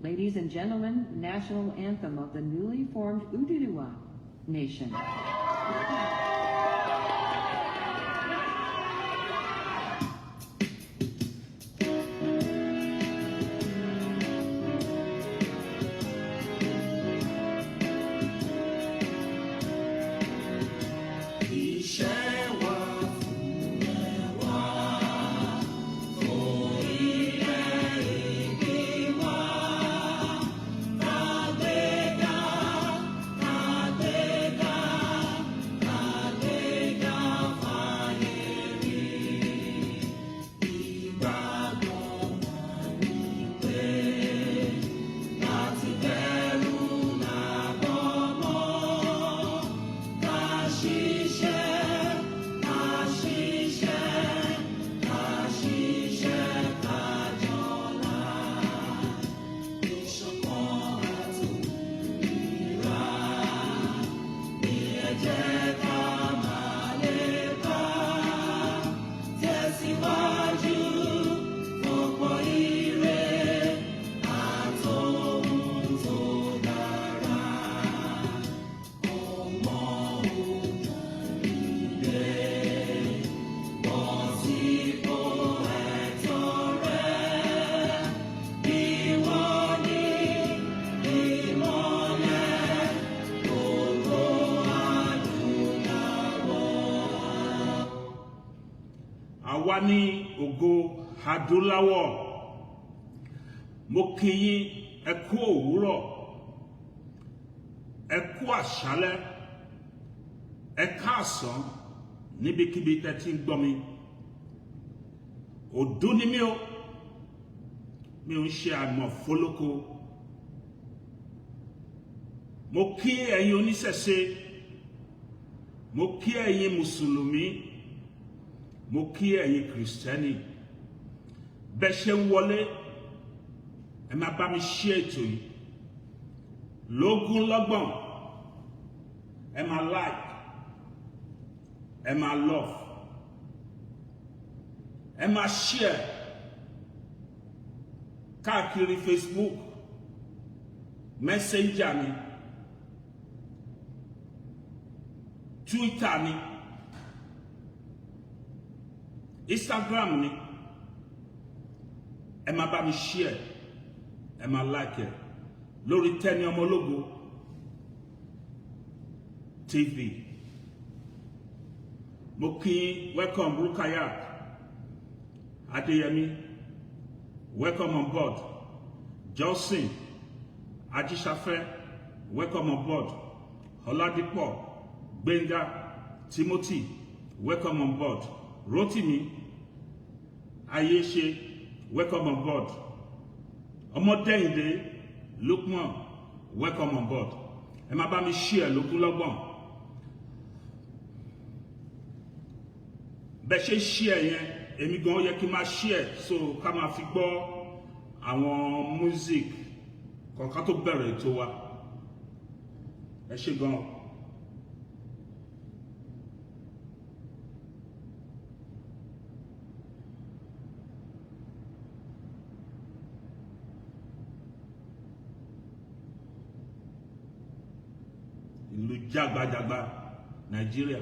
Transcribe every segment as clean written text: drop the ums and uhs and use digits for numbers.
Ladies and gentlemen, national anthem of the newly formed Oduduwa Nation. Iṣẹ́ wa fúnlẹ̀ wa, fún ilẹ̀ ìbí wa. Kàgbéga, kàgbéga, kàgbéga fáyé rí. Ìgbàgbọ́ wa ni pé láti bẹ̀rù làbọ̀ mọ́. Ká ṣiṣẹ́, ká ṣiṣẹ́, ká ṣiṣẹ́ ká jọlá. Ìṣọ̀kan àti òmìnira ní ẹ jẹ́ ká máa lépa. Tẹ̀síwájú fọ́pọ̀ ire àtòhun tó dára. Ọmọ Oòduà dìde, bọ́ sípò ẹ̀tọ́ rẹ. Ìwọ ni ìmọ́lẹ̀ gbogbo adúláwọ̀. Àwa ní ògo adúláwọ̀. Mo kí yín, ẹ kú òwúrọ̀, ẹ kú àṣálẹ́, ẹ káàsán níbikíbi tẹ́ ti ń gbọ́ mi. Òdú ni mí o, mi ò ń ṣe àmọ̀ fólóko. Mo kí ẹ̀yin oníṣẹ̀ṣe, mo kí ẹ̀yin mùsùlùmí, mo kí ẹ̀yin kìrìsìtẹ́nì. Bẹ́ẹ̀ ṣe ń wọlé, ẹ máa bá mi ṣí ètò yìí lógún lọ́gbọ̀n. Ẹ máa like, ẹ máa love, ẹ máa share káàkiri Facebook Messenger ni, Twitter ni, Instagram ni. Ẹ máa bá mi share, ẹ máa like ẹ lórí Tenny Ọmọlógo TV. Mo kí yín, welcome. Rukayat Adéyẹmí, welcome on board. Johnson Ajíṣafẹ́, welcome on board. Ọládípọ̀ Gbénga Timothy, welcome on board. Rotimi Ayéṣe, welcome on board. Ọmọdéyìndé Lukman, welcome on board. Ẹ máa bá mi share lógúnlọ́gbọ̀n. Bẹ́ẹ̀ ṣe share yẹn, èmi gan yẹ kí n máa share, so ká máa fi gbọ́ àwọn music kọ̀ọ̀kan tó bẹ̀rẹ̀ ètò wa. Ẹ ṣé gan. Ìlú jágbajàgba Nàìjíríà,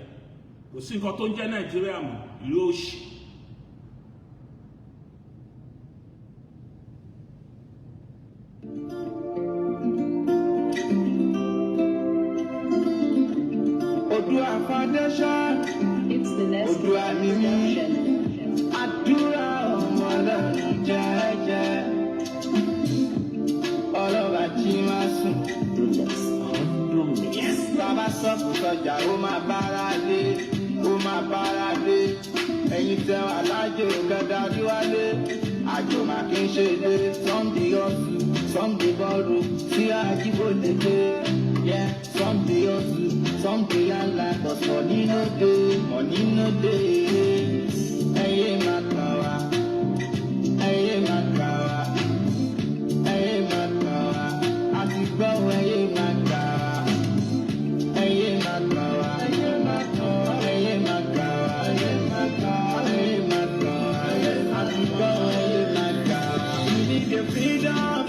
kò sí nǹkan tó ń jẹ́ Nàìjíríà mọ́, ìlú òṣì. Oòduà Foundation. It's the Nest Oòduà ni mí. Production. Àdúrà ọmọ lẹ́nu jẹ́jẹ́. Ọlọ́ba jí máa sùn. Bàbá sọ́kù sọjà, ó máa bára dé, ó máa bára dé. Ẹ̀yin tẹ́ wà lájò kẹ́dájú wálé. Àjò máa kí n ṣe dé. Some dey hustle, some dey borrow. Sí àjíbóde dé. Yeah, some dey hustle, some dey yarn, but money no dey, money no dey. Ẹyẹ máa kàn wá, ẹyẹ máa kàn wá, ẹyẹ máa kàn wá. Àti gbọ́ ẹyẹ máa kàn wá. Ẹyẹ máa kàn wá, ẹyẹ máa kàn wá, ẹyẹ máa kàn wá, ẹyẹ máa kàn wá, ẹyẹ máa kàn wá. Àti gbọ́ ẹyẹ máa kàn wá. We need the freedom.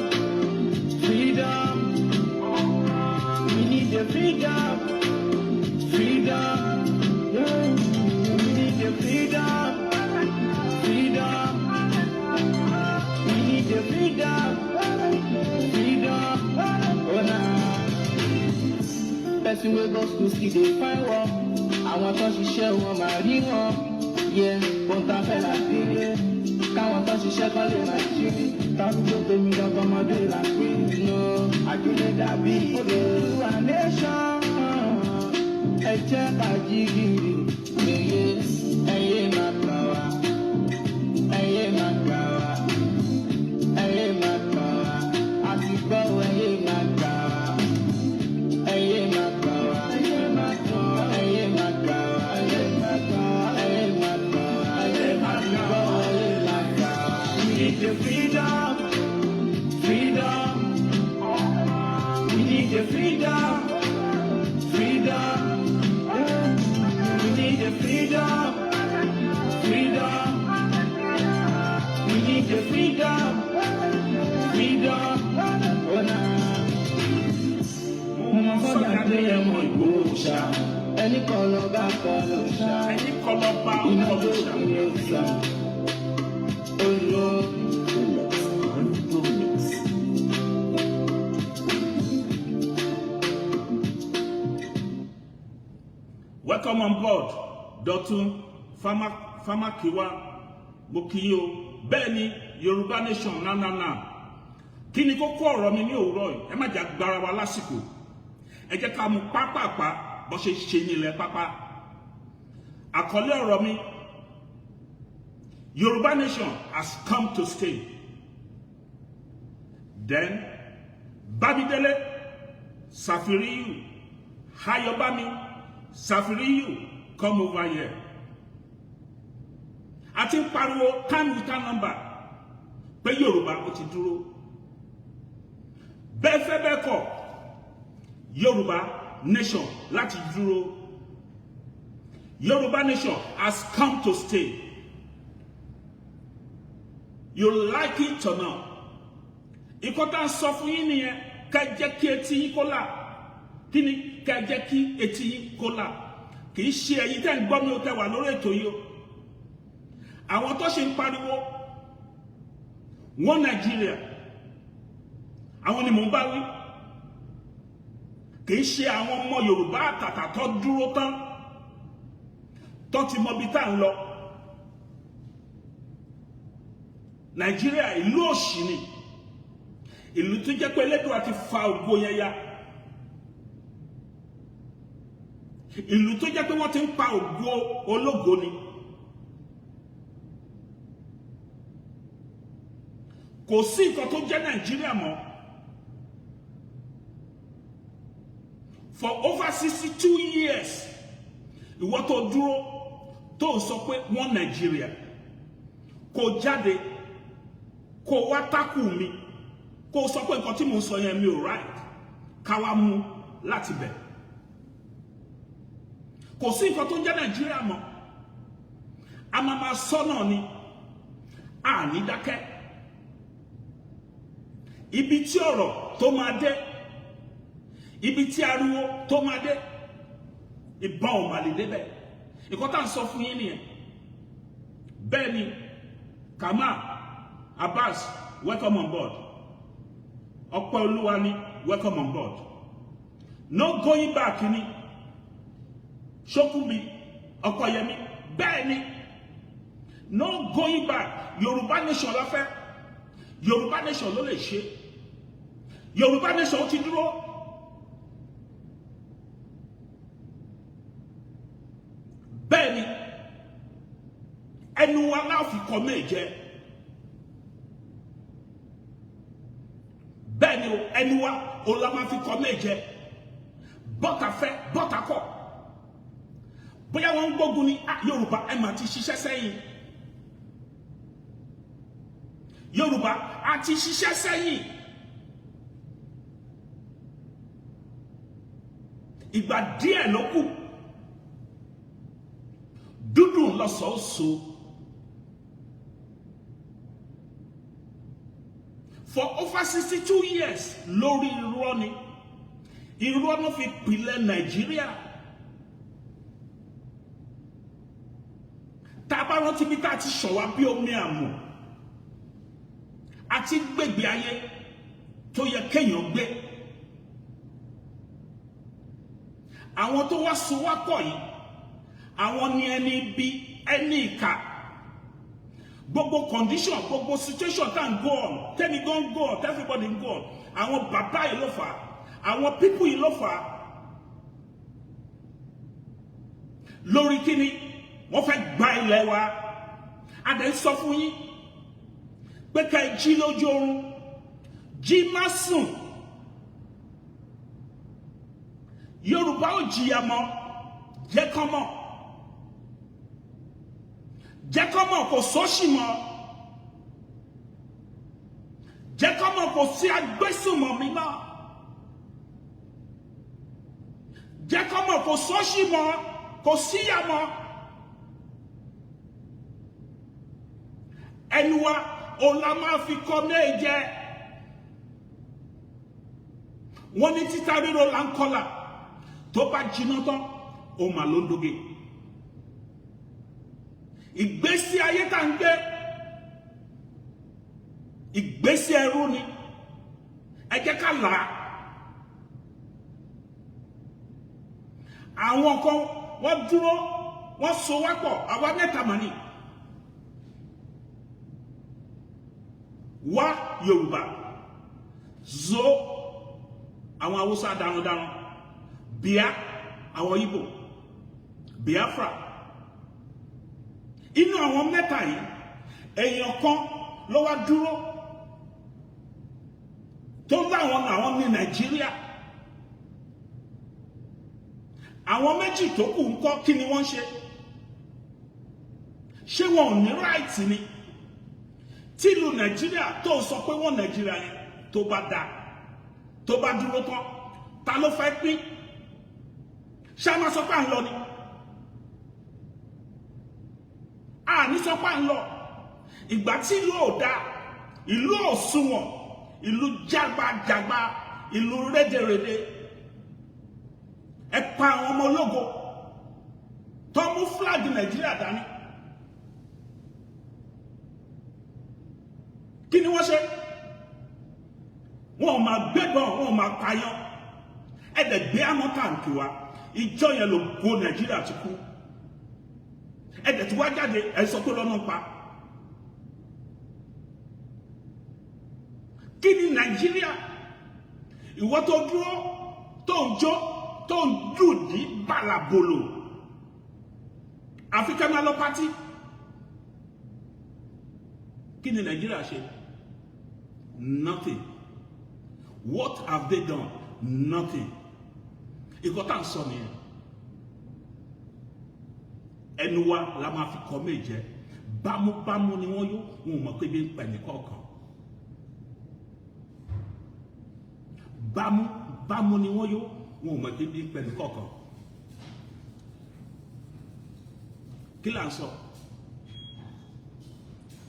the freedom, freedom. Yeah. We need the freedom, freedom. We need the freedom, freedom. Oh, nah. Person wey go school still dey find work. Àwọn tó ṣiṣẹ́ wọn máa rí wọn. Yeah, ohun tá a fẹ́ là béèrè. Káwọn tó ṣiṣẹ́ kọ́ lè máa jírí. Tárúgbó tómi lọ́tọmọdé là pé inú àjòlè dàbí Oòduà nation. Ẹ jẹ́ ká jí gìrì. Ẹyẹ ẹyẹ máa kàn wá. Ẹyẹ máa kàn wá. Ẹyẹ máa kàn wá. Àti gbọ́ ẹyẹ máa kàn wá. Ẹyẹ máa kàn wá. Ẹyẹ máa kàn wá. Ẹyẹ máa kàn wá. Ẹyẹ máa kàn wá. Ẹyẹ máa kàn wá. Ẹyẹ máa kàn wá. Ẹyẹ máa kàn wá. We need the freedom, freedom. We need the freedom, freedom. We need the freedom, freedom. We need the freedom, freedom. Oh, nah. Mo mọ sọ́jà dé ẹmọ Ìgbòho ṣá. Ẹni kan lọ bá kọ lọ ṣá. Ẹni kọ́ lọ bá Iná ọkọ̀ tó ṣá. kù ló sá. Ó lọ. Rolex on the mix. Welcome on board, Dọ̀tun Famakiwa. Mo kí yín o. Bẹ́ẹ̀ ni, Yorùbá nation na na na. Kí ni kókó ọ̀rọ̀ mi ní òwúrọ̀ yìí? Ẹ má jà gbára wa lásìkò. Ẹ jẹ́ ká mú pápápá bó ṣe ṣe ní ilẹ̀ pápá. Àkọlé ọ̀rọ̀ mi, Yorùbá nation has come to stay. Then, Bámidélé Safiriyu, Ayọ̀bámi Safiriyu, come over here. A ti ń pariwo time without number pé Yorùbá ó ti dúró. Bẹ́ẹ̀ fẹ́ bẹ́ẹ̀ kọ̀, Yorùbá nation láti dúró. Yorùbá nation has come to stay. You like it or not. Ìkọ́ tá a sọ fún yín nìyẹn, ká jẹ́ kí etí yín kó là. Kí ni ká jẹ́ kí etí yín kó là? Kì í ṣe ẹ̀yin tẹ́ ń gbọ́ mi ò tẹ́ wà lórí ètò yìí o. Àwọn tó ṣe ń pariwo wọ́n Nàìjíríà, àwọn ni mò ń bá wí. Kì í ṣe àwọn ọmọ Yorùbá àtàtà tó dúró tán, tó ti mọ ibi tá à ń lọ. Nàìjíríà ìlú òṣì ni, ìlú tó jẹ́ pé Elédùà ti fa ògo yẹn ya, ìlú tó jẹ́ pé wọ́n ti ń pa ògo ológo ni. Kò sí nǹkan tó jẹ́ Nàìjíríà mọ́. For over 62 years, ìwọ tó dúró tó sọ pé wọ́n Nàìjíríà, kò jáde kò wá tákù mi, kó sọ pé nǹkan tí mò ń sọ yẹn mi ò right, ká wá mú láti bẹ̀. Kò sí nǹkan tó ń jẹ́ Nàìjíríà mọ́. A máa ma sọ náà ni, a ní dákẹ́. Ibi tí ọ̀rọ̀ tó máa dé, ibi tí ariwo tó máa dé, ìbọn ò mà lè débẹ̀. Nǹkan tá à ń sọ fún yín nìyẹn. Bẹ́ẹ̀ ni, Kamal Abbas, welcome on board. Ọpẹ́ Olúwa ni, welcome on board. No going back ni. Ṣókùnbi Ọkọyẹmí, bẹ́ẹ̀ ni, no going back. Yorùbá nation la fẹ́. Yorùbá nation ló lè ṣe. Yorùbá nation ó ti dúró. Bẹ́ẹ̀ ni, ẹnu wa láfi kọ méje. Bẹ́ẹ̀ ni o, ẹnu wa o la máa fi kọ méje. Bọ́tà fẹ́ bọ́tà kọ̀, bóyá wọ́n ń gbógun ní Yorùbá, ẹ mà ti ṣiṣẹ́ sẹ́yìn. Yorùbá a ti ṣiṣẹ́ sẹ́yìn. Ìgbà díẹ̀ ló kù, dúdùn lọ́sọ̀ọ́sọ. For over 62 years, lórí irọ́ ni. Irọ́ ló fi pilẹ̀ Nàìjíríà. Tá a bá rántí bí tá a ti ṣọ̀wá bí omi àmù àti gbègbè ayé tó yẹ kéèyàn gbé, àwọn tó wá so wá pọ̀ yìí, àwọn ni ẹni bí ẹni ìkà. Gbogbo condition, gbogbo situation tá n go on, tẹ́ni gan go on, everybody go on, àwọn bàbá yìí ló fà á, àwọn people yìí ló fà á. Lórí kíni? Wọ́n fẹ́ gba ilẹ̀ wa. A dẹ̀ ń sọ fún yín pé ká ẹ jí lójú oorun, jí má sùn. Yorùbá ò jìyà mọ́. Jẹ́ kán mọ̀, jẹ́ kán mọ̀, kò sóṣì mọ́. Jẹ́ kán mọ̀, kò sí agbésùnmọ̀mí mọ́. Jẹ́ kán mọ̀, kò sóṣì mọ́, kò síyà mọ́. Ẹnu wa òun la máa fi kọ́ méje. Wọ́n ní títa ríro là ń kọlà, tó bá jiná tán, ó mà ló ń doge. Ìgbésí ayé tá ń gbé, ìgbésí ẹrú ni. Ẹ jẹ́ ká là á. Àwọn kan wọ́n dúró, wọ́n so wá pọ̀. Àwa mẹ́ta mà ní wá Yorùbá, zo àwọn Haúsá darandaran, bíá àwọn Ìgbò, Biafra. Inú àwọn mẹ́ta yìí, èèyàn kan ló wá dúró tó láwọn làwọn ní Nàìjíríà. Àwọn méjì tó kù ń kọ́? Kí ni wọ́n ń ṣe? Ṣé wọn ò ní right ni? Tìlú Nàìjíríà tó sọ pé wọ́n Nàìjíríà yẹn, tó bá dáa, tó bá dúró tán, ta ló fẹ́ pín? Ṣá máa sọ pé à ń lọ ni? A ní sọ pé à ń lọ. Ìgbà tí ìlú ò dáa, ìlú ò sunwọ̀n, ìlú jágbajàgba, ìlú rédèrèdè, ẹ pa àwọn ọmọ ológo tó mú flag Nàìjíríà dání. Kí ni wọ́n ṣe? Wọn ò máa gbẹ́bọ̀n, wọn ò máa payán. Ẹ dẹ̀ gbé àmọ́ tàǹkì wa. Ìjọ yẹn ló go. Nàìjíríà ti kú. Ẹ dẹ̀ tí wá jáde, ẹ sọ pé lọ́nà pa. Kí ni Nàìjíríà? Ìwọ tó dúró, tó ń jó, tó ń dùn ní bàlàbòlò, àfi ká máa lọ party. Kí ni Nàìjíríà ṣe? Nothing. What have they done? Nothing. Ìkọ́ tá à ń sọ nìyẹn. Ẹnu wa la máa fi kọ́ méje. Bámúbámú ni wọ́n yó. Wọn ò mọ̀ pé bí ń pẹ̀ ní kọ̀ọ̀kan. Bámú bámú ni wọ́n yó. Wọn ò mọ̀ pé bí ń pẹ̀ ní kọ̀ọ̀kan. Kí là ń sọ?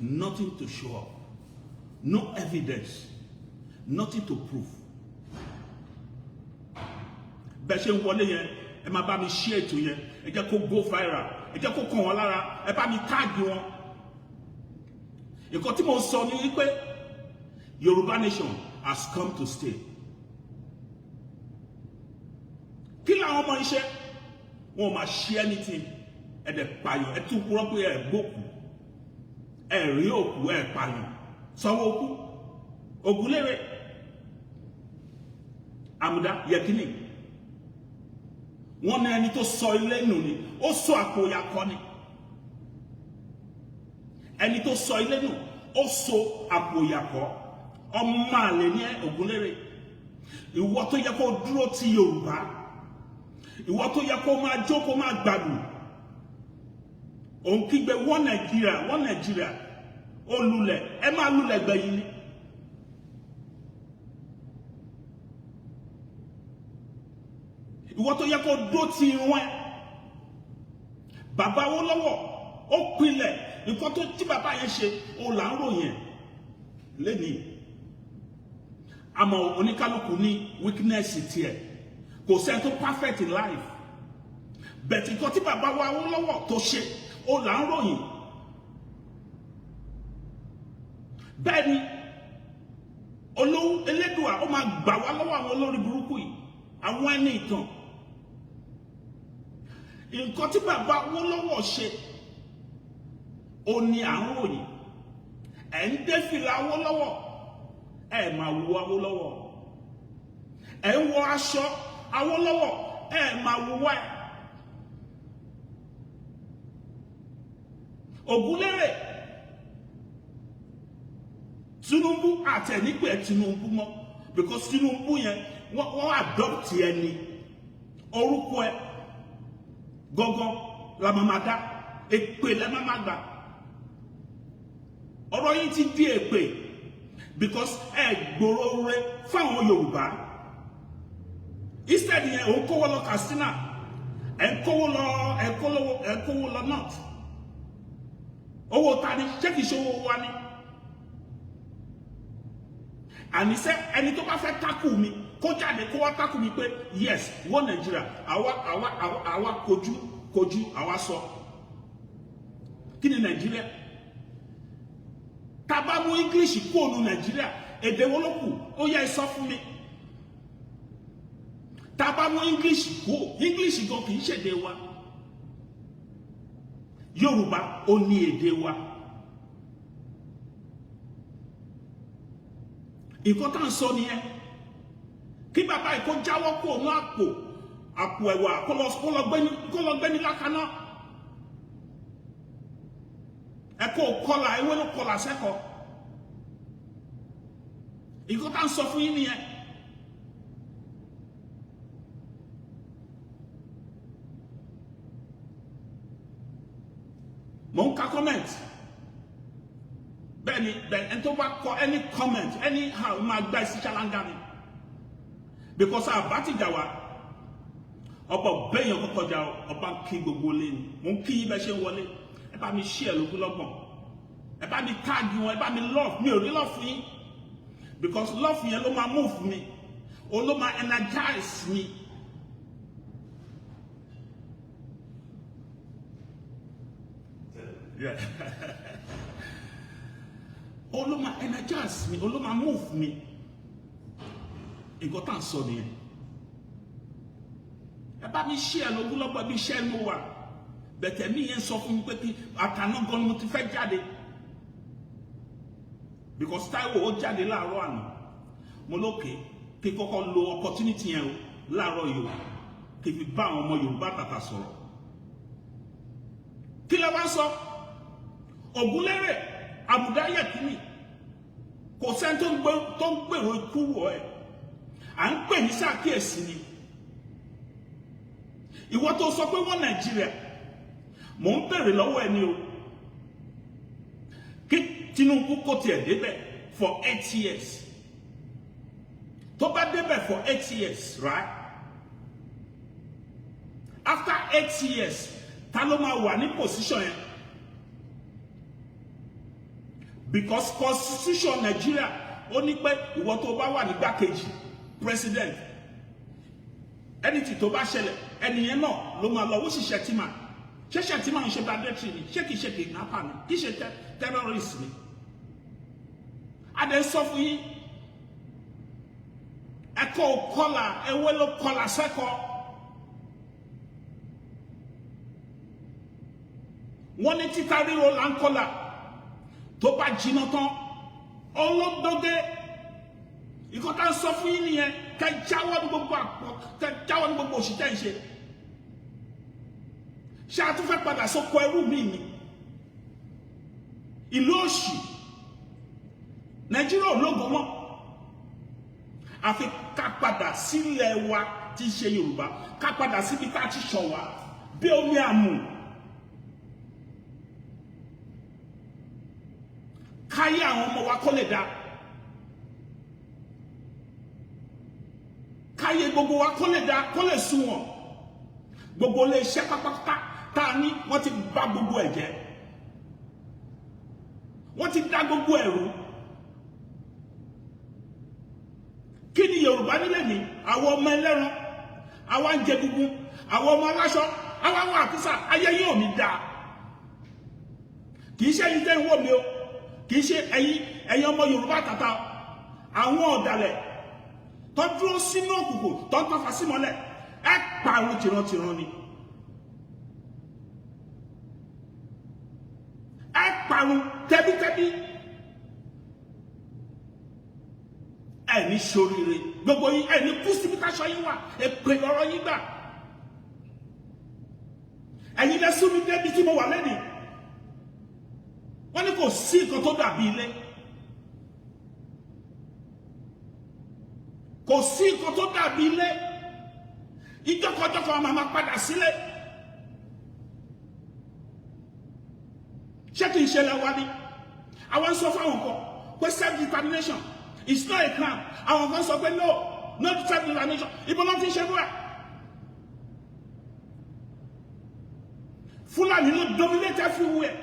Nothing to show up, no evidence, nothing to prove. Bẹ́ẹ̀ ṣe ń wọlé yẹn, ẹ máa bá mi share ètò yẹn. Ẹ jẹ́ kó go viral, ẹ jẹ́ kó kàn wọ́n lára, ẹ bá mi tag wọn. Nǹkan tí mo sọ ni wípé Yorùbá nation has come to stay. Kí làwọn ọmọ iṣẹ́ wọn ò máa ṣe anything? Ẹ dẹ̀ pààyàn, ẹ tún kúrọ́ pé ẹ gbókù, ẹ rí òkú, ẹ pààyàn, sanwó òkú. Ògúnlérè Àmùdá Yẹkínì, wọn ní ẹni tó sọ ilé nù ni ó sọ àpò ìyàkọ ni. Ẹni tó sọ ilé nù, ó sọ àpò ìyàkọ. Ọmọ àlè ní Ògúnlérè. Ìwọ tó yẹ kó dúró ti Yorùbá, ìwọ tó yẹ kó máa jó, kó máa gbádùn, òun kígbe wọ́n Nàìjíríà, wọ́n Nàìjíríà. Ó lulẹ̀, ẹ máa lulẹ̀ gbẹ̀yìn ni. Ìwọ tó yẹ kó dó ti irun ẹ, bàbá wo lọ́wọ́ ó pilẹ̀ nǹkan tó tí bàbá yẹn ṣe, ó là ń ròyìn ẹ̀ lẹ́nìí. Àmọ́ oníkálukú ní weakness tiẹ̀. Kò sẹ́ni tó perfect in life, but nǹkan tí bàbá wa Awólọ́wọ̀ tó ṣe, ó là ń ròyìn. Bẹ́ẹ̀ ni olówó Elédùà, ó máa gbà wá lọ́wọ́ àwọn olórí burúkú yìí, àwọn ẹni ìtàn. Nǹkan tí bàbá Awólọ́wọ̀ ṣe, ó ní à ń ròyìn. Ẹ̀ ń dé fìlà Awólọ́wọ̀, ẹ̀ máa wo Awólọ́wọ̀. Ẹ̀ ń wọ aṣọ Awólọ́wọ̀, ẹ̀ máa wo wá ẹ̀. Ògúnlérè Tinubu àtẹ̀nípẹ̀ Tinubu mọ́, because Tinubu yẹn, wọ́n adopt ẹni orúkọ ẹ gangan la máa ma dá èpè lẹ́ máa ma gbà. Ọ̀rọ̀ yìí ti di èpè because ẹ gbòòrò rẹ fáwọn Yorùbá. Instead yẹn, òun kówó lọ Katsina, ẹ ń kówó lọ, ẹ ń kówó lọ north. Owó ta ni? Ṣé kìí ṣe owó wa ni? Àníṣe ẹni tó bá fẹ́ tákù mi, kó jáde, kó wá tákù mi pé yes, wọ́n Nàìjíríà, àwa kojú kojú, àwa sọ kí ni Nàìjíríà. Tá a bá mú English kú ònu Nàìjíríà, èdè wo ló kù? Ó yẹ ẹ sọ fún mi. Tá a bá mú English kú, English gan kì í ṣèdè wa. Yorùbá ó ní èdè wa. Nǹkan tá à ń sọ nìyẹn. Kí bàbá yìí kó jáwọ́ kó òun àpò ẹ̀wà, kó lọ gbé ní lákaná. Ẹ̀kọ́ kọlà, ewé ló kọlà sẹ́kọ̀ọ́. Nǹkan tá à ń sọ fún yín nìyẹn. Mo ń ka comment. Bẹ́ẹ̀ ni, bẹ́ẹ̀, ẹni tó bá kọ any comment anyhow, máa gbá ẹ sí ṣáláńgá ni, because àbá ti jà wá, ọba bẹ́yàn kọ́kọ́ jà. Ọba ń kí gbogbo lé ni. Mo ń kí yín bẹ́ẹ̀ ṣe ń wọlé. Ẹ bá mi share lógún lọ́gbọ̀n, ẹ bá mi tag wọn, ẹ bá mi love. Mi ò rí love yín, because love yẹn ló máa move mi, òun ló máa energize mi. Yeah. Òun ló máa energize mi, òun ló máa move mi. Nǹkan tá à ń sọ nìyẹn. Ẹ bá mi share lógún lọ́gbọ̀n. Bí iṣẹ́ ló wà bẹ̀tẹ̀ mi yẹn sọ fún mi pé kí àtàná gan ni mo ti fẹ́ jáde, because Táíwò ó jáde láàárọ̀ àná. Mo lókè kí kọ́kọ́ lo opportunity yẹn o láàárọ̀ yìí o, kí fi bá àwọn ọmọ Yorùbá tàtà sọ̀rọ̀. Kí ló wá ń sọ? Ògúnlérè Àbùdá Yẹ̀kínì, kò sẹ́ni tó ń gbèrò ikú wọ̀ ẹ́. À ń pè ní sàkíyèsí ni. Ìwọ tó sọ pé wọ́n Nàìjíríà, mò ń bèrè lọ́wọ́ ẹni o, kí Tinubu kó tiẹ̀ débẹ̀ for 8 years, tó bá débẹ̀ for 8 years, right after 8 years, ta ló máa wà ní position yẹn? Because constitution Nigeria, ó ní pé ìwọ tó bá wà nígbàkejì president, anything tó bá ṣẹlẹ̀, ẹnìyẹn náà ló máa lọ. Ó sì Shettima, ṣé Shettima ń ṣe banditry ni? Ṣé kìí ṣe kidnapper ni? Kìí ṣe terrorist ni? Adé sọ fún yín, ẹ̀kọ́ kọlà, ewé ló kọlà sẹ́kọ̀ọ́. Wọ́n ní títa ríro là ń kọlà, tó bá jiná tán, ọlọ́dọ́gẹ́. Ìkọ́ tá ń sọ fún yín nìyẹn. Kẹ jáwọ́ ní gbogbo àpò, kẹ jáwọ́ ní gbogbo òṣì tẹ́ ń ṣe. Ṣé a tún fẹ́ padà sóko ẹrú mi ni? Ìlú òṣì, Nàìjíríà ò lógo mọ́. Àfi ká padà sílẹ̀ wa tí í ṣe Yorùbá, ká padà síbi tá a ti ṣọ̀ wá bí omi àmù, káyé àwọn ọmọ wa kó lè dáa, káyé gbogbo wa kó lè dáa, kó lè sunwọ̀n. Gbogbo ilé iṣẹ́ pátápátá tá a ní, wọ́n ti bà gbogbo ẹ̀ jẹ́, wọ́n ti dá gbogbo ẹ̀rú. Kí ni Yorùbá nílẹ̀ ní? Àwọn ọmọ ẹlẹ́ran, Àwa ń jẹ gungun, àwọn ọmọ aláṣọ àwa wà àkísà. Ayé yóò ní dáa. Kì í ṣe ẹ̀yin tẹ́ ń wò mí o, kì í ṣe ẹ̀yin ọmọ Yorùbá tàtà, àwọn ọ̀dàlẹ̀ tó dúró sínú òkùnkùn tó ń tọ́fà sí mọ́lẹ̀, ẹ parun tìrantìran ni. Ẹ parun tẹ́bítẹ́bí. Ẹ ní ṣoríire, gbogbo yín. Ẹ ní kú síbi táṣọ yín wà. Èpè lọ́rọ̀ yín gbà. Ẹ̀yin lẹ sún mi débi tí mo wà lẹ́nìí. Wọ́n ní kò sí nǹkan tó dàbí ilé, kò sí nǹkan tó dàbí ilé. Ìjọkọjọkọ máa ma padà sílé. Ṣé kìí ṣe lẹ́wà ni? Àwọn ń sọ fáwọn kan pé self determination is not a crime. Àwọn kan sọ pé no, no self determination. Ibo náà ti ń ṣe fún ẹ? Fúlàní ló dominate everywhere.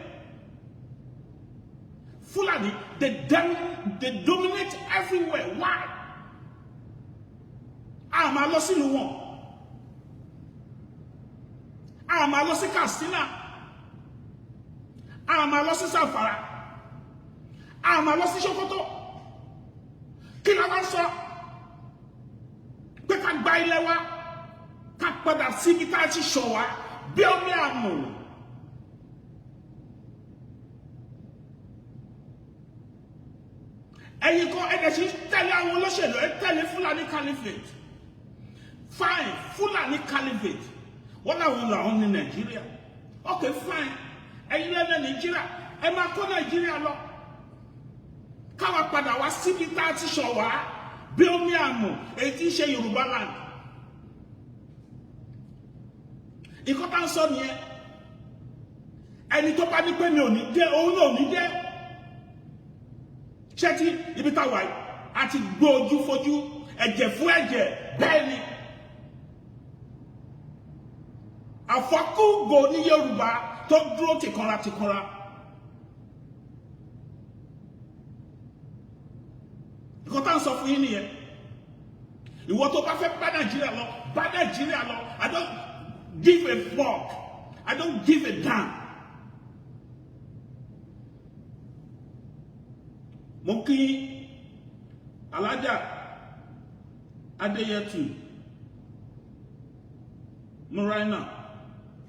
Fúlàní, they dominate everywhere. Why? A máa lọ sílùú wọn, a máa lọ sí Katsina, a máa lọ sí Zamfara, a máa lọ sí Sokoto. Kí la wá ń sọ? Pé ká gba ilẹ̀ wa, ká padà síbi tá a ti ṣọ̀ wá bí omi àmù. Ẹ̀yin kan ẹ̀dẹ̀ sì ń tẹ̀lé àwọn olóṣèlú, ẹ̀ tẹ̀lé Fúlàní Caliphate. Fine, Fúlàní Caliphate, wọ́n làwọn làwọn ní Nàìjíríà. Ok, fine, ẹ̀yin lẹ́nu Nàìjíríà, ẹ máa kó Nàìjíríà lọ, káwa padà wá síbi tá a ti ṣọ̀ wá bí omi àmù, èyí tí ń ṣe Yorùbá land. Ìkọ́ tá ń sọ nìyẹn. Ẹni tó bá ní pé mi ò ní dé, òun náà ò ní dé. Ṣé tí ibi táwa yìí a ti gbé ojú fojú, ẹ̀jẹ̀ fún ẹ̀jẹ̀? Bẹ́ẹ̀ ni, àfọkúgò ní Yorùbá tó dúró tìkanra tìkanra. Nǹkan tá ń sọ fún yín nìyẹn. Ìwọ tó bá fẹ́ bá Nàìjíríà lọ, bá Nàìjíríà lọ. I don't give a fuck, I don't give a damn. Mo kí Alájà Adéyẹtù Muraina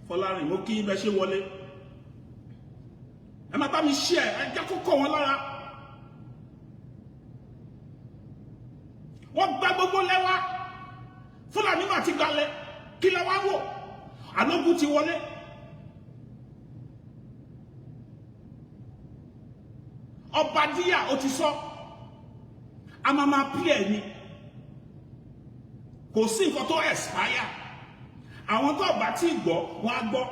Fọlárin, mo kí bẹ ṣe wọlé. Ẹ má bá mi ṣe ẹ jẹ́ kó kọ̀ wọ́n lára. Wọ́n gba gbogbo lẹ́wà. Fúlàní mà ti gbalẹ̀. Kí lẹ wá wò? Àlógún ti wọlé. Ọba díyà ó ti sọ, a máa máa pí ẹ ní kò sí nǹkan tó expire. Àwọn tó bá tí gbọ́, wọ́n á gbọ́.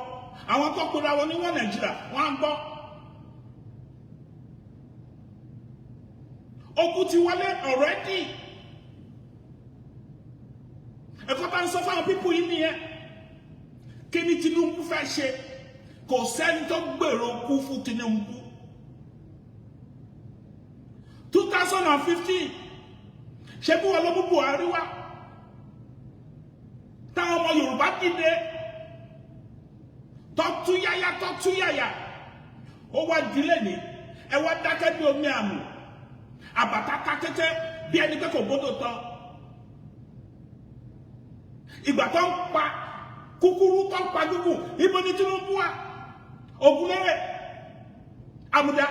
Àwọn tó pera wọn ní wọ́n Nàìjíríà, wọ́n á gbọ́. Ogun ti wọlé already. Ẹ̀kọ́ tá ń sọ fáwọn people yìí nìyẹn. Kí ni Tinubu fẹ́ ṣe? Kò sẹ́ni tó gbèrò kú fún Tinubu. 2015, ṣé bí wọn ló mú Buhari wá, táwọn ọmọ Yorùbá dìde tọ́túyáyá tọ́túyáyá, ó wá dilé ní ẹ wá dákẹ́ bí omi àmù, àbàtà takété bí ẹni pé kò gbọ́dọ̀ tán. Ìgbà tó ń pa kúkúrú, tó ń pa gígùn, ibo ni Tinubu wà? Ògúnlérè, Àmùdá,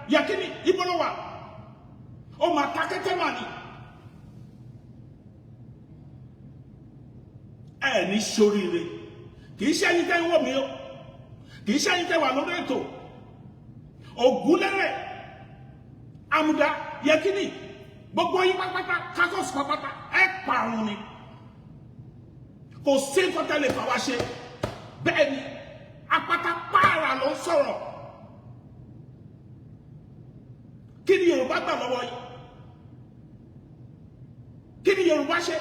Yakini, ibo ló wà? Ó máa takété mà ní. Ẹ ní ṣoríire. Kì í ṣe ẹ̀yin tẹ́ ń wò mí o, kì í ṣe ẹ̀yin tẹ́ wà lórí ètò. Ògúnlérè, Àmùdá, Yakini, gbogbo yín pátápátá, kakọ́sì pátápátá, ẹ parun ni. Kò sí nǹkan tẹ́lẹ̀ fà wá ṣe. Bẹ́ẹ̀ ni, apáta pààrà ló ń sọ̀rọ̀. Kí ni Yorùbá gbà lọ́wọ́ yìí? Kí ni Yorùbá ṣe?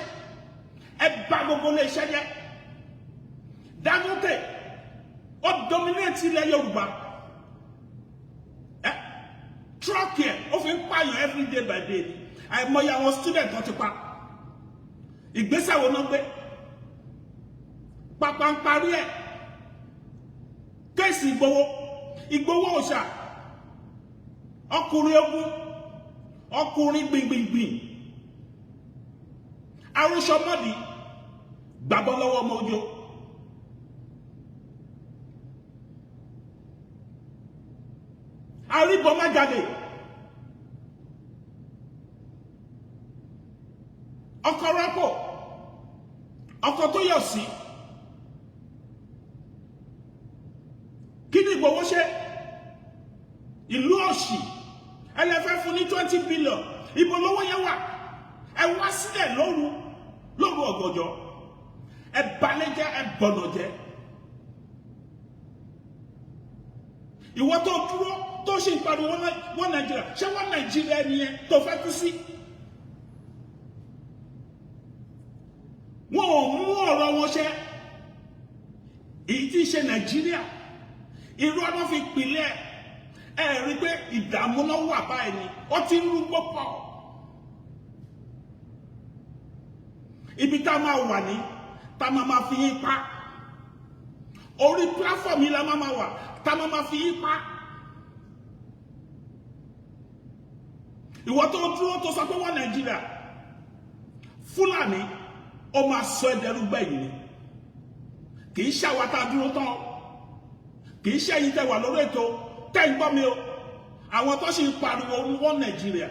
Ẹ bà gbogbo ilé iṣẹ́ jẹ́. Dangote, ó dominate ilẹ̀ Yorùbá. Ẹ truck ẹ̀, ó fi ń pààyàn every day by day ni. Àìmọye àwọn student tó ti pa. Ìgbésẹ̀ wo náà gbé? Pàpàǹparí ẹ̀, case Ìgbòho, Ìgbòho òòṣà, ọkùnrin ogun, ọkùnrin gbìngbìngbìn, arúṣọmọdì, gbàgbọ́ lọ́wọ́ ọmọ ojo. Aríbọmájáde, ọkọ rọ́pò ọkọ tó yọ̀ sí. Kí ni Ìgbòho ṣe? Ìlú òṣì ẹlẹ́fẹ́ fún ní 20 billion. Ibo lówó yẹn wà? Ẹ wá sílẹ̀ lóru lóru ọ̀gànjọ́, ẹ balẹ̀ jẹ́, ẹ bọ̀nà jẹ́. Ìwọ tó dúró tó ṣe ń pariwo wọ́n Nàìjíríà, ṣé wọ́n Nàìjíríà nìyẹn tó fẹ́ kú sí? Wọn ò mú ọ̀rọ̀ wọn ṣẹ. Èyí tí ń ṣe Nàìjíríà, irú ọ̀nà fi pìlẹ̀ ẹ rí pé ìdààmú náà wà báyìí ni ó ti ń rúgbó pọ̀. Ibi tá a máa wà ní tá a máa máa fi yín pa orí platform yìí la máa máa wà tá a máa máa fi yín pa. Ìwọ tó dúró tó sọ pé wọ́n Nàìjíríà, Fúlàní ó máa sọ ẹ́ dẹrú gbẹ̀yìn ni. Kì í ṣe àwa tá a dúró tán, kì í ṣe ẹ̀yin tẹ́ wà lórí ètò tẹ́ ń gbọ́ mi o. Àwọn tó sì ń pariwo wọ́n Nàìjíríà,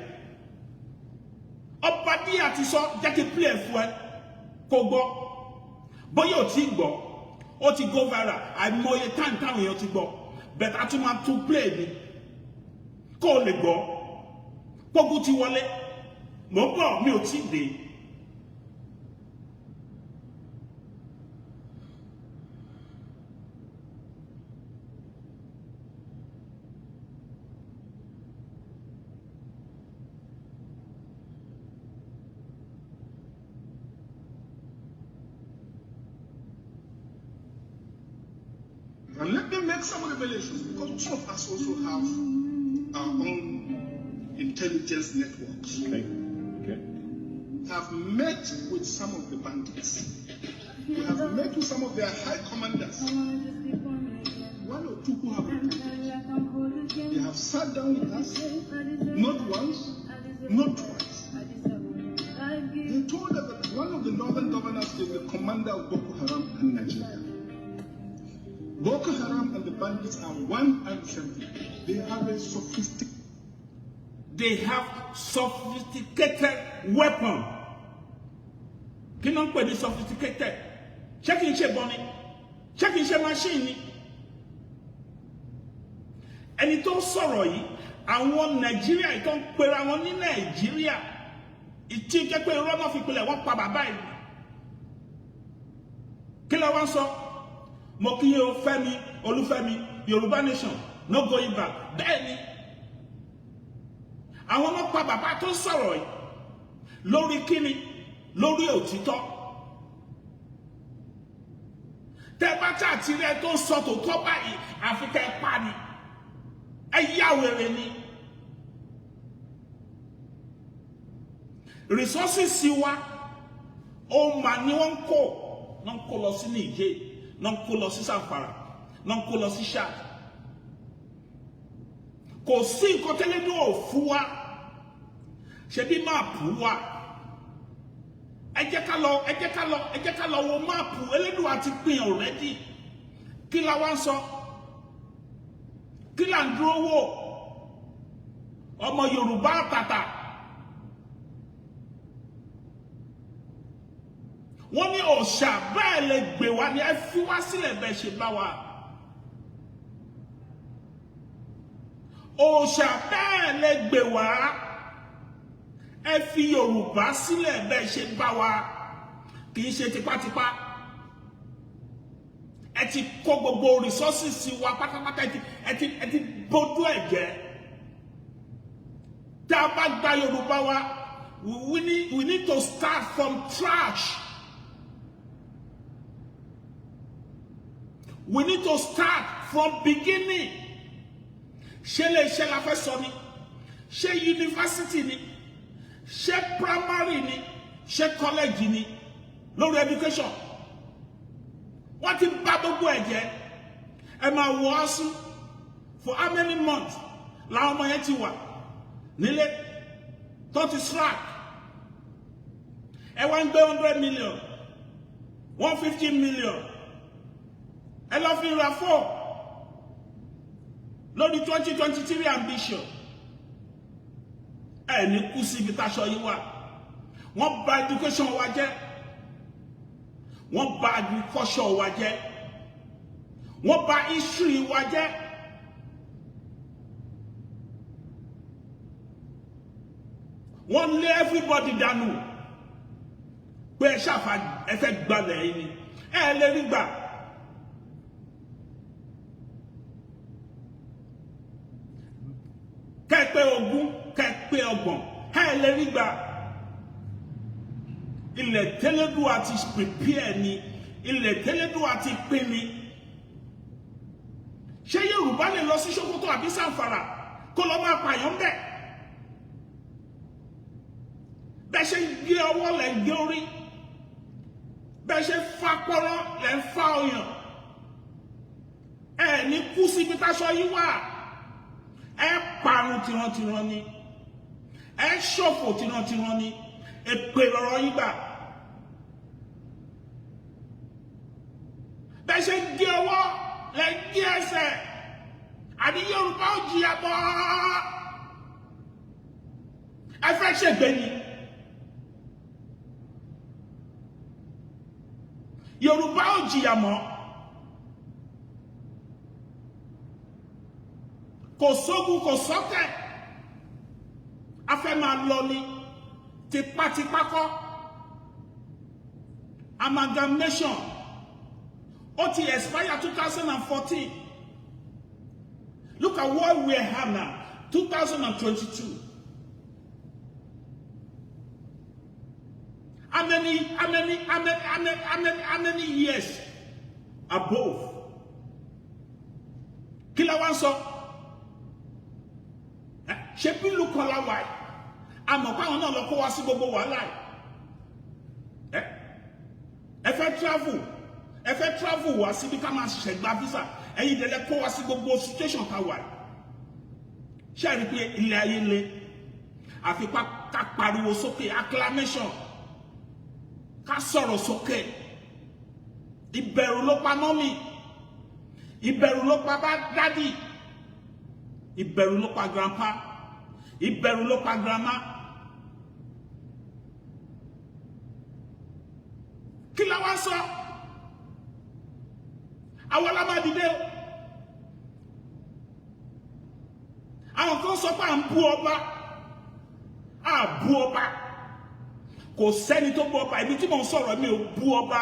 ọba díẹ̀ àti sọ, jẹ́ kí play fún ẹ kó gbọ́. Bóyá ò tí gbọ́, ó ti go viral àìmọye time táwọn èèyàn ti gbọ́, but a tún máa tún play mi kó o lè gbọ́. Pógún ti wọlé, mò ń bọ̀, mi ò tí ì dé. And let me make some revelations, because some of us also have our own intelligence networks. Have met with some of the bandits. We have met with some of their high commanders. One or two who have repented. They have sat down with us, not once, not twice. They told us that one of the northern governors is the commander of Boko Haram in Nigeria. Boko Haram and the bandits are one and the same thing. They have a sophisticated They have sophisticated weapon. Kí ló ń pè ní sophisticated? Ṣé kìí ṣe bọ́n ni? Ṣé kìí ṣe machine ni? Ẹni tó ń sọ̀rọ̀ yìí, àwọn Nàìjíríà tó ń pera wọn ní Nàìjíríà, ìtí jẹ́ pé irọ́ náà fi pilẹ̀, wọ́n pa bàbá yìí. Kí ló wá ń sọ? Mo kí yín o, Fẹ́mi Olúfẹ́mi. Yorùbá nation, no going back. Bẹ́ẹ̀ ni, àwọn ọmọ pa bàbá tó ń sọ̀rọ̀ yìí lórí kíni? Lórí òtítọ́. Tẹ bá tí àti rẹ tó ń sọ tòótọ́ báyìí, àfi kẹ́ ẹ pa ni, ẹ yá wèrè ni. Resources wa, ó mà ní wọ́n ń kó, wọ́n ń kó lọ sí Niger, wọ́n ń kó lọ sí Zamfara, wọ́n ń kó lọ sí Chad. Kò sí nǹkan tẹ́lẹ̀ ní ò fún wa. Ṣebí map wa, ẹ jẹ́ ká lọ, ẹ jẹ́ ká lọ, ẹ jẹ́ ká lọ wo map. Elédùn àti pín already. Kí la wá ń sọ? Kí là ń dúró wò? Ọmọ Yorùbá àtàtà, wọ́n ní òòṣà bẹ́ẹ̀ lè gbè wá ní, ẹ fi wá sílẹ̀ bẹ́ẹ̀ ṣe bá wa. Òòṣà bẹ́ẹ̀ lè gbè wá, ẹ fi Yorùbá sílẹ̀ bẹ́ẹ̀ ṣe bá wa. Kì í ṣe tipátipá. Ẹ ti kó gbogbo resources wa pátápátá, ẹ ti bójú ẹ jẹ́. Tá a bá gba Yorùbá wa, we need to start from trash. We need to start from beginning. Ṣé lè ṣe la fẹ́ sọ ni? Ṣé yunifásitì ni? Ṣé primary ni? Ṣé college ni? Lórí education, Wọ́n ti bà gbogbo ẹ̀ jẹ́. Ẹ máa wọ ọ́sùn, for how many months làwọn ọmọ yẹn ti wà nílé tó ti slack? Ẹ wá ń gbé 100 million, 150 million, ẹ lọ fi ra four lórí 2023 ambition. Ẹ ní kú síbi táṣọ yìí wà. Wọ́n bà education wa jẹ́, wọ́n bà agriculture wa jẹ́, wọ́n bà history wa jẹ́. Wọ́n lé everybody dànù pé ẹ ṣàfà, ẹ fẹ́ gbalẹ̀ yìí ni ẹ lè rí gbà. Kẹ́ pé 20, kẹ́ pé 30, ẹ lè rí gbà. Ilẹ̀ tẹ́lẹ́dùn ti prepare ni, ilẹ̀ tẹ́lẹ́dùn ti pín ni. Ṣé Yorùbá lè lọ sí Sókótó àbí Sàǹfàrà kó lọ máa pààyàn bẹ́ẹ̀? Bẹ́ẹ̀ ṣe ń gé ọwọ́ lẹ̀ ń gé orí, bẹ́ẹ̀ ṣe fa pọ́rọ́ lẹ̀ ń fa ọyàn. Ẹ ní kú síbi táṣọ yìí wà. Ẹ parun tìrantìran ni, ẹ ṣòfò tìrantìran ni. Èpè lọ̀rọ̀ yín gbà. Bẹ́ẹ̀ ṣe ń gé ọwọ́ lẹ̀ ń gé ẹsẹ̀. Àní Yorùbá ò jìyà bọ́. Ẹ fẹ́ ṣègbè ni. Yorùbá ò jìyà mọ́. Kò sógun, kò sọ́tẹ̀. A fẹ́ máa lọ ní tipátipá kọ́. Amalgamation ó ti expire 2014. Look at what we have now, 2022. How many how many how many how many how many how many years above? Kí la wá ń sọ? Ṣé pílù kan la wà yìí? Àmọ́ káwọn náà lọ kó wá sí gbogbo wàhálà yìí. Ẹ fẹ́ travel, ẹ fẹ́ travel wá síbi ká máa ṣẹ̀ṣẹ̀ gba visa. Ẹ̀yin ìdẹ̀lẹ̀ kó wá sí gbogbo situation tá wà yìí. Ṣé ẹ rí i pé ilé ayé le? Àfi ká pariwo sókè, acclamation, ká sọ̀rọ̀ sókè. Ìbẹ̀rù ló pa mummy, ìbẹ̀rù ló pa bá daddy, ìbẹ̀rù ló pa grandpa, ìbẹ̀rù ló pa grandma. Kí la wá sọ? Àwọn la máa dìde o. Àwọn kan sọ pé à ń bú ọba. À bú ọba, kò sẹ́ni tó bú ọba. Ibi tí mò ń sọ̀rọ̀, mi ò bú ọba.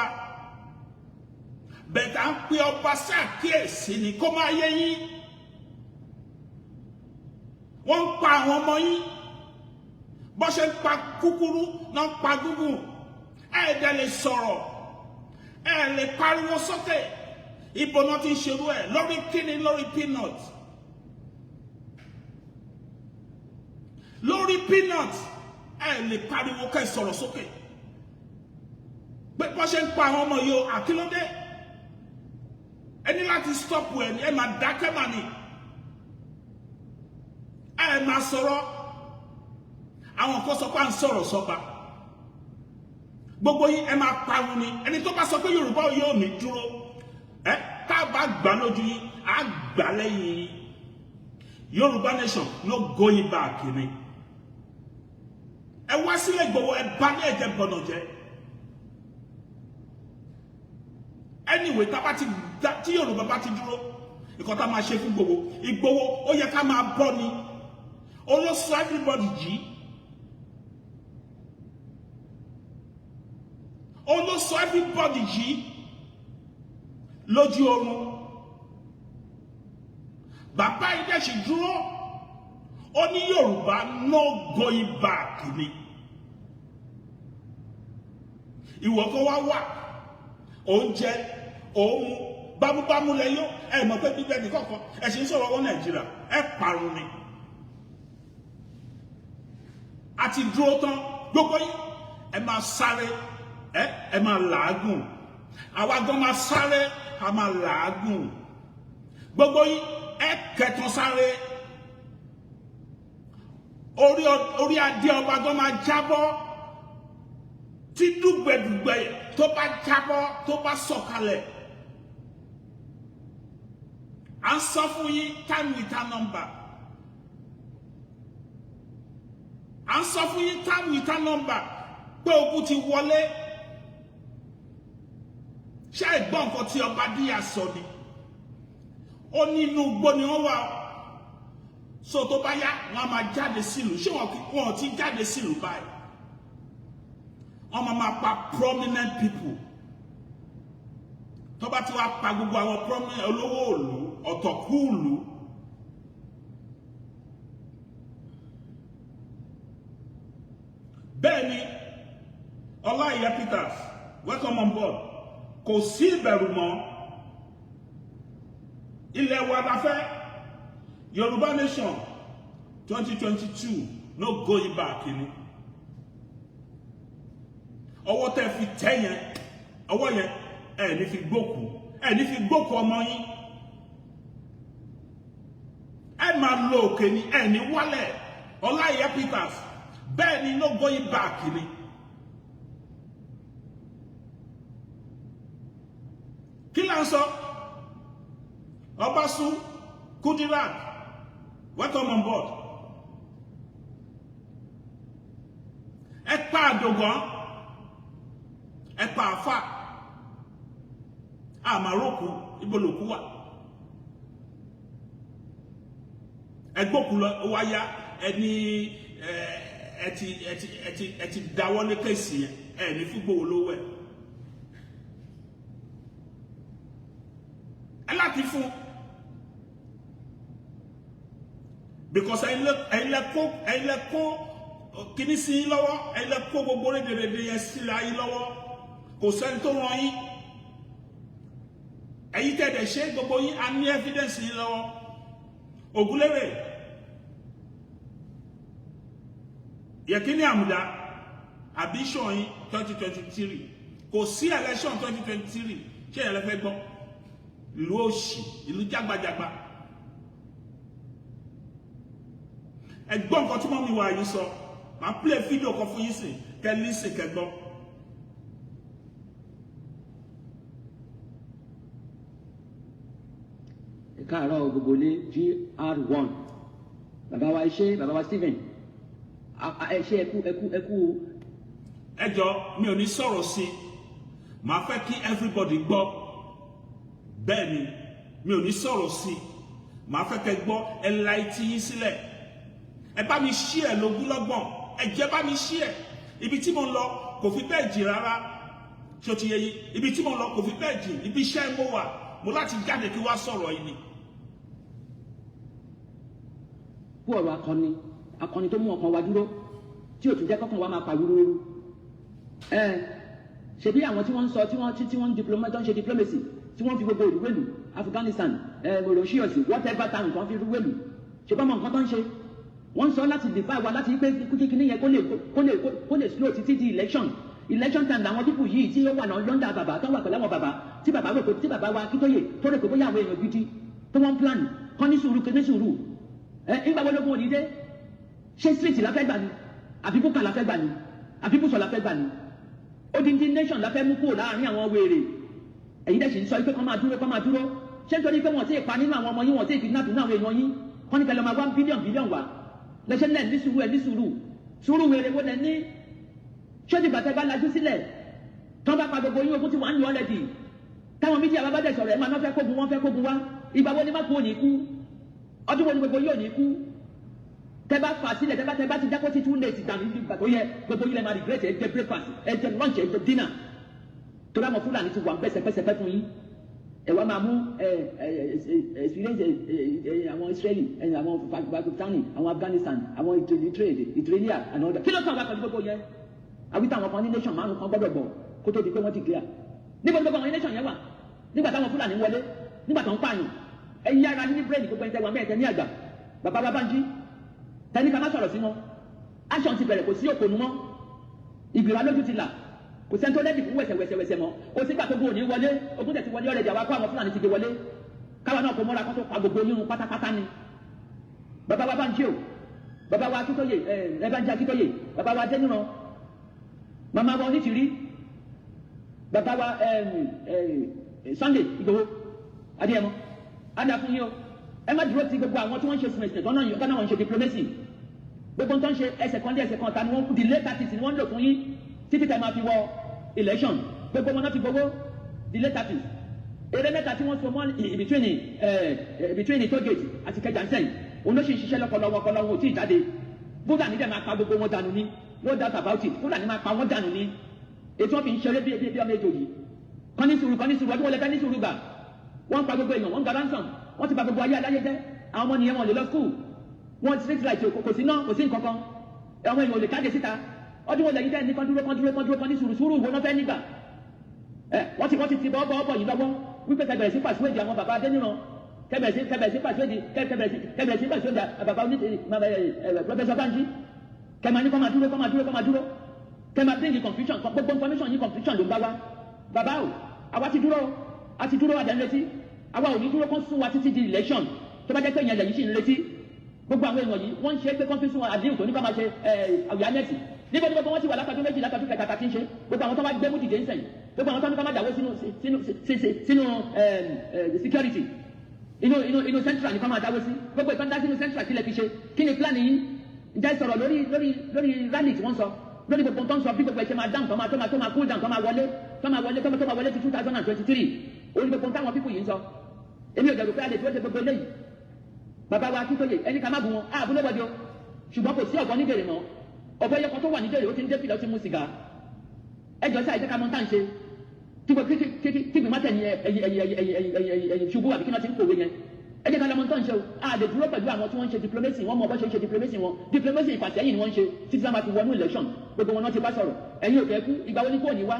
Bẹ̀tà ń pe ọba ṣàkíyèsí ni kó máa yé yín. Wọ́n ń pa àwọn ọmọ yín, bó ṣe ń pa kúkúrú náà ń pa gúngùn. Ẹ̀ dẹ̀ lè sọ̀rọ̀, ẹ̀ lè pariwo sókè. Ibo náà ti ń ṣerú ẹ̀? Lórí kíni? Lórí peanut, lórí peanut. Ẹ̀ lè pariwo kẹ́ sọ̀rọ̀ sókè pé bó ṣe ń pa àwọn ọmọ yìí o, àkílódé? Ẹ ní láti stop ẹ. Ẹ máa dákẹ́ mà ní ẹ máa sọ̀rọ̀. Àwọn kan sọ pé à ń sọ̀rọ̀ sọ́ba. Gbogbo yín, ẹ máa parun ni. Ẹni tó bá sọ pé Yorùbá yóò ní dúró, ẹ tá a bá gbà lójú yín, á gbà lẹ́yìn yín. Yorùbá nation no going back ni. Ẹ wá sílẹ̀ gbowó, ẹ bá ní ẹ̀jẹ̀ gbọ̀nà jẹ́. Anyway, tá bá ti tí Yorùbá bá ti dúró, ìkan tá máa ṣe fún gbogbo Ìgbòho, ó yẹ ká máa bọ́ ni. Olóṣù everybody jí, olóṣù everybody jí lójú oorun. Bàbá yìí dẹ̀ sì dúró, ó ní Yorùbá no going back ni. Ìwọ kan wá wà, oúnjẹ òun bámúbámú lẹ yó. Ẹ mọ̀ pé bíbẹ nìkan kan ẹ sì ń sọ̀rọ̀ ọwọ́ Nàìjíríà, ẹ parun ni. A ti dúró tán. Gbogbo yín, ẹ máa sáré, ẹ máa làágùn. Àwa gan máa sáré, a máa làágùn. Gbogbo yín ẹ kẹtàn sáré. Orí adé ọba gan máa jábọ́. Tí dùgbẹ̀dùgbẹ̀ tó bá jábọ́, tó bá sọ̀kalẹ̀, à ń sọ fún yín time without number, à ń sọ fún yín time without number pé ogun ti wọlé. Ṣé ẹ gbọ́ nǹkan tí ọba díyà sọ ni? Ó ní inú igbó ni wọ́n wà. So tó bá yá, wọ́n á máa jáde sílùú. Ṣé wọn ò ti jáde sílùú báyìí? Wọ́n máa pa prominent people. Tó bá ti wá pa gbogbo àwọn prominent olówó ìlú, ọ̀tọ̀kú ìlú, bẹ́ẹ̀ ni. Ọláìyá Peters, welcome on board. Kò sí ìbẹ̀rù mọ́. Ilẹ̀ wa la fẹ́. Yorùbá Nation 2022, no going back ni. Ọwọ́ tẹ́ fi tẹ́ yẹn, ọwọ́ yẹn, ẹ ní fi gbókù, ẹ ní fi gbókù ọmọ yín. Ẹ máa lo òkè ni, ẹ ní wálẹ̀. Ọláìyá Peters, bẹ́ẹ̀ ni, no going back ni. Kí là ń sọ? Ọbaṣu Kudirat, welcome on board. Ẹ pa àdògán, ẹ pa àfà, àmàrókù. Ibo lòkú wà? Ẹ gbókù lọ wáyá. Ẹ ní ẹ ti dáwọ́ lé case yẹn. Ẹ ní fún Ìgbòho lówó ẹ. Ẹ láti fún, because ẹ̀yin lẹ kó kíní sí yín lọ́wọ́. Ẹ̀yin lẹ kó gbogbo rédèrèdè yẹn síra yín lọ́wọ́. Kò sẹ́ni tó ràn yín. Ẹ̀yin tẹ̀dẹ̀ ṣe gbogbo yín, a ní evidence yín lọ́wọ́. Ògúnlérè, Yẹ̀kínní Àmùdá, ambition yín 2023, kò sí election 2023. Ṣé ẹ lè fẹ́ gbọ́? Ìlú òṣì, ìlú jágbajàgba. Ẹ gbọ́ nǹkan tí mummy wa yìí sọ. Màá play fídíò kan fún yín sìn, kẹ́ listen, kẹ́ gbọ́. Ẹ káàárọ̀ gbogbo ní GR1. Bàbá wa, ẹ ṣé. Bàbá wa Stephen, ẹ ṣé, ẹkú ẹkú ẹkú. Ẹ jọ, mi ò ní sọ̀rọ̀ sí i. Màá fẹ́ kí everybody gbọ́. Bẹ́ẹ̀ ni, mi ò ní sọ̀rọ̀ sí i. Màá fẹ́ kẹ́ gbọ́. Ẹ la etí yín sílẹ̀. Ẹ bá mi ṣí ẹ lógúnlọ́gbọ̀n. Ẹ jẹ́ bá mi ṣí ẹ. Ibi tí mo ń lọ kò fi bẹ́ẹ̀ jì rárá. Ṣé o ti yé yín? Ibi tí mo ń lọ kò fi bẹ́ẹ̀ jì. Ibi iṣẹ́ mo wà, mo láti jáde kí wá sọ̀rọ̀ yìí ni. Kú ọ̀rọ̀ akọni, akọni tó mú ọkàn wa dúró, tí ò tún jẹ́ kọ́kàn wa máa pa wúrúwúrú. Ẹ ṣebí àwọn tí wọ́n ń sọ, tí wọ́n ń diploma, tó ń ṣe diplomacy, tí wọ́n fi gbogbo ìlú wèlú, Afghanistan, Mauritius, whatever town tó ń fi wèlú, ṣe bá mọ nǹkan tó ń ṣe. Wọ́n ń sọ láti defy wa, láti pé kíkíní yẹn kó lè slow títí di election. Election time làwọn people yìí tí ó wà náà London, bàbá tó wà pẹ̀lú àwọn bàbá tí bàbá rò pé, tí bàbá wa Akíntóyè tó rò pé bóyá àwọn èèyàn gidi tó wọ́n plan kọ́ ní sùúrù, ní sùúrù. Ẹ ńgbà wo lógún òní dé? Ṣé street la fẹ́ gbà ni, àbí búkà la fẹ́ gbà ni, àbí bùsọ̀ la fẹ́ gbà ni? Odindi nation la fẹ́ mú kúrò láàrin àwọn wèrè. Èyí dẹ̀ sì ń sọ pé kọ́ máa dúró, kọ́ máa dúró. Ṣé nítorí pé wọ́n ti pa nínú àwọn ọmọ yín, wọ́n ti kidnap nínú àwọn èèyàn yín, kọ́ ní kẹlẹ́ máa wá billion billion wá lẹ́sẹ̀ náà? Ní sùúrù, ẹ̀ ní sùúrù. Sùúrù wèrè wo lẹ ní? Ṣé ti gbàtẹ́ bá lajú sílẹ̀ tọ́ bá pa gbogbo yín? Ogun tí wọ́n á ń lọ already. Táwọn méjì àbábá dẹ̀ sọ̀rọ̀, ẹ̀ máa fẹ́ kógun, wọ́n fẹ́ kógun wá. Ìgbà wo ni má kú òní kú? Ọdún wo ni gbogbo yóò ní kú? Tẹ bá fà sílẹ̀, tẹ bá ti dákó tí too late dànù ìgbà tó yẹ, gbogbo yín lẹ máa regret. Ẹ jẹ breakfast, ẹ jẹ lunch, ẹ jẹ dinner, torí àwọn Fúlàní ti wà pẹ́sẹpẹ́sẹpẹ́ fún yín. Ẹ wá máa mú ẹ ẹ ẹ experience ẹ ẹ àwọn Israeli ẹ, àwọn Pakistani, àwọn Afghanistan, àwọn Israeli and other. Kí ló kàn wá pẹ̀lú gbogbo yẹn? Àwítà àwọn kan ní nation márùn kan gbọ́dọ̀ gbọ́ kó tó di pé wọ́n ti clear. Níbo ni gbogbo àwọn nation yẹn wà nígbà táwọn Fúlàní wọlé, nígbà tó ń pààyàn? Ẹ yára ní brain. Gbogbo ẹni tẹ wà mẹ́ẹ̀, tẹ ní àgbà, bàbá wa Bánjí, tẹni ká má sọ̀rọ̀ sí wọn. Action ti bẹ̀rẹ̀, kò sí òpònú mọ́. Ìgbìrà lójú ti là. Kò sẹ́ni tó ready fún wẹ̀sẹ̀wẹ̀sẹ̀wẹ̀sẹ̀ mọ́. Kò sígbà tó gbóò ní wọlé. Ogun tẹ̀ ti wọlé ọ̀rẹ́dì, àwa kó àwọn Fúlàní ti gbé wọlé. Káwa náà kò mọ́ra kó tó pa gbogbo yín pátápátá ni. Bàbá wa Bánjí o, bàbá wa Akíntóyè, ẹ ẹ Bánjí Akíntóyè, bàbá wa Adéníran, màmá wa Onítìrí, bàbá wa ẹ ẹ Sunday Ìgbòho Adéyẹmọ, adá fún yín o. Ẹ má dúró ti gbogbo àwọn tí wọ́n ń ṣe sùnmẹ̀sìnẹ̀ tọ́nà wọ́n ń ṣe diplomacy. Gbogbo tó ń ṣe, ẹsẹ̀ kan dé ẹsẹ̀ kan ta ni wọ́n. Delay tactics ni wọ́n ń lò fún yín títí tẹ́ máa fi wọ election. Gbogbo wọn náà ti gbowó. Delay tactics, eré mẹ́ta tí wọ́n so mọ́ between toll gate àti Kẹjà ńsẹ̀yìn, òun ló sì ń ṣiṣẹ́ lọ́pọ̀lọpọ̀. Ọpọlọ wọn ò tí ì jáde. Fúlàní dẹ̀ máa pa gbogbo wọn dànù ní, no doubt about it. Fúlàní máa pa wọn dànù ní. Ètò wọn fi ń ṣeré bí bí ọmọ ejò yìí. Kọ́ ní sùúrù, kọ́ ní sùúrù. Ọdún wọlé fẹ́ ní sùúrù gbà? Wọ́n pa gbogbo èèyàn, wọ́n ń gba ransom, wọ́n ti pa gbogbo ayé aláyé jẹ́. Àwọn ọmọ nìyẹn, wọn lè lọ school, wọ́n street light, kò sí ná, kò sí nǹkan kan. Àwọn èèyàn ò lè káde síta. Ọdún wọlé yìí tẹ́ ní kán dúró, kán dúró, kán dúró, kán ní sùúrù? Sùúrù wo náà fẹ́ nígbà? Ẹ wọ́n ti bọ́ bọ́ bọ̀ yìí lọ́wọ́ wípé kẹbẹ̀rẹ̀ sí persuade àwọn bàbá Adéníran, kẹbẹ̀rẹ̀ sí persuade, kẹbẹ̀rẹ̀ sí persuade bàbá oní Professor Banji, kẹmà ní kọ́ máa dúró, kọ́ máa dúró, kọ́ máa dúró, kẹmà bring confusion. Gbogbo information yìí, confusion ló ń bá wa. Bàbá o, àwa ti dúró, a ti dúró, àdá ń retí. Àwa ò ní dúró kán sún wa títí di election. Tó bá jẹ́ pé ìyẹn lẹ́yìn sì ń retí, gbogbo àwọn èèyàn yìí, wọ́n ń ṣe pé kán fi sún àdéhùn tó ní ká máa ṣe awareness. Níbo ní gbogbo wọn ti wà látọdún 2, látọdún 3 tá ti ń ṣe? Gbogbo àwọn tó bá gbé mú dìde ń sẹ̀yìn, gbogbo àwọn tó ní ká má dáwó sínú security, inú central ní ká máa dáwó sí. Gbogbo ìtàn dá sínú central, kí lẹ fi ṣe? Kí ni plan yín? Ǹjẹ́ sọ̀rọ̀ lórí rally tí wọ́n sọ, lórí gbogbo tó ń sọ, bí gbogbo ẹ̀ ṣe máa dáhùn, tó máa cool down, tó máa wọlé, tó máa wọlé ti 2023? Orí gbogbo táwọn people yìí ń sọ, èmi ò dẹ̀rù pé a lè dúró de gbogbo eléyìí. Bàbá wa Akíntóyè, ẹni ká má bu wọn àbúlé wọdí o, ṣùgbọ́n kò sí ọ̀bọ nídèrè mọ́. Ọ̀bọ ẹyọ kan tó wà nídèrè, ó ti ń dé fìlà, ó ti mú sìgá. Ẹjọ́ sáà, ẹjẹ́ ká mọ tá à ń ṣe tí gbìmọ̀ tẹ̀yìn ẹ̀yìn ẹ̀yìn ẹ̀yìn ẹ̀yìn ẹ̀yìn ẹ̀yìn ṣubú àbí kí wọ́n ti ń kòwé yẹn. Ẹ jẹ́ ká lọ́mọ tó ń ṣe o. A lè dúró pẹ̀lú àwọn tí wọ́n ń ṣe diplomacy. Wọ́n mọ bọ́ ṣe ń ṣe diplomacy wọn. Diplomacy ìfàsẹ́yìn ni wọ́n ń ṣe títí táwọn fi wọnú election. Gbogbo wọn náà ti bá sọ̀rọ̀. Ẹ̀yin ò fẹ́ kú. Ìgbà wo ni kò ní wá?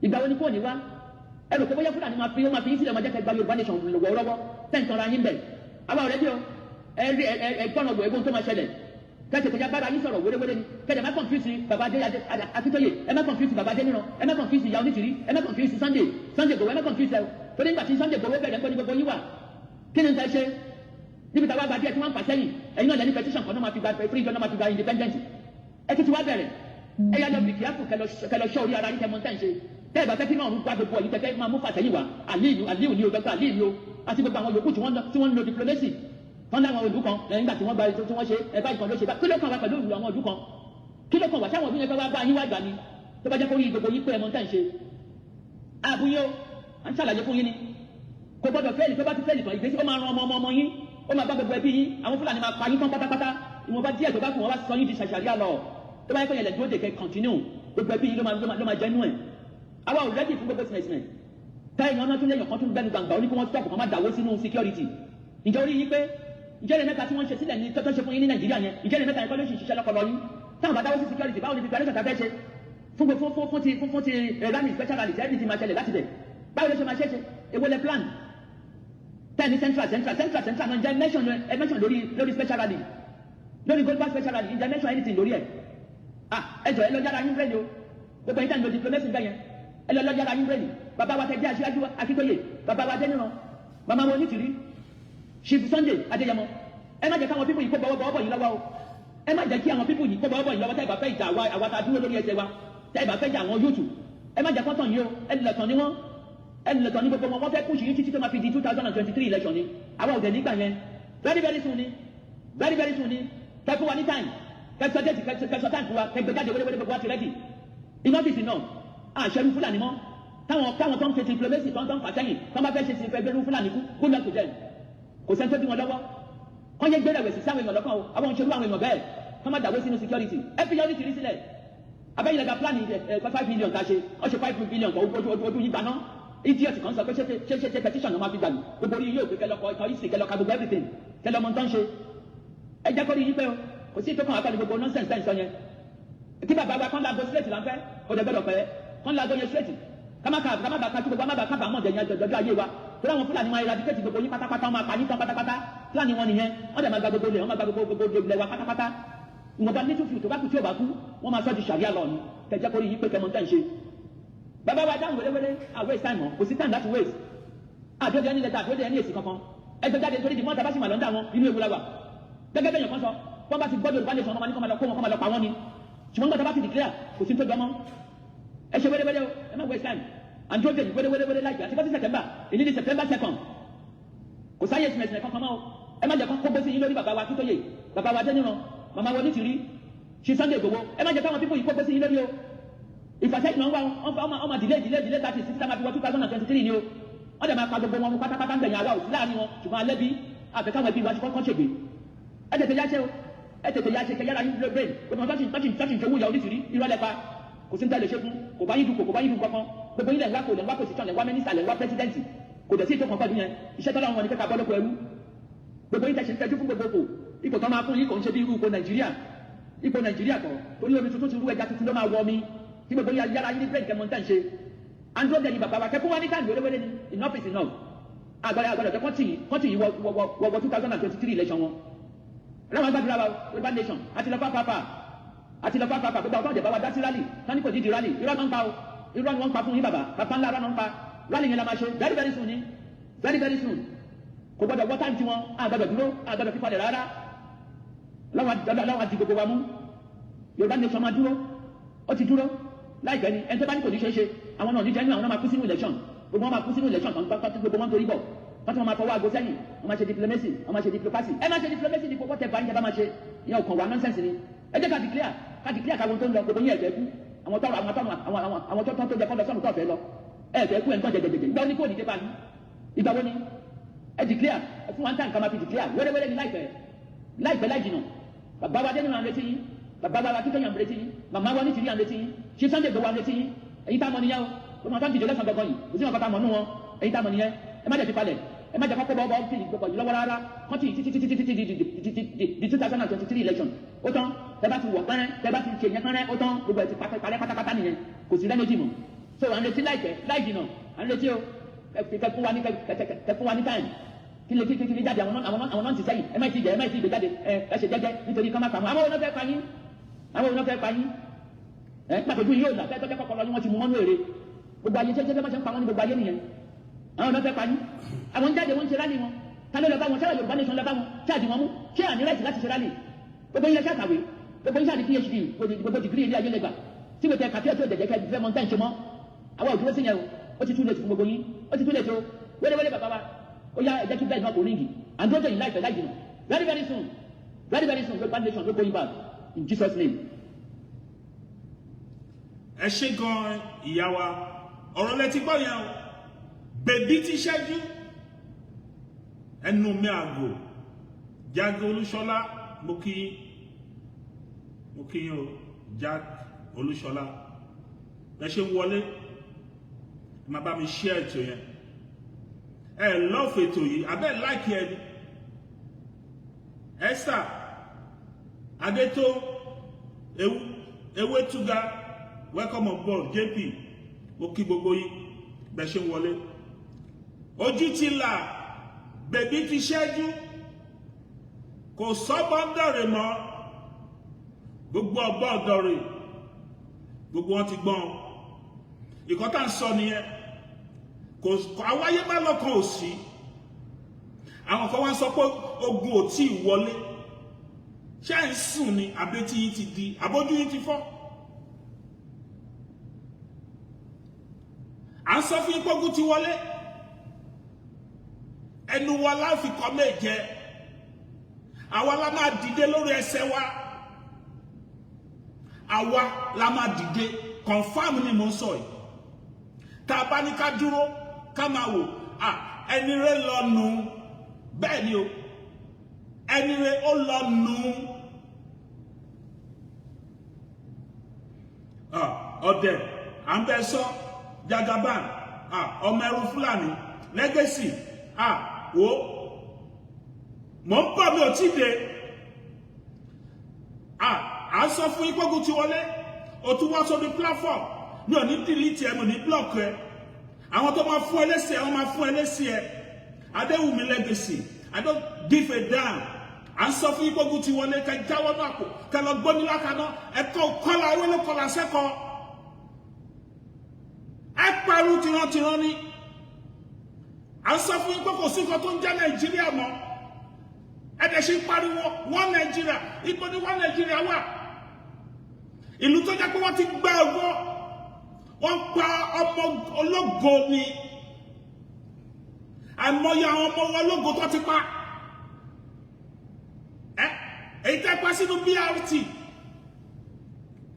Ìgbà wo ni kò ní wá? Ẹ rò pé bóyá Fúlàní máa fi ó máa fi yín sílẹ̀, máa jẹ́ kẹ́ gba Yorùbá nation lọ́wọ́lọ́wọ́ tẹ̀ǹtàn ra yín bẹ̀. Àwa ọ̀rẹ́ bí o. Ẹ rí ẹ gbọ́nà ọgbọ̀n egbò tó máa ṣẹlẹ̀. Kẹsẹ̀ kẹjá bára yín sọ̀rọ̀ wéréwéré ni. Kẹjẹ má confuse bàbá adé Akíntóyè, ẹ má confuse bàbá Adéníran, ẹ má confuse ìyá Onítìrí, ẹ má confuse Sunday Igboho, ẹ má confuse ẹ o. Torí nígbà tí Sunday Igboho bẹ̀rẹ̀ ńkọ́ ní gbogbo yín wà? Kí ni n ta ṣe níbi táwa gba díẹ̀ tí wọ́n ń fà sẹ́yìn? Ẹ̀yin náà lẹ́ni petition kan náà máa fi gba freedom náà, máa fi gba independent. Ẹ tún ti wá bẹ̀rẹ̀. Ẹ yá lọ be careful, kẹlọ ṣọ́ orí ara yín, kẹ mọ̀ tẹ́ ń ṣe. Tẹ́ ẹ bá fẹ́ kí náà ń gba gbogbo ẹ̀yin tẹ́tẹ́ máa mú fàsẹ́yìn wá. Aliyu, Aliyu ni o, Dr. Aliyu ni o, àti gbogbo àwọn yòókù tí wọ́n ń lo diplomacy tán láwọn ìlú kan lẹ́yìn ìgbà tí wọ́n gba tí wọ́n ṣe ẹ báyìí kan ló ṣe bá. Kí ló kàn wá pẹ̀lú ìlú àwọn ìlú kan? Kí ló kàn wá? Sáwọn òbí yẹn fẹ́ wá bá yín wá gbà ni? Tó bá jẹ́ kó rí gbogbo yín pé ẹ mọ̀ tẹ́ ń ṣe àbúyé o, à ń ṣàlàyé fún yín ni. Kò gbọdọ̀ fail. Tó bá ti fail tán, ìgbésí ó máa ran ọmọ ọmọ ọmọ yín, ó máa bá gbogbo ẹbí yín. Àwọn Fúlàní máa pa yín tán pátápátá. Ìwọ̀nba díẹ̀ tó bá kù, wọ́n wá sọ yín di ṣàṣàríà lọ. Tó bá yẹ kó yẹn lẹ̀ dúró de kẹ́ continue, gbogbo ẹbí yín ló máa jẹ́ nú ẹ̀. Àwa ò ready fún gbogbo sinẹ̀sinẹ̀ táyà ọ̀nà tún lẹ́yìn kan tún gbẹnu gbàngbà. Ó ní kí wọ́n stop, kó má dáwó sínú security. Ǹjẹ́ orí yín pé? Ǹjẹ́ lè mẹ́ta tí wọ́n ṣe sílẹ̀ ní tọ́tọ́ ṣe fún yín ní Nàìjíríà yẹn, ǹjẹ́ lè mẹ́ta yẹn kọ́ ló ṣì ṣiṣẹ́ lọ́pọlọ yín? Táwọn bá dáwó sí security, báwo ni preparation ta fẹ́ ṣe fún ti rally, special rally, everything máa ṣẹlẹ̀ láti bẹ̀? Báwo ló ṣe máa ṣe ṣe? Èwo lẹ plan tẹ́ni? Central, central, central, central náà, ǹjẹ́ mention ẹ mention lórí special rally, lórí global special rally? Ǹjẹ́ mention anything lórí ẹ̀? Ah, ẹ jọ, ẹ lọ jára yín rẹ́ni o. Gbogbo ẹ̀yin tẹ́ ń lo diplomacy bẹ́ẹ̀ yẹn, ẹ lọ jára yín rẹ́ni. Bàbá wa tẹ jẹ́ aṣíwájú Akíntóyè, bàbá wa Adéníran, màmá wọn Onítìrí, Chief Sunday Adéyẹmọ, ẹ má jẹ́ káwọn people yìí kó bọ́wọ́ bọ́wọ́ yìí lọ́wọ́ o. Ẹ má jẹ́ kí àwọn people yìí kó bọ́wọ́ bọ́ yìí lọ́wọ́. Tẹ́ ẹ bá fẹ́ ìjà àwa tá a dúró lórí ẹsẹ̀ wa, tẹ́ ẹ bá fẹ́ jà àwọn youth, ẹ má jẹ́ kó tàn yín o. Ẹ lè tàn ní wọ́n, ẹ lè tàn ní gbogbo wọn. Wọ́n fẹ́ push yín títí tó máa fi di 2023 election ni. Àwa ò dẹ̀ nígbà yẹn. Very very soon ni, very very soon ni. Kẹ́ fún wa ní time, kẹ́ sọ date, kẹ́ sọ time fún wa, kẹ́ gbé jáde wéléwélé. Gbogbo wa ti ready. Enough is enough. Àṣẹrú Fúlàní mọ́. Táwọn tó ń ṣe diplomacy, tó ń fà sẹ́yìn, tó ń bá fẹ́ ṣe ti fẹ́ gbẹ́rú Fúlàní kú, good luck to them. Kò sẹ́ni tó dí wọn lọ́wọ́. Kọ́ yẹ gbẹ́rẹ̀ wẹ̀sì sáwọn èèyàn lọ́kàn o. Àwọn òṣèlú, àwọn èèyàn bẹ́ẹ̀, kọ́ má dàwó sínú security. Ẹ fi yọrí tìrí sílẹ̀. Abẹ́yìn lẹ́gà plan ẹ 5 million ká ṣe ọ ṣe 5 billion kan ojú yín gbaná. Idiot kan sọ pé ṣe petition náà máa fi gbàlù. Gbogbo orí yóò pé kẹlọkọ ikọ̀ yìí sì kẹlọka gbogbo everything kẹlọmọ tó ń ṣe. Ẹ jẹ́ kó rí yín pé o. Kò sí ìtọ́kàn akọ́ni gbogbo nonsense tẹ́ ń sọ yẹn. Kí bàbá wa kán lago straight là ń fẹ́. Kò dẹ̀ gbọ́dọ̀ pẹ́ kán lago yẹn straight. Ká má bà kájú gbogbo, má bà kábàámọ̀ jẹ̀yìn àjọjọ́ ayé wa, torí àwọn Fúlàní máa eradicate gbogbo yín pátápátá. Wọn máa pa yín tán pátápátá. Fúlàní wọn nìyẹn. Wọ́n dẹ̀ máa gba gbogbo ilẹ̀, wọ́n máa gba gbogbo ilẹ̀ wa pátápátá. Ìwọ̀nba little few tó bá kú, tí ò bá kú, wọ́n máa sọ di sàríà lọ ni. Kẹjẹ́ kórìí yín pé kẹmọ tẹ́ ń ṣe. Bàbá wa dáhùn wéléwélé, à waste time mọ́, kò sí time láti waste. Àdóde ẹni lẹ́tà, àdóde ẹni èsì kankan. Ẹgbẹ́ jáde nítorí dìmọ́ tàbá sì mà lọ́ndà wọn, inú ewu la wà. Gẹ́gẹ́ bẹ́ẹ̀ yẹn kan sọ, wọ́n bá ti gbọ́dọ̀ Yorùbá nation, ọmọ ní kọ́ máa lọ kó wọn, kọ́ máa lọ pa wọ́n ni. Ṣùgbọ́n gbọ́dọ̀ bá ti declare, kò sí tó jọmọ́. Ẹ ṣe wéléwélé o, ẹ má waste time. Àdóde yìí wéléwélé láìpẹ́ àti bọ́sí September, èyí ní September 2. Kò sáyé ìsìnẹ̀sìnẹ̀ kankan mọ́ o. Ẹ má jẹ́ kó gbé sí yín lórí. Bàbá wa Akíntóyè, bàbá wa Adéníran, màmá wa Onítìrí, ṣe Sunday Igboho, ẹ má jẹ́ káwọn people yìí kó gbé sí yín lórí o. Ìfàsẹ́yìn náà ń wá wọn, ọmọ delay, delay, delay 36 tá máa fi wọ 2023 ni o. Wọ́n dẹ̀ máa pa gbogbo wọn pátápátá ń gbẹ̀yìn. Àwa ò sí láàrin wọn, ṣùgbọ́n alẹ́ bí àfẹ́ káwọn ẹbí wa ti kọ́kọ́ ṣègbè. Ẹ tètè yá ṣe o, ẹ tètè yá ṣe kẹ yára yín brain. Gbogbo wọn tọ́sí ìṣòwò ìyá Onítìrí, irọ́ lẹ́pa, kò sí ní tẹ́lẹ̀ ṣe fún, kò bá yín dùn, kò bá yín dùn kankan. Gbogbo yín lẹ̀ ń wá kò lẹ̀ ń wá position, lẹ̀ ń wá mínísítà, lẹ̀ ń wá president, kò dẹ̀ sí ìtòkàn pẹ̀lú yẹn. Iṣẹ́ tọ́lá wọn ni kẹ́kẹ́ bọ́ lóko ẹrú. Gbogbo yín tẹ̀sí ń tẹ́jú fún gbogbo ipò, ipò tó máa fún yín kò ń ṣe bí irú ipò Nàìjíríà, ipò Nàìjíríà kọ́, torí omi tuntun ti rú, ẹja tuntun ló máa wọ mi. Tí gbogbo yín yára yín ní brain kẹmọ tẹ́ ń ṣe android ni. Bàbá wa, kẹ́kọ́ wá ní time wéléwélé ni. Enough is enough. Àgbàdo àgbàdo jẹ́ kọ́ntì yìí wọ 2023 election wọn láwọn gbàdúrà wa. Yorùbá nation àti lọ pápápá, àti lọ pápápá. Gbogbo àwọn tó ń jẹ bá wa dá sí rally tani kò dídì rally, irọ́ náà ń pa o, irọ́ ni wọ́n ń pa fún yín. Bàbá bàbá ńlá, irọ́ náà ń pa. Rally yẹn la máa ṣe very very soon ni, very very soon. Kò gbọdọ̀ wọ́ time tiwọn. Àgbàdo dúró, àgbàdo fífalẹ̀ rárá. Láwọn àti gbogbo wa mú Yorùbá nation máa dúró, ó ti dúró láìpẹ́ ni. Ẹni tó bá ní kò ní ṣe é ṣe, àwọn náà ní jẹ́ inú, àwọn náà máa kú sínú election. Gbogbo wọn máa kú sínú election kan tó gbogbo wọn torí bọ̀ wọ́n ti wọn máa fọwọ́ aago sẹ́yìn. Wọ́n máa ṣe diplomacy, wọ́n máa ṣe diplomacy, ẹ máa ṣe diplomacy ní whatever yín tẹ́ bá máa ṣe, ìyẹn ò kàn wá, nonsense ni. Ẹ jẹ́ ká declare, ká declare káwọn tó ń lọ. Gbogbo yín ẹ̀fẹ́ kú, àwọn tọrọ, àwọn tọrọ, àwọn tó tó jẹ kọ́ lọ sọ́nù tó ọ̀fẹ́ lọ, ẹ̀fẹ́ kú. Ẹ̀ ń tọ́ jẹjẹjẹjẹ. Ìgbà wo ni kò ní dé bá yín? Ìgbà wo ni ẹ declare? Ẹ fún wa ń tàn ká máa fi declare wẹ́rẹ́wẹ́rẹ́ ní láìpẹ́, láìpẹ́, láì jìnà. Bàbá wa Adéníran ń retí yín, bàbá wa Akíntóyè ń retí yín, màmá wa Onítìrí ń retí yín, ṣé Sunday Igboho ń retí yín. Ẹ̀yin tá a mọ̀ nìyẹn o. Gbogbo àwọn tó ń dìde lẹ́sàn gangan yìí, kò sí wọn kọ́ta mọ̀ nú wọn. Ẹ̀yin tá a mọ̀ nìyẹn. Ẹ má jẹ́ fi palẹ̀, ẹ má jẹ́ kọ́kọ́ bọ́ bọ́ fi gbogbo yìí lọ́wọ́ rárá. Kọ́ntì títí títí títí di 2023 election, ó tán. Tẹ bá ti wọ̀ pẹ́rẹ́, tẹ bá ti ṣe yẹn pẹ́rẹ́, ó tán. Gbogbo ẹ̀ ti parẹ́ pátápátá nìyẹn, kò sí lẹ́nu mọ̀. So à ń retí láìpẹ́ láì jìnà, à ń retí o. Kẹ fún wa ní, kẹ fún wa ní time. Kí lè kí kí jáde? Àwọn náà ti sẹ́yìn. Ẹ má ti jẹ, ẹ má ti gbé jáde. Ẹ ṣe jẹ́jẹ́ nítorí kọ́ má pa àwọn. Àwọn onáfẹ́ pa yín, àwọn onáfẹ́ pa yín. Ẹ pàtó yóò là fẹ́ tọ́jú kọ́kọ́ lọ ní wọ́n ti mú mọ́nú èrè gbogbo ayé jẹ́jẹ́ bá ṣe ń pa wọ́n ní gbogbo ayé nìyẹn. Àwọn onáfẹ́ pa yín. Àwọn ń jáde, wọ́n ń ṣe rally wọn. Ta ló lọ bá wọn? Ṣáà Yorùbá nation lọ bá wọn ṣáàdì wọn mú? Ṣé àní right láti ṣe rally? Gbogbo yín lẹ ṣàkàwé, gbogbo yín ṣáà ní PhD, gbogbo degree ilé ayé lẹgbà tí mo tẹ kàtí ẹ̀ tí ò jẹjẹ kẹ fẹ́ mọ tẹ́ ń ṣe mọ́. Àwa ò dúró sí yẹn o. Ó ti too late fún gbogbo yín, ó ti too late o. Wéléwélé, bàbá wa, ó yá, ẹ jẹ́ kí bẹ́ẹ̀ náà kò ring. And don't you láìpẹ́ láì jìnnà, very very soon, very very soon, Yorùbá nation no going back, in Jesus' name. Ẹ ṣe gan, ìyá wa. Ọ̀rọ̀ lẹ ti gbọ́ yẹn o. Bèbí ti ṣẹ́jú ẹnu mi àgò. Jack Olúṣọlá, mo kí yín, mo kí yín o. Jack Olúṣọlá, ẹ ṣe ń wọlé, ẹ máa bá mi share ètò yẹn. Ẹ love ètò yìí, abẹ́ like ẹ ni. Esther Adétó ewu Ewétúgà, welcome on board. JP, mo kí gbogbo yín bẹ́ ṣe ń wọlé. Ojú ti là, bèbí ti ṣẹ́jú, kò sọ́gbọ́n dọ̀rẹ̀ mọ́. Gbogbo ọgbọ́n dọ̀rẹ̀, gbogbo wọn ti gbọ́n. Ìkọ́ tá ń sọ nìyẹn. Kò àwáyé má lọ́kàn ò sí. Àwọn kan wá ń sọ pé ogun ò tí ì wọlé. Ṣé ń sùn ni àbẹ́tí yín ti di, àbójú yín ti fọ́? À ń sọ fún yín pé ogun ti wọlé. Ẹnu wa láfi kọ́ méje. Àwa la máa dìde lórí ẹsẹ̀ wa, àwa la máa dìde. Confam ni mo ń sọ yìí. Tá a bá ní ká dúró ká máa wò, ẹni rẹ lọ nù. Bẹ́ẹ̀ ni o, ẹni rẹ ó lọ nù. Ọdẹ à ń bẹ sọ Jagaban, ọmọ ẹrú Fúlàní legacy wo mò ń bọ̀, mi ò tí dé. À ń sọ fún yín pọ́gùn ti wọlé. O tún wá sórí platform, mi ò ní delete ẹ, mi ò ní block ẹ. Àwọn tó máa fún ẹ lésì ẹ, wọ́n máa fún ẹ lésì ẹ. Adéwùmí legacy, I don't give a damn. À ń sọ fún yín pọ́gùn ti wọlé. Kẹ jáwọ́ náà kò kẹ lọ gbómi lákaná. Ẹ̀kọ́ kọ́lá ewé ló kọlà sẹ́kọ̀ọ́. Ẹ parun tìrantìran ni. À ń sọ fún yín pé kò sí nǹkan tó ń jẹ́ Nàìjíríà mọ́. Ẹ dẹ̀ ṣe ń pariwo one Nigeria. Ibo ni one Nigeria wà? Ìlú tó jẹ́ pé wọ́n ti gbá ọgbọ́n, wọ́n pa ọmọ ológo ni. Àìmọye àwọn ọmọ ológo tó ti pa. Ẹ èyí tẹ́ pa sínú BRT,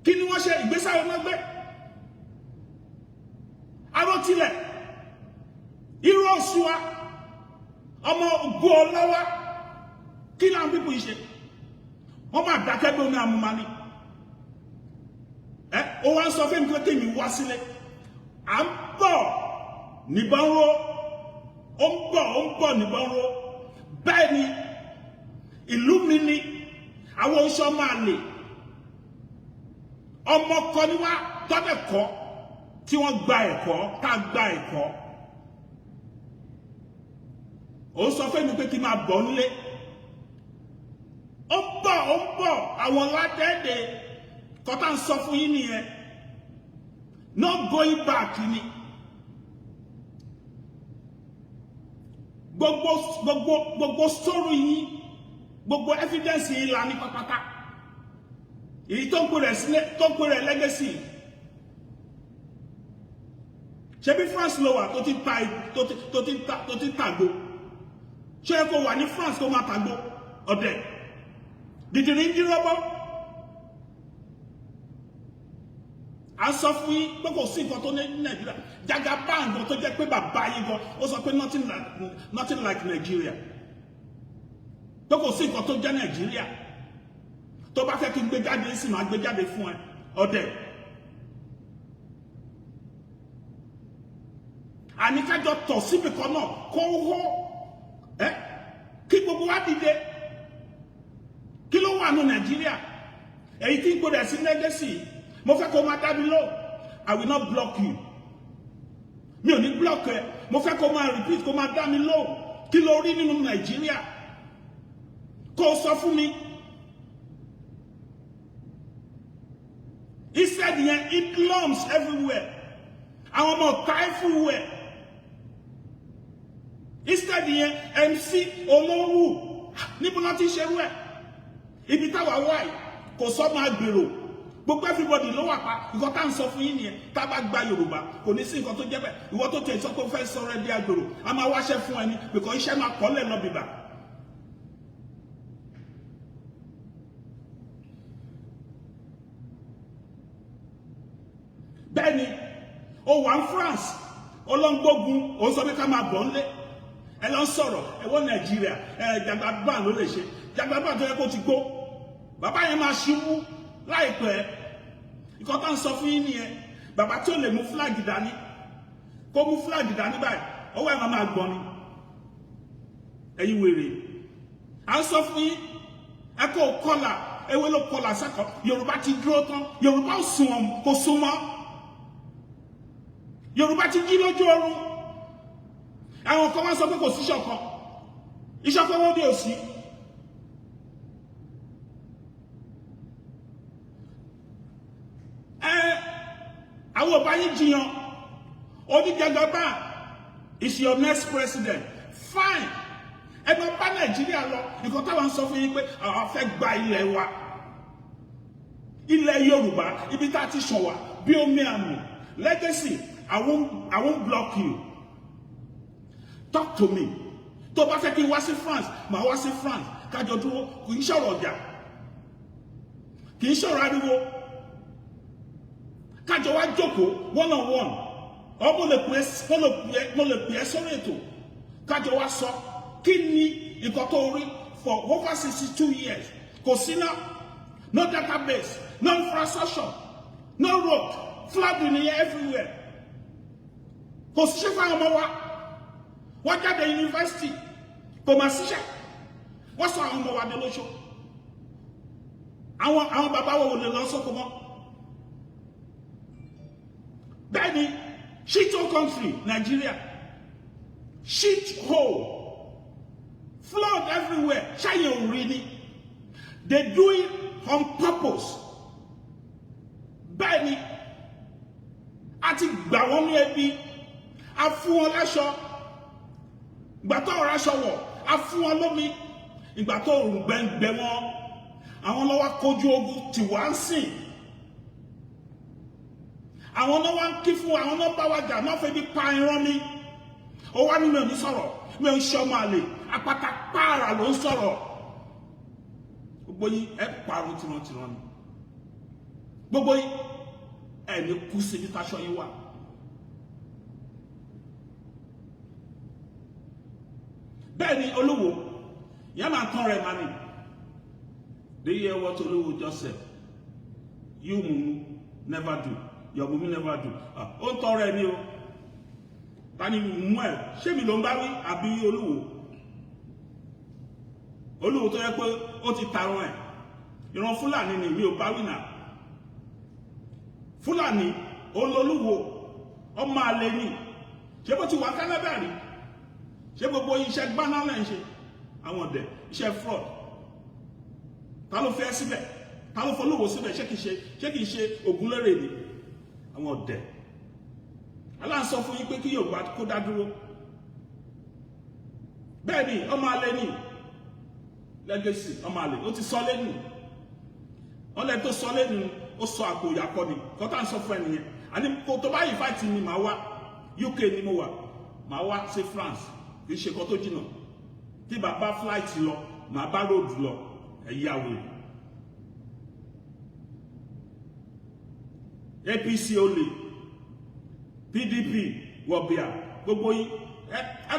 kí ni wọ́n ṣe? Ìgbésẹ̀ wọn náà gbé arótilẹ̀ irú òṣùwà ọmọ ògo ọlọ́wà. Kí làwọn pípọ̀ yìí ṣe? Wọ́n máa dákẹ́ bí omi àmúma ni. Ẹ ó wá ń sọ fún mi pé tèmi wá sílé. À ń bọ̀ níbọn ró, ó ń bọ̀, ó ń bọ̀ níbọn ró. Bẹ́ẹ̀ ni, ìlú mi ni. Àwọn oṣù ọmọ àlè, ọmọ kọ ni wá tọ́dẹ̀ kọ́ tí wọ́n gba ẹ̀kọ́ tá a gba ẹ̀kọ́. Ó sọ fún mi pé kí n máa bọ̀ nílé. Ó ń bọ̀, ó ń bọ̀. Àwọn ládẹ́ẹ̀dẹ́ kọ́tà ń sọ fún yín nìyẹn. No going back ni. Gbogbo sọ̀rọ̀ yín, gbogbo evidence yín la ní pápátá. Èyí tó ń pè rẹ̀ sílẹ̀, tó ń pè rẹ̀ legacy, ṣebí France ló wà tó ti ta tó ti tàgbo. Ṣé ẹ kò wà ní France kó máa tàgbo? Ọ̀dẹ̀ dìdìrín ń dírọ́bọ́. À ń sọ fún yín pé kò sí nǹkan tó ní Nàìjíríà. Jagaban gan tó jẹ́ pé bàbá yín gan, ó sọ pé nothing like Nigeria, pé kò sí nǹkan tó jẹ́ Nàìjíríà. Tó bá fẹ́ kí n gbé jáde sí, máa gbé jáde fún ẹ, ọ̀dẹ̀. Àní kájọ tọ̀ síbi kan náà kó hó ẹ, kí gbogbo wa dìde. Kí ló wà ní Nàìjíríà èyí tí ń gbọdọ̀ sí legacy? Mo fẹ́ kó máa dá mi lò. I will not block you. Mi ò ní block ẹ. Mo fẹ́ kó máa repeat, kó máa dá mi lò. Kí ló rí nínú Nàìjíríà? Kó o sọ fún mi. Instead yẹn, hoodlums everywhere, àwọn ọmọ ọ̀tá everywhere. Instead yẹn, MC olówó níbo náà ti ń ṣerú ẹ̀? Ibi táwa wà yìí, kò sọ máa gbèrò, gbogbo everybody ló wà pa. Nǹkan tá à ń sọ fún yín nìyẹn. Tá a bá gba Yorùbá, kò ní sí nǹkan tó jẹ́ bẹ́ẹ̀. Ìwọ tó tẹ̀ sọ pé ó fẹ́ sọ̀rọ̀ ẹ di agbèrò, a máa wáṣẹ́ fún ẹni because iṣẹ́ máa kọ́lẹ̀ lọ bìbà. Bẹ́ẹ̀ ni, ó wà ní France, ọlọ́ngbógun, ó sọ pé ká máa bọ̀ ńlé. Ẹ lọ sọ̀rọ̀ ẹ wọ́n Nàìjíríà. Ẹ Jagaban ló lè ṣe. Jagaban tó yẹ kó ti gbó, bàbá yẹn máa ṣubú láìpẹ́. Ìkọ́ tá ń sọ fún yín nìyẹn. Bàbá tí ó lè mú flag dání, kó mú flag dání báyìí, ọwọ́ ẹ̀ máa máa gbọ́n ni. Ẹ̀yin wèrè, à ń sọ fún yín, ẹ kó kọlà ewé ló kọlà sẹ́kọ̀ọ́. Yorùbá ti dúró tán. Yorùbá ò sùn, kò sùn mọ́. Yorùbá ti jí lójú oorun. Àwọn kan wá sọ pé kò sí ìṣọ̀kan. Ìṣọ̀kan wọn dé òsì. Ẹ àwọn ọba yín jiyàn oníjàgàbá is your next president. Fine, ẹ máa bá Nàìjíríà lọ. Nǹkan táwọn ń sọ fún yín pé àwọn fẹ́ gba ilẹ̀ wa, ilẹ̀ Yorùbá, ibi tá a ti ṣàn wá bí omi àmì. Legacy, I won't block you. Talk to me. Tó bá fẹ́ kí n wá sí France, màá wá sí France, kájọ dúró. Kì í ṣọ̀rọ̀ ọjà, kì í ṣọ̀rọ̀ ariwo. Kájọ wá jókòó one on one, ọ mo lè pè é sórí ètò, kájọ wá sọ kí ni nǹkan tó rí for over 62 years. Kò síná, no database, no infrastructure, no road, flooding nìyẹn everywhere. Kò síṣẹ́ fáwọn ọmọ wa. Wọ́n jáde yunifásitì, kò máa ṣiṣẹ́. Wọ́n sọ àwọn ọmọ wa dolóṣó. Àwọn bàbá wo lè lọ sóko mọ́? Bẹ́ẹ̀ ni, shit hole country Nigeria, shit hole, flood everywhere. Ṣáyẹn ò rí ni? They do it on purpose. Bẹ́ẹ̀ ni, a ti gbà wọ́n ní ẹbí. A fún wọn láṣọ ìgbà tó ọ̀rọ̀ aṣọ wọ̀, a fún wọn lómi ìgbà tó òrùn gbẹ̀ngbẹ̀ wọn. Àwọn lọ́wọ́ kojú ogun tí wá ń sìn, àwọn náà wá ń kí fún, àwọn náà bá wa jà náà fẹ́ bí pa irọ́ mi. Ó wá ní mi ò ní sọ̀rọ̀, mi ò ń ṣe ọmọ àlè. Àpáta pààrà ló ń sọ̀rọ̀. Gbogbo yín, ẹ parun tìrantìran ni. Gbogbo yín, ẹ ní kú síbi táṣọ yín wà. Bẹ́ẹ̀ ni olúwo ìyá máa tán rẹ̀ máa ní. Do you hear what Olúwo just said? You mumu never do, your mumu never do. Ó ń tọrọ ẹ ní o. Ta ni mú ẹ? Ṣé mi ló ń bá wí àbí olúwo? Olúwo tó yẹ pé ó ti tarun ẹ, ìran Fúlàní ni mi ò bá wí náà. Fúlàní olólùwò, ọmọ àlè ni. Ṣé bó ti wà Canada rí? Ṣé gbogbo iṣẹ́ gbaná lẹ́ ń ṣe? Àwọn ọ̀dẹ̀, iṣẹ́ fraud. Ta ló fẹ́ síbẹ̀? Ta ló fọlọ́wọ́ síbẹ̀? Ṣé kìí ṣe Ògúnlérè ni? Àwọn ọ̀dẹ̀ aláǹsọ fún yín pé kí Yorùbá kó dá dúró. Bẹ́ẹ̀ ni, ọmọ àlè ni Legacy, ọmọ àlè. Ó ti sọ lẹ́nu ọlẹ́ tó sọ lẹ́nu, ó sọ àpò ìyàkọ́ ni. Kọ́tà ń sọ fún ẹnìyẹn, àní kò tó báyìí fight mi, màá wá. UK ni mo wà, màá wá sí France. Kì í ṣe kan tó jìnnà. Tí bàbá flight lọ, màá bá road lọ. Ẹ̀yà wèrè, APC olè, PDP wọ̀bìà, gbogbo yín, ẹ ẹ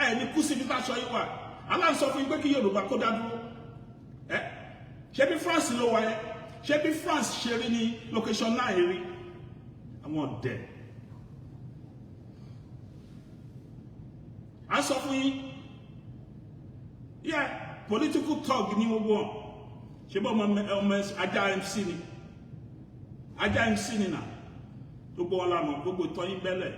ẹ ní kú síbi táṣọ yín wà. Aláǹsọ fún yín pé kí Yorùbá kó dá dúró. Ẹ ṣé bí France ló wà yẹn? Ṣé bí France ṣe rí ní location náà rí? Àwọn ọ̀dẹ̀ a sọ fún yín, yeah, political thug ní gbogbo wọn. Ṣé bọ́ ọmọ ajá MC ni? Ajá MC ni nà. Gbogbo wọn lànà, gbogbo ìtọ́ yín bẹ́lẹ̀,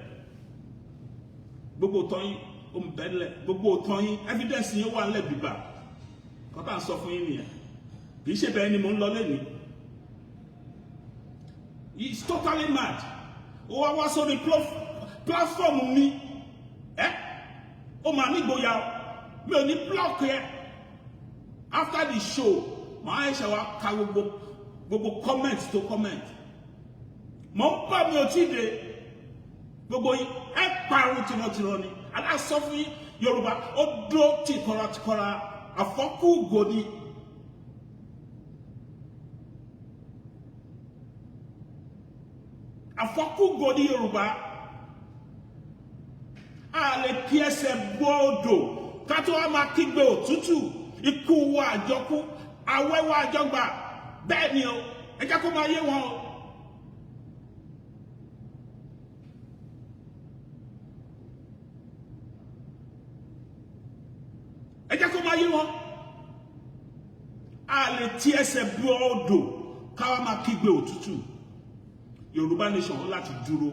gbogbo ìtọ́ yín ó ń bẹ́lẹ̀, gbogbo ìtọ́ yín, evidence yín wà nílẹ̀ bìbà. Kọ́tà ń sọ fún yín nìyẹn. Kì í ṣe bẹ́ẹ̀ ni mò ń lọ lẹ́nìí. He is totally mad. Ó wá wá sórí platform mi. Ẹ ó máa nígboyà o. Mi ò ní block yẹ. After the show, màá ṣe wá ka gbogbo comment tó comment. Mò ń bọ̀, mi ò tí ì dé. Gbogbo yín, ẹ parun tìrantìran ni. Aláṣọ fún yín, Yorùbá ó dúró tìkọ̀rọ̀ tìkọ̀rọ̀, àfọ́kù gòdì. Àfọ́kù gòdì Yorùbá. A lè kí ẹsẹ̀ bọ́ odò ká tó wá máa kígbe òtútù. Ikú wa àjọkú, àwẹ̀ wa àjọgbà. Bẹ́ẹ̀ ni o, ẹ jẹ́ kó máa yé wọn o. Ẹ jẹ́ kó máa yé wọn. A lè tí ẹsẹ̀ bọ́ odò ká wá máa kígbe òtútù. Yorùbá nation ó láti dúró.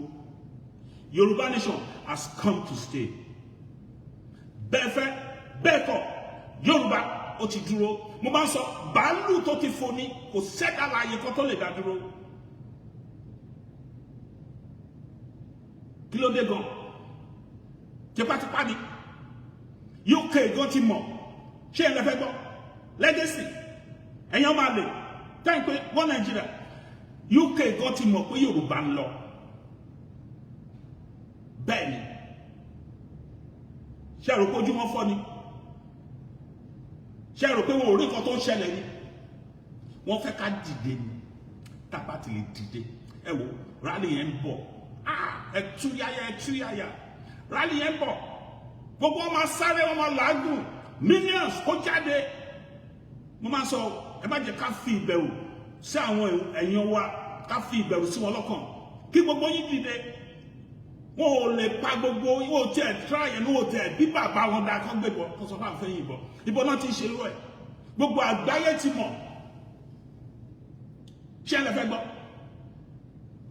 Yorùbá nation has come to stay. Bẹ́ẹ̀ fẹ́ bẹ́ẹ̀ kọ̀, Yorùbá ó ti dúró. Mo máa ń sọ, bàálù tó ti fò ní, kò sẹ́dá láàyè kan tó lè dá dúró. Kí ló dé gan? Tipátipá ni. UK gan ti mọ̀. Ṣé ẹ lè fẹ́ gbọ́? Legacy, ẹ̀yin ọmọ àlè tẹ́yìn pé wọ́n Nàìjíríà, UK gan ti mọ̀ pé Yorùbá ń lọ. Bẹ́ẹ̀ ni. Ṣé ẹ rò pé ojú wọn fọ́ ni? Ṣé ẹ rò pé wọn ò rí nǹkan tó ń ṣẹlẹ̀ ni? Wọ́n fẹ́ ká dìde ni. Tá a bá ti lè dìde, ẹ wò, rally yẹn ń bọ̀. Ẹ tú yáyà, ẹ tú yáyà, rally yẹn ń bọ̀. Gbogbo wọn máa sáré, wọn máa làágùn, millions kó jáde. Mo máa sọ, ẹ má jẹ́ ká fi ìbẹ̀rù sí àwọn èèyàn wa, ká fi ìbẹ̀rù sí wọn lọ́kàn. Kí gbogbo yín dìde. Wọn ò lè pa gbogbo wọn, ò tiẹ̀ try ẹ̀ ní, wọn ò tiẹ̀ bí bàbá wọn da kọ́ gbébọn kó sọ fún àwọn fẹ́ yìnbọn. Ìbọn náà ti ń ṣe irú ẹ̀, gbogbo àgbáyé ti mọ̀. Ṣé ẹ lè fẹ́ gbọ́?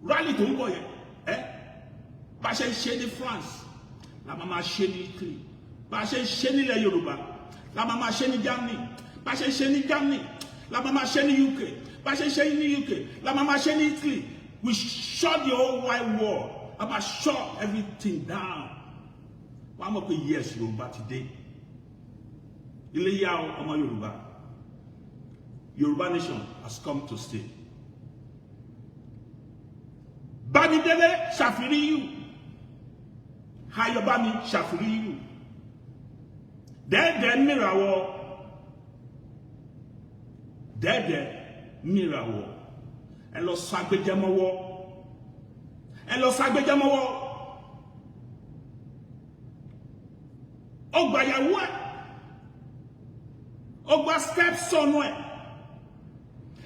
Rally tó ń bọ̀ yẹn, ẹ bá ṣe ń ṣe ní France la máa máa ṣe ní Italy, bá ṣe ń ṣe nílẹ̀ Yorùbá la máa máa ṣe ní Germany, bá ṣe ń ṣe ní Germany la máa máa ṣe ní UK, bá ṣe ń ṣe ní UK la máa máa ṣe ní Italy. We shut the whole wide world, a máa shut everything down. Wọ́n á mọ̀ pé yes, Yorùbá ti dé. Ilé yá o, ọmọ Yorùbá. Yorùbá nation has come to stay. Bámidélé Ṣàfíríyù, Ayọ̀bámi Ṣàfíríyù, dẹ́ẹ̀dẹ́ mìràwọ̀, dẹ́ẹ̀dẹ́ mìràwọ̀, ẹ lọ ságbéjẹmọ́wọ́, ẹ lọ ságbéjẹmọ́wọ́. Ó gbàyàwó ẹ, ó gba step son ẹ,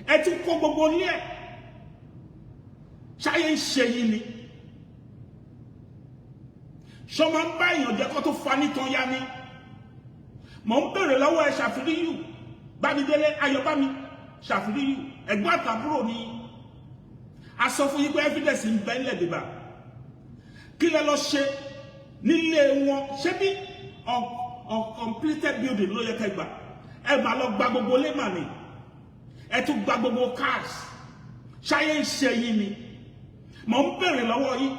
ẹ tún kó gbogbo ilé ẹ. Ṣáyé ń ṣe yín ni? Ṣọ máa ń bá èèyàn jẹ́ kó tó fa nítan ya ni? Mò ń bèrè lọ́wọ́ ẹ, Ṣàfíríyù Bámidélé, Ayọ̀bámi Ṣàfíríyù, ẹ̀gbọ́n àtàbúrò ni. A sọ fún yín pé evidence ń bẹ ńlẹ̀ dìbà. Kí lẹ lọ ṣe nílé wọn? Ṣé bí uncompleted building ló yẹ kẹ́ gbà? Ẹ máa lọ gba gbogbo lẹ́mà ni, ẹ tún gba gbogbo cars. Ṣáyé ń ṣe yín ni? Mò ń bèrè lọ́wọ́ yín.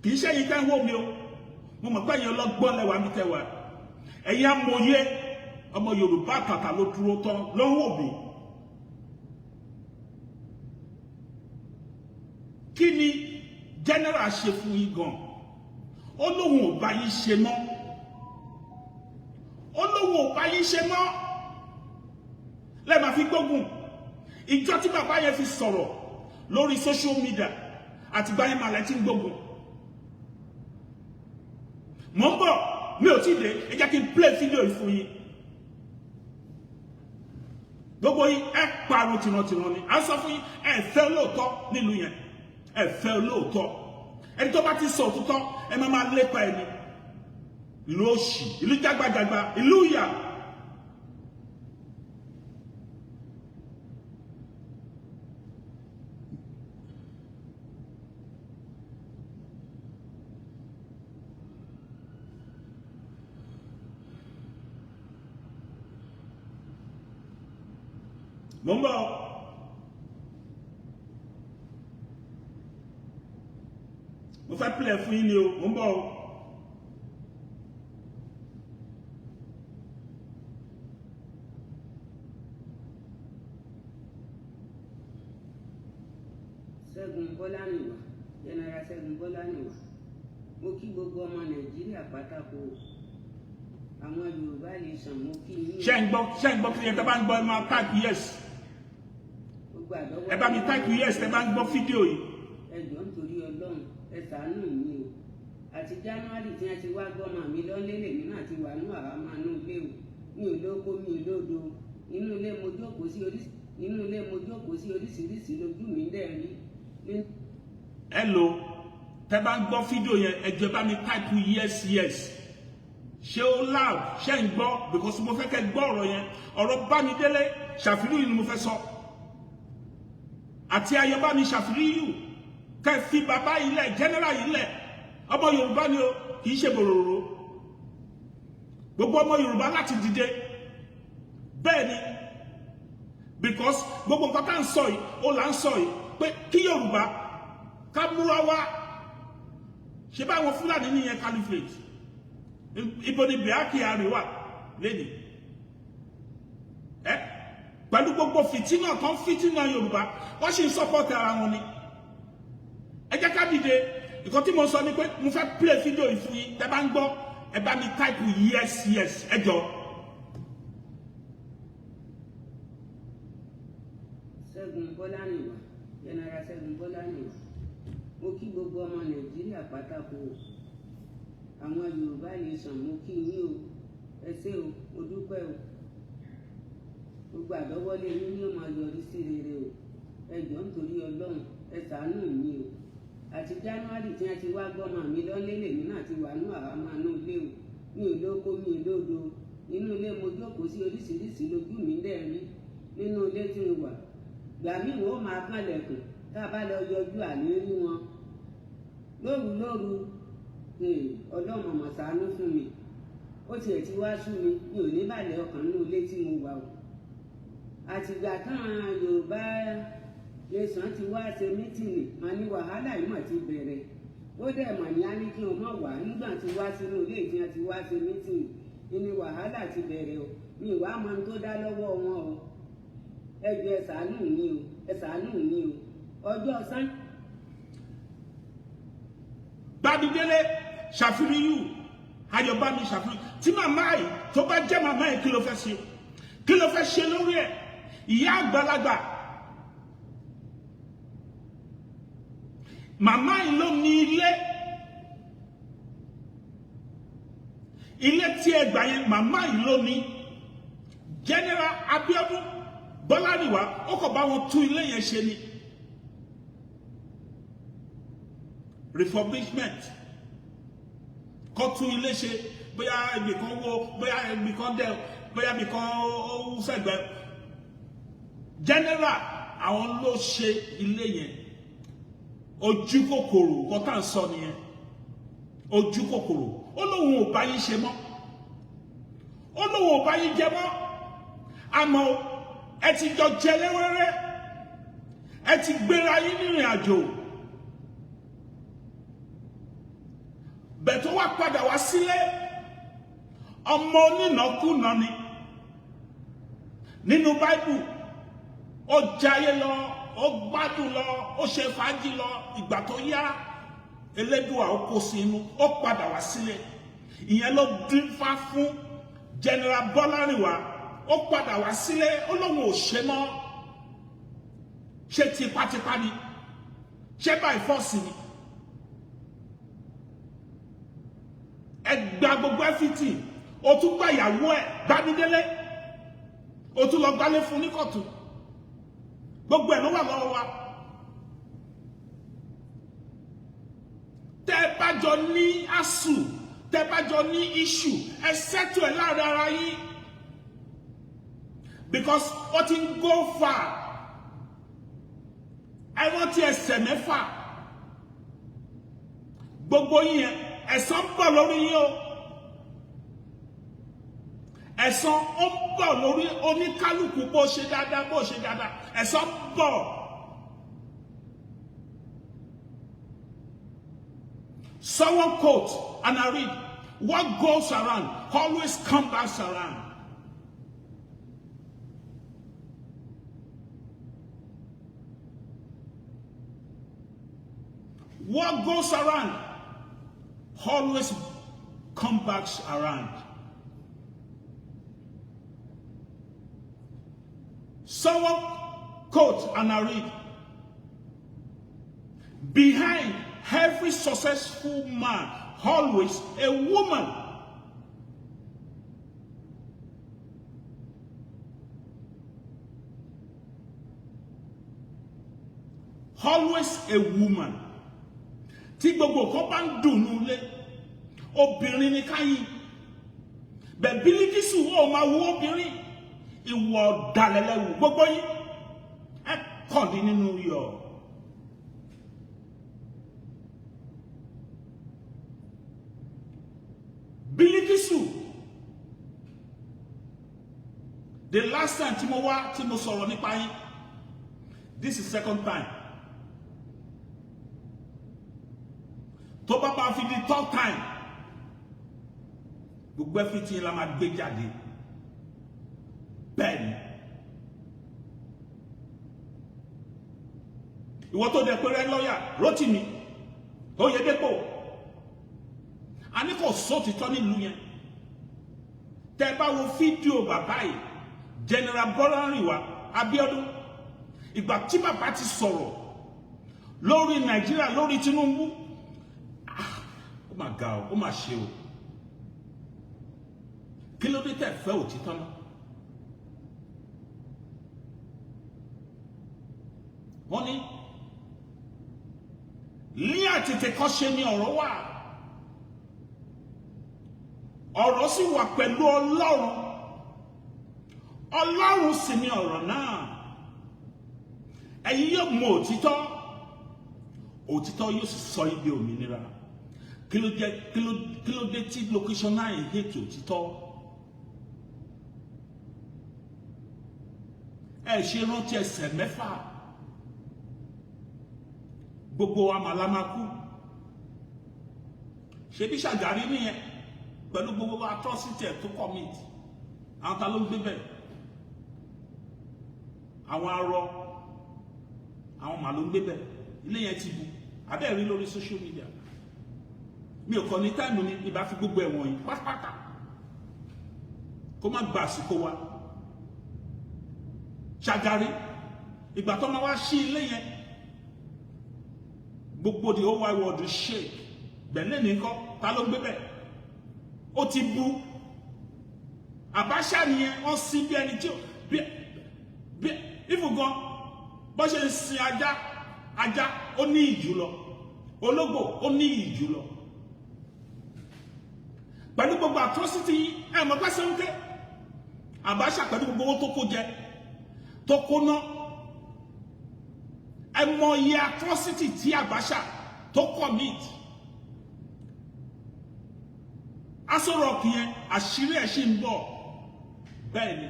Kì í ṣe yín tẹ́ ń wò mí o. Mo mọ̀ pé ẹ̀yin ọlọ́gbọ́n lẹ́wà mi tẹ́ wà, ẹ̀yin amòye ọmọ Yorùbá kàkà ló dúró tán ló ń wò mí. Kí ni general ṣe fún yín gan? Ó lóun ò bá yín ṣe mọ́, ó lóun ò bá yín ṣe mọ́, lẹ́ẹ̀ máa fi gbógun. Ìjọ tí bàbá yẹn fi sọ̀rọ̀ lórí social media àti gbáyé màlẹ́ tí ń gbógun. Mò ń bọ̀, mi ò tí ì dé. Ẹ jẹ́ kí n play fídíò yìí fún yín. Gbogbo yín, ẹ parun tìrantìran ni. À ń sọ fún yín, ẹ fẹ́ olóòótọ́ nílùú yẹn, ẹ fẹ́ olóòótọ́. Ẹni tó bá ti sọ òtítọ́, ẹ máa máa lépa ẹni. Ìlú òṣì, ìlú jágbajàgba, ìlú ìyà. Mo ń bọ̀. Mo fẹ́ play fún yín ni o. Mo ń bọ̀ o. Ṣẹ́gun Bọ́lárìnwá, General Ṣẹ́gun Bọ́lárìnwá, mo kí gbogbo ọmọ Nàìjíríà pátákó, àwọn Yorùbá nation, mo kí yín. Ṣé ń gbọ́? Ṣé ń gbọ́? Kí ẹ tẹ́ bá ń gbọ́, ẹ máa type yes. Gbogbo àdọ́wọ́. Ẹ bá mi type yes tẹ́ bá ń gbọ́ fídíò yìí. Ẹ jọ̀ọ́, nítorí Ọlọ́run, ẹ ṣàánú mi o. Àti January tí wọ́n ti wá gbọ́mọ mi lọ́lé, lèmi náà ti wà ní àhámọ́ inú ilé o. Mi ò lóko, mi ò lódo. Inú ilé mo jókòó sí. Inú ilé mo jókòó sí, oríṣiríṣi lójú mi dẹ̀ rí. Hello, tẹ́ bá ń gbọ́ fídíò yẹn, ẹ jọ̀ọ́, ẹ bá mi type yes. Ṣé ó loud? Ṣé ń gbọ́? Because mo fẹ́ kẹ́ gbọ́ ọ̀rọ̀ yẹn. Ọ̀rọ̀ Bámidélé Ṣàfíríyù ni mo fẹ́ sọ àti Ayọ̀bámi Ṣàfíríyù. Kẹ́ fi bàbá yìí lẹ̀, general yìí lẹ̀. Ọmọ Yorùbá ni o, kì í ṣe bòròrò. Gbogbo ọmọ Yorùbá láti dìde. Bẹ́ẹ̀ ni, because gbogbo nǹkan tá à ń sọ yìí, ó là ń sọ yìí pé kí Yorùbá ká múra wá. Ṣe báwọn Fúlàní nìyẹn, caliphate. Ibo ni Bia Kyari wà lẹ́nìí ẹ? Pẹ̀lú gbogbo fìtínà kan, fìtínà Yorùbá, wọ́n sì ń support ara wọn ni. Ẹ jẹ́ ká dìde. Ìkan tí mo sọ ni pé mo fẹ́ play fídíò yìí fún yín. Tẹ́ bá ń gbọ́, ẹ bá mi type yes, ẹ jọ. Ṣẹ́gun Bọ́lárìnwá, General Ṣẹ́gun Bọ́lárìnwá, mo kí gbogbo ọmọ Nàìjíríà pátákó, àwọn Yorùbá nation, mo kí yín o. Ẹ ṣé o, mo dúpẹ́ o. Gbogbo àdọ́wọ́lé yín ni ó máa yọrí sí rere o. Ẹ jọ̀ọ́, nítorí Ọlọ́run, ẹ ṣàánú mi o. Àti January tí wọ́n ti wá gbọ́mọ mi lọ́lé, lèmi náà ti wà ní àhámọ́ inú ilé o. Mi ò lóko, mi ò lódo. Inú ilé mo jókòó sí, oríṣiríṣi lójú mi dẹ̀ rí nínú ilé tí mo wà. Gbà míì, wọ́n máa kànlẹ̀kùn, tá a bá lọ yọjú, àní rí wọn lóru lóru. Ọlọ́run mọ̀mọ́ ṣàánú fún mi. Ó tiẹ̀ ti wá sú mi, mi ò ní bàlẹ̀ ọkàn nínú ilé tí mo wà o. Àtìgbà táwọn Yorùbá nation ti wá ṣe meeting, màá ní wàhálà yìí mà ti bẹ̀rẹ̀. Ó dẹ̀ mọ̀ ní á ní kí n mọ̀ wá nígbà tí wá sínú ilé ìjìyàn tí wá ṣe mítìn ní wàhálà ti bẹ̀rẹ̀ o. Mi ìwà mọ ohun tó dá lọ́wọ́ wọn o. Ẹ jọ̀ọ́, ẹ ṣàánú mi o, ẹ ṣàánú mi o. Ọjọ́ sán. Bámidélé Ṣàfírìyù, Ayọ̀bámi Ṣàfírìyù, tí màmá yìí tó bá jẹ́ màmá yìí, kí ló fẹ́ ṣe? Kí ló fẹ́ ṣe lórí ẹ̀? Ìyá àgbàlagbà, màmá yìí ló ní ilé, ilé tí ẹ gbà yẹn, màmá yìí ló ní. General Abíọ́dún Bọ́lárìnwá, ó kàn bá wọn tún ilé yẹn ṣe ni, refurbishment, kọ́ tún ilé ṣe, bóyá ibì kan wó, bóyá ibì kan dẹ̀, bóyá ibì kan ó sẹ̀gbẹ́. General, àwọn ló ṣe ilé yẹn. Ojú kòkòrò, nǹkan tá à ń sọ nìyẹn. Ojú kòkòrò, ó lóun ò bá yín ṣe mọ́, ó lóun ò bá yín jẹ mọ́. Àmọ́ ẹ ti jọ jẹ léwéré, ẹ ti gbéra yín nírìn àjò bẹ̀ tó wá padà wá sílé. Ọmọ onínàkúnà ni nínú Báíbù. Ó jayé lọ, ó gbádùn lọ, ó ṣe fàájì lọ. Ìgbà tó yá, Elédùà ó kó sí inú, ó padà wá sílé. Ìyẹn ló dífá fún General Bọ́lárìnwá. Ó padà wá sílé, ó lóun ò ṣe mọ́. Ṣé tipátipá ni? Ṣé by force ni? Ẹ gba gbogbo everything, o tún gba ìyàwó ẹ Bámidélé, o tún lọ gbálé fún níkọ̀tún. Gbogbo ẹ̀ ló wà lọ́wọ́ wa. Tẹ́ ẹ bá jọ ní àsù, tẹ́ ẹ bá jọ ní issue, ẹ settle ẹ̀ láàrin ara yín, because ó ti ń go far. Ẹ rántí ẹsẹ̀ mẹ́fà. Gbogbo yín yẹn, ẹ̀san ń bọ̀ lórí yín o. Ẹ̀san ó ń bọ̀ lórí oníkálukú. Bó ṣe dáadáa, bó ṣe dáadáa, ẹ̀san ń bọ̀. Someone quote and I read, "What goes around always comes back around." What goes around always comes back around. Someone quote and I read, "Behind every successful man, always a woman." Always a woman. Tí gbogbo kan bá ń dùn nílé, obìnrin ni káyìn. Bẹ̀ Bílíkísù, ó máa wo obìnrin. Ìwọ ọ̀dàlẹ̀lẹ̀wò, gbogbo yín, ẹ kọ̀dí nínú yọ̀. Bílíkísù, the last time tí mo wá tí mo sọ̀rọ̀ nípa yín, this is second time. Tó bá bá fi di third time, gbogbo everything la máa gbé jáde. Bẹ́ẹ̀ ni. Ìwọ tó dẹ̀ pé rẹ lọ́ọ̀yà Rótìmí Oyèdépò, a ní kò sóòtítọ́ nílùú yẹn. Tẹ́ bá wo fídíò bàbá yìí, General Bọ́lárìnwá Abíọ́dún, ìgbà tí bàbá ti sọ̀rọ̀ lórí Nàìjíríà, lórí Tinubu, ó mà ga o, ó mà ṣe o. Kí ló dé tẹ́ fẹ́ òtítọ́ náà? Wọ́n ní ní àtètèkọ́ṣe ni ọ̀rọ̀ wà, ọ̀rọ̀ sì wà pẹ̀lú Ọlọ́run, Ọlọ́run sì ni ọ̀rọ̀ náà. Ẹ̀yin yóò mọ òtítọ́, òtítọ́ yóò sì sọ yín di òmìnira. Kí ló jẹ́? Kí ló dé tí Location 9 hate òtítọ́? Ẹ ṣe rántí ẹsẹ̀ mẹ́fà. Gbogbo wa màlá máa kú. Ṣebí Ṣàgàrí nìyẹn, pẹ̀lú gbogbo atrocity ẹ̀ tó commit. Àwọn ta ló ń gbé bẹ̀? Àwọn arọ, àwọn màá ló ń gbé bẹ̀. Ilé yẹn ti bu abẹ́ẹ̀ rí lórí social media. Mi ò kàn ní time ni ìbá fi gbogbo ẹ̀wọ̀n yìí pátápátá, kó má gba àsìkò wa. Ṣàgàrí, ìgbà tó máa wá sí ilé yẹn, gbogbo the whole wide world shake. Gbẹ̀lẹ́ nìkan, ta ló ń gbé bẹ̀? Ó ti bu. Abacha nìyẹn, wọ́n sin bí ẹni tí ó bí ìfúngàn bó ṣe ń sin ajá. Ajá ó ní ìjù lọ, ológbò ó ní ìjù lọ. Pẹ̀lú gbogbo atrocity yìí, ẹ̀ mọ̀ pẹ́sẹ̀ ń ké. Abacha, pẹ̀lú gbogbo owó tó kó jẹ, tó kó ná, ẹ mọ iye atrocity tí Abacha tó commit. Aso Rock yẹn, àṣírí ẹ̀ ṣì ń bọ̀. Bẹ́ẹ̀ ni,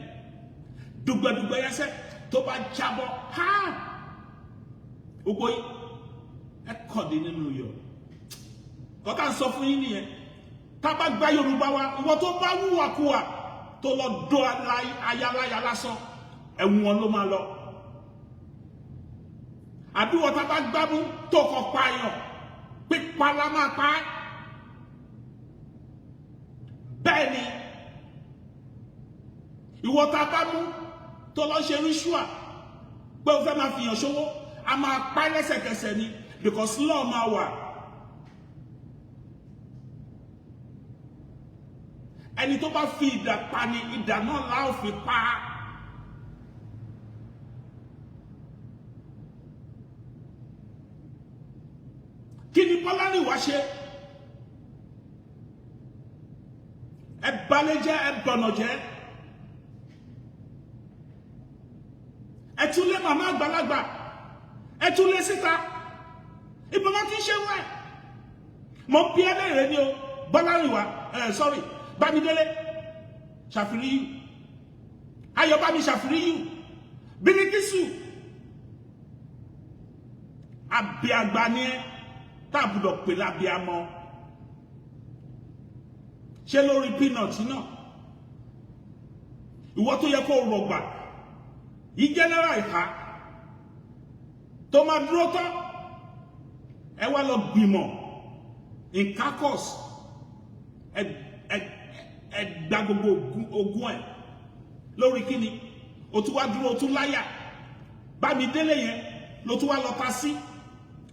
dùgbẹ̀dùgbẹ̀ yẹn sẹ́ tó bá jábọ́ ha, gbogbo yìí ẹ kọ̀dé nínú yọ. Kọ́tà ń sọ fún yín nìyẹn. Tá a bá gba Yorùbá wa, ìwọ tó bá wúwàkuwà, tó lọ dó ayaláya lásán, ẹ̀wọ̀n ló máa lọ. Àbí wọ́n tá a bá gbámú tó kọ pààyàn, pípa la máa pa á. Bẹ́ẹ̀ ni, ìwọ tá a bá mú tó lọ ṣe ritual pé o fẹ́ máa fìyàn ṣòwò, a máa pa lẹ́sẹ̀kẹsẹ̀ ni, because law máa wà. Ẹni tó bá fi idà pa ni, idà náà la ó fi pa á. Kí ni Bọ́lárìnwá ṣe? Ẹ balẹ̀ jẹ́, ẹ bọ̀nà jẹ́, ẹ tún lé màmá àgbàlagbà, ẹ tún lé síta. Ìbọn wọn kì í ṣe wẹ̀. Mo bí ẹ léèrè ni o, Bọ́lárìnwá, ẹ sorry, Bámidélé Ṣàfìríyù, Ayọ̀bámi Ṣàfìríyù, Bílíkísù, àbíàgbà ni ẹ tá a gbọ́dọ̀ pè lábíàmọ́. Ṣé lórí peanut náà, ìwọ tó yẹ kó rọgbà yìí, general ìka tó máa dúró tán, ẹ wá lọ gbìmọ̀ in caucus, ẹ gba gbogbo ogún ẹ lórí kíni? O tún wá dúró, o tún láyà. Bámidélé yẹn ló tún wá lọ ta sí.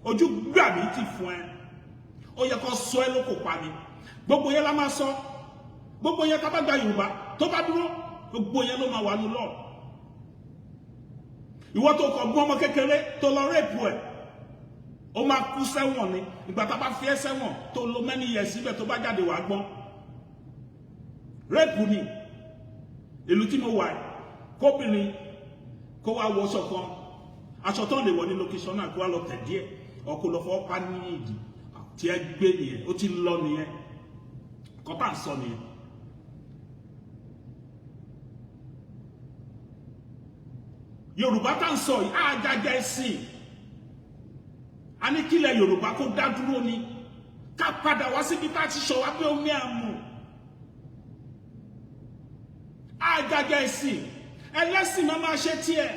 Ojú gbà mí ti fún ẹ. Ó yẹ kó sọ ẹ ló kò pa mi. Gbogbo yẹn la máa sọ. Gbogbo yẹn, ká bá gba Yorùbá tó bá dúró, gbogbo yẹn ló máa wà nù lọ. Ìwọ tó kọ gbọ́n ọmọ kékeré tó lọ rape ẹ̀, ó máa kú sẹ́wọ̀n ni. Ìgbà tá a bá fi ẹ́ sẹ́wọ̀n tó lo many years síbẹ̀, tó bá jáde, wàá gbọ́n. Rape ni. Ìlú tí mo wà, kóbìnrin kó wá wọṣọ kan, aṣọ tó lè wọ ní location náà, kó wá lọ tẹ̀ díẹ̀, ọkọ lọ fọwọ́ pa ní ìdí tí ẹ gbé nìyẹn, ó ti lọ nìyẹn. Kọ́tà ń sọ nìyẹn. Yorùbá tá ń sọ yìí, àjàjà ẹ̀sìn, a ní kílẹ̀ Yorùbá kó dá dúró ni, ká padà wá síbi tá a ti sọ wá pé omi àmù. Àjàjà ẹ̀sìn, ẹlẹ́sìn máa máa ṣe tiẹ̀.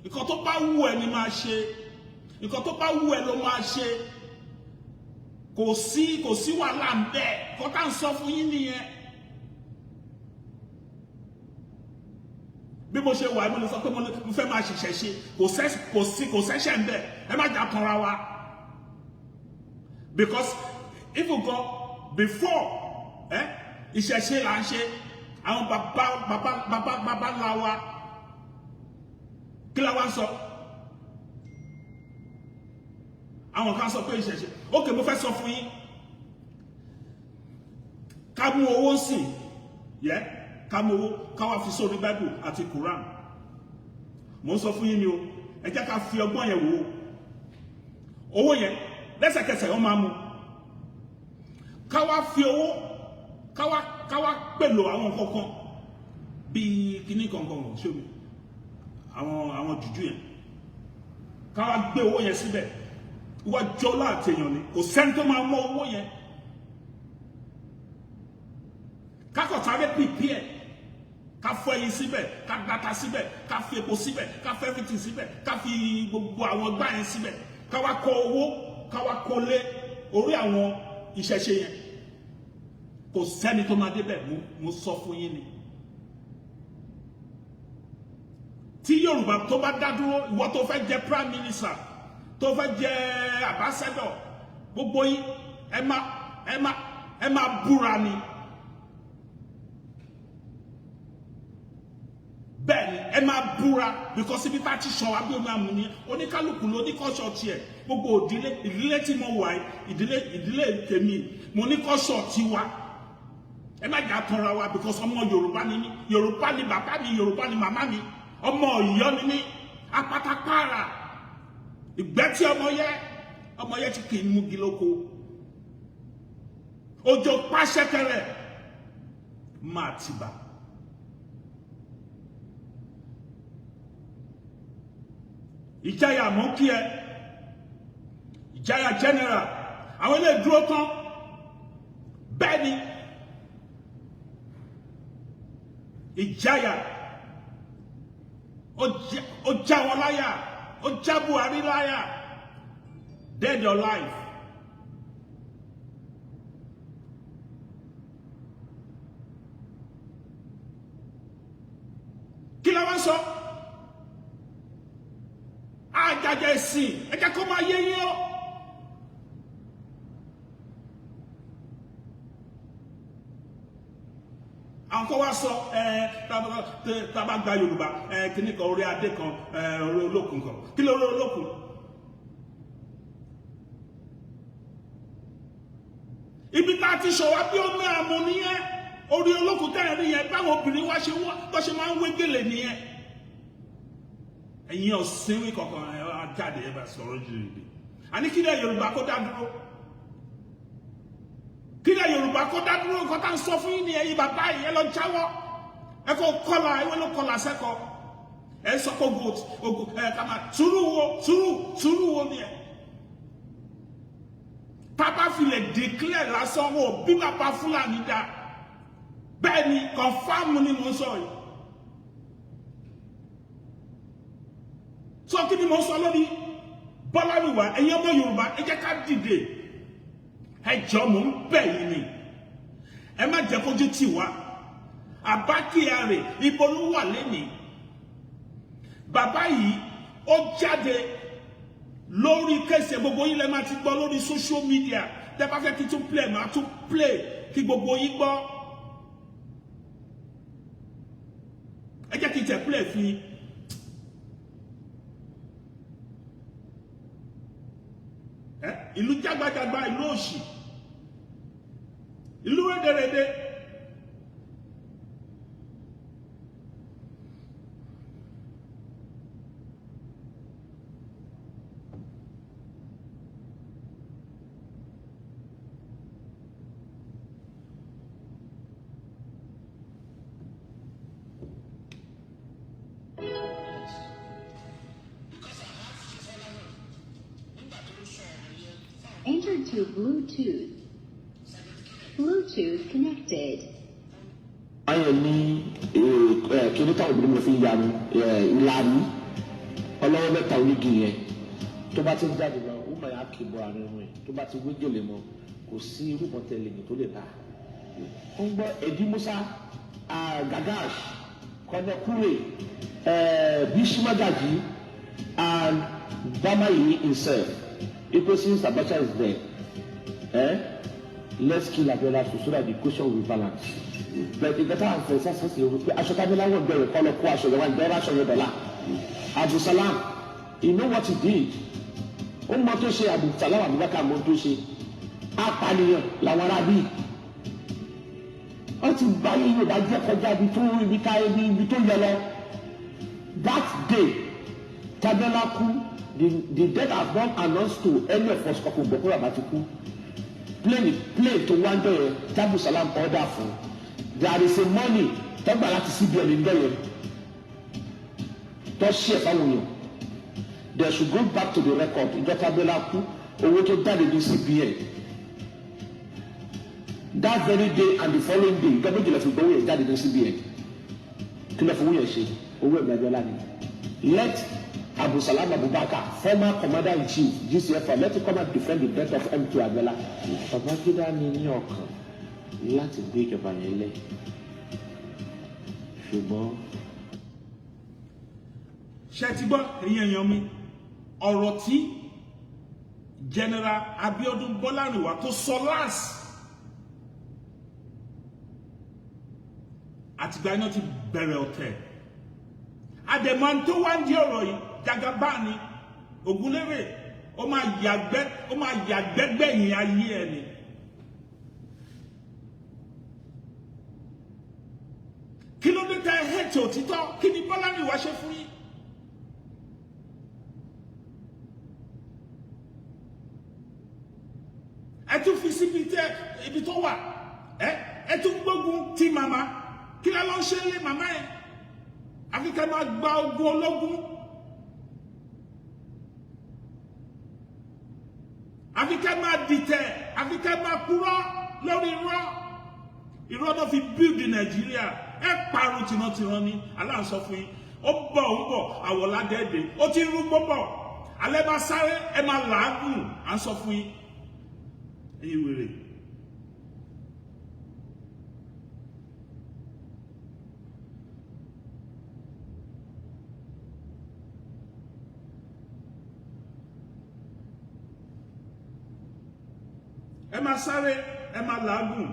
Nǹkan tó bá wù ẹ́ ni máa ṣe, nǹkan tó bá wù ẹ́ ló máa ṣe. Kò sí wàhálà ń bẹ. Kọ́ tá ń sọ fún yín nìyẹn. Bí mo ṣe wà, mo lè sọ pé mo fẹ́ máa ṣiṣẹ́ ṣe. Kò sẹ́ṣẹ̀ ń bẹ̀. Ẹ má jà tanra wa, because if you go before, ìṣẹ̀ṣe là ń ṣe. Àwọn bàbá bàbá bàbá bàbá ńlá wa, kí la wá ń sọ? Àwọn kan sọ pé ìṣẹ̀ṣe. Ok, mo fẹ́ sọ fún yín, ká mú owó sìn yẹ, ká mú owó, ká wá fi sórí Bible àti Quran. Mo ń sọ fún yín ni o. Ẹ jẹ́ ká fi ọgbọ́n yẹn wò ó. Owó yẹn, lẹ́sẹ̀kẹsẹ̀ wọ́n máa mú. Ká wá fi owó, ká wá pèlò àwọn kankan bíi kíní kankan ṣé omi àwọn jùjú yẹn, ká wá gbé owó yẹn síbẹ̀. Wọ́n jọ láti èèyàn ni, kò sẹ́ni tó máa mọ owó yẹn. Kákọ̀tàrẹ́ prepare, ká fọ ẹyin síbẹ̀, ká gbata síbẹ̀, ká fi epo síbẹ̀, ká fẹ́ everything síbẹ̀, ká fi gbogbo àwọn gbá yẹn síbẹ̀, ká wá kó owó, ká wá kó lé orí àwọn ìṣẹ̀ṣe yẹn. Kò sẹ́ni tó máa débẹ̀. Mo sọ fún yín ni. Tí Yorùbá tó bá dá dúró, ìwọ tó fẹ́ jẹ prime minister, tó fẹ́ jẹ ambassador, gbogbo yín ẹ máa búra ni. Bẹ́ẹ̀ ni, ẹ máa búra, because ibi tá a ti sọ wá bí omi àmú ni. Oníkálukú ló ní kọ́ṣọ́ tiẹ̀. Gbogbo ìdílé tí mo wà yìí, ìdílé tèmi, mo ní kọ́ṣọ́ tiwa. Ẹ má jà tọra wa, because ọmọ Yorùbá ni mí. Yorùbá ni bàbá mi, Yorùbá ni màmá mi, ọmọ Ọ̀yọ́ ni mí. Apátápàrà ìgbẹ́ tí ọmọ yẹ tí kì í múgi lóko, òjò pàṣẹkẹrẹ máa tìbà. Ìjáyà mọ́ kí ẹ, Ìjáyà general, àwọn ilé dúró tán. Bẹ́ẹ̀ ni, Ìjáyà ó já wọn láyà, ó já Buhari láyà, dead or alive. Kí la wá sọ? Àjàjà ẹ̀sìn, ẹ jẹ́ kó máa yé yín o. Àwọn kan wá sọ ẹ, tá a bá gba Yorùbá ẹ, kíní kan, orí adé kan ẹ, orí olókun kan, kí ló orí olókun? Ibi tá a ti sọ wá bí omi àmú nìyẹn. Orí olókun tẹ́ ẹ̀ rí yẹn, báwọn obìnrin wá ṣe wọ́n tó ṣe máa ń wé gèlè nìyẹn. Ẹ̀yin ọ̀sìnwé kankan ẹ̀ wá jáde, ẹ̀ bá sọ̀rọ̀ jìnnìjìnnì. Àní kílẹ̀ Yorùbá kó dá dúró, kílẹ̀ Yorùbá kó dá dúró. Nǹkan tá à ń sọ fún yín ni. Ẹ̀yin bàbá yìí, ẹ lọ jáwọ́. Ẹ kó kọ́là ewé ló kọlà sẹ́kọ̀ọ́. Ẹ sọ pé ogun ogun ẹ ká máa sùúrù wo, sùúrù, sùúrù wo ni ẹ tá a bá fi lè declare lásán wo bí bàbá Fúlàní dá. Bẹ́ẹ̀ ni, confam ni mo ń sọ yìí. Sọ kí ni mo ń sọ lórí Bọ́lárìnwá? Ẹ̀yin ọmọ Yorùbá, ẹ jẹ́ ká dìde. Ẹ jọ, mò ń bẹ̀ yín ni, ẹ má jẹ́ kójú tì wá. Abba Kyari, ibo ló wà lẹ́nìí? Bàbá yìí ó jáde lórí case. Gbogbo yín lẹ́ máa ti gbọ́ lórí social media. Tẹ́ bá fẹ́ kí tún play, máa tún play kí gbogbo yín gbọ́. Ẹ jẹ́ kí n tẹ̀ play fún yín. Ẹ ìlú jágbajàgba, ìlú òṣì, ìlú rédèrèdè. Enter to Bluetooth. Bluetooth connected. Ayọ̀ ní kíní táwọn obìnrin mi fi ń yanu, ìlànà ọlọ́wọ́ mẹ́ta onígi yẹn, tó bá ti ń jáde lọ, ó máa yà kí bọ àárín ẹ̀, tó bá ti wé gèlè mọ́, kò sí irú tẹ̀lé ní tó lè bá ó ń gbọ́. Edi Musa, Gagash, Kọ́nẹ́kúrè, Bisi Magaji and Bamayi himself, ipe since Abacha is there, let's kill Abiola so that the equation will be balanced. But ìgbà táwọn fẹ́ sásán sí i pé aṣọ tábílà wọ̀ bẹ̀rẹ̀ kọ́ lọ kó aṣọ yẹn wá, ìgbà aṣọ yẹn dọ̀la. Abdulsalam, you know what he did? Ó mọ tó ṣe. Abdulsalam Abubakar mọ tó ṣe. Apànìyàn làwọn ará bíi wọ́n ti báyé Yorùbá jẹ́ kọjá ibi tó ibi ká ibi tó yẹ lọ. That day tábílà kú, the death has not announced to any of us. Kọkọ gbọ́ pé bàbá ti kú. Plane tó wá ń bẹ̀rẹ̀ Abdulsalam order fún, there is a money tọ́gbà láti CBN ń bẹ̀rẹ̀ tó ṣí ẹ̀ fáwọn èèyàn. They should go back to the record. Ìjọba Abiola kú, owó tó jáde ní CBN. That very day and the following day, ìjọba ìjìnlẹ̀ fi gbowó yẹn jáde ní CBN. Kí ló fowó yẹn ṣe? Owó ẹ̀mí Abiola ni. Let Abdulsalam Abubakar, former commander in chief GCFR, let him come and defend the death of MK Abiola. Babangida ní ní ọkàn láti gbé ìjọba yẹn lẹ̀, ṣùgbọ́n Ṣe ti gbọ́, ẹ̀yin èèyàn mi, ọ̀rọ̀ tí General Abiodun Bọ́lárìnwá tó sọ last, àtìgbà iná ti bẹ̀rẹ̀ ọ̀tẹ̀. Àdèmọ́ tó wá ń di ọ̀rọ̀ yìí, Jagaban ni Ògúnlérè, ó máa yàgbẹ́, ó máa yàgbẹ́ gbẹ̀yìn ayé ẹ̀ ni. Kí ló dé tẹ́ ẹ hẹ́tì òtítọ́? Kí ni Bọ́lárìnwá ṣe fún yín? Ẹ tún fi síbi tẹ ibi tó wà, ẹ tún gbógun ti màmá. Kí ló lọ ń ṣe lé màmá ẹ? Àfi ká máa gba ogun ológun, àfi ká máa dìtẹ̀, àfi ká máa purọ́ lórí irọ́. Irọ́ náà fi build Nàìjíríà. Ẹ parun tìrantìran ni. Aláǹsọ fún yín, ó bọ̀, ó bọ̀, àwọ̀ládẹ́ẹ̀dẹ́ ó ti ń rúgbó bọ̀. Alẹ́ máa sáré, ẹ máa làágùn. À ń sọ fún yín, ẹ̀yin wèrè. Ẹ máa sáré, ẹ máa làágùn.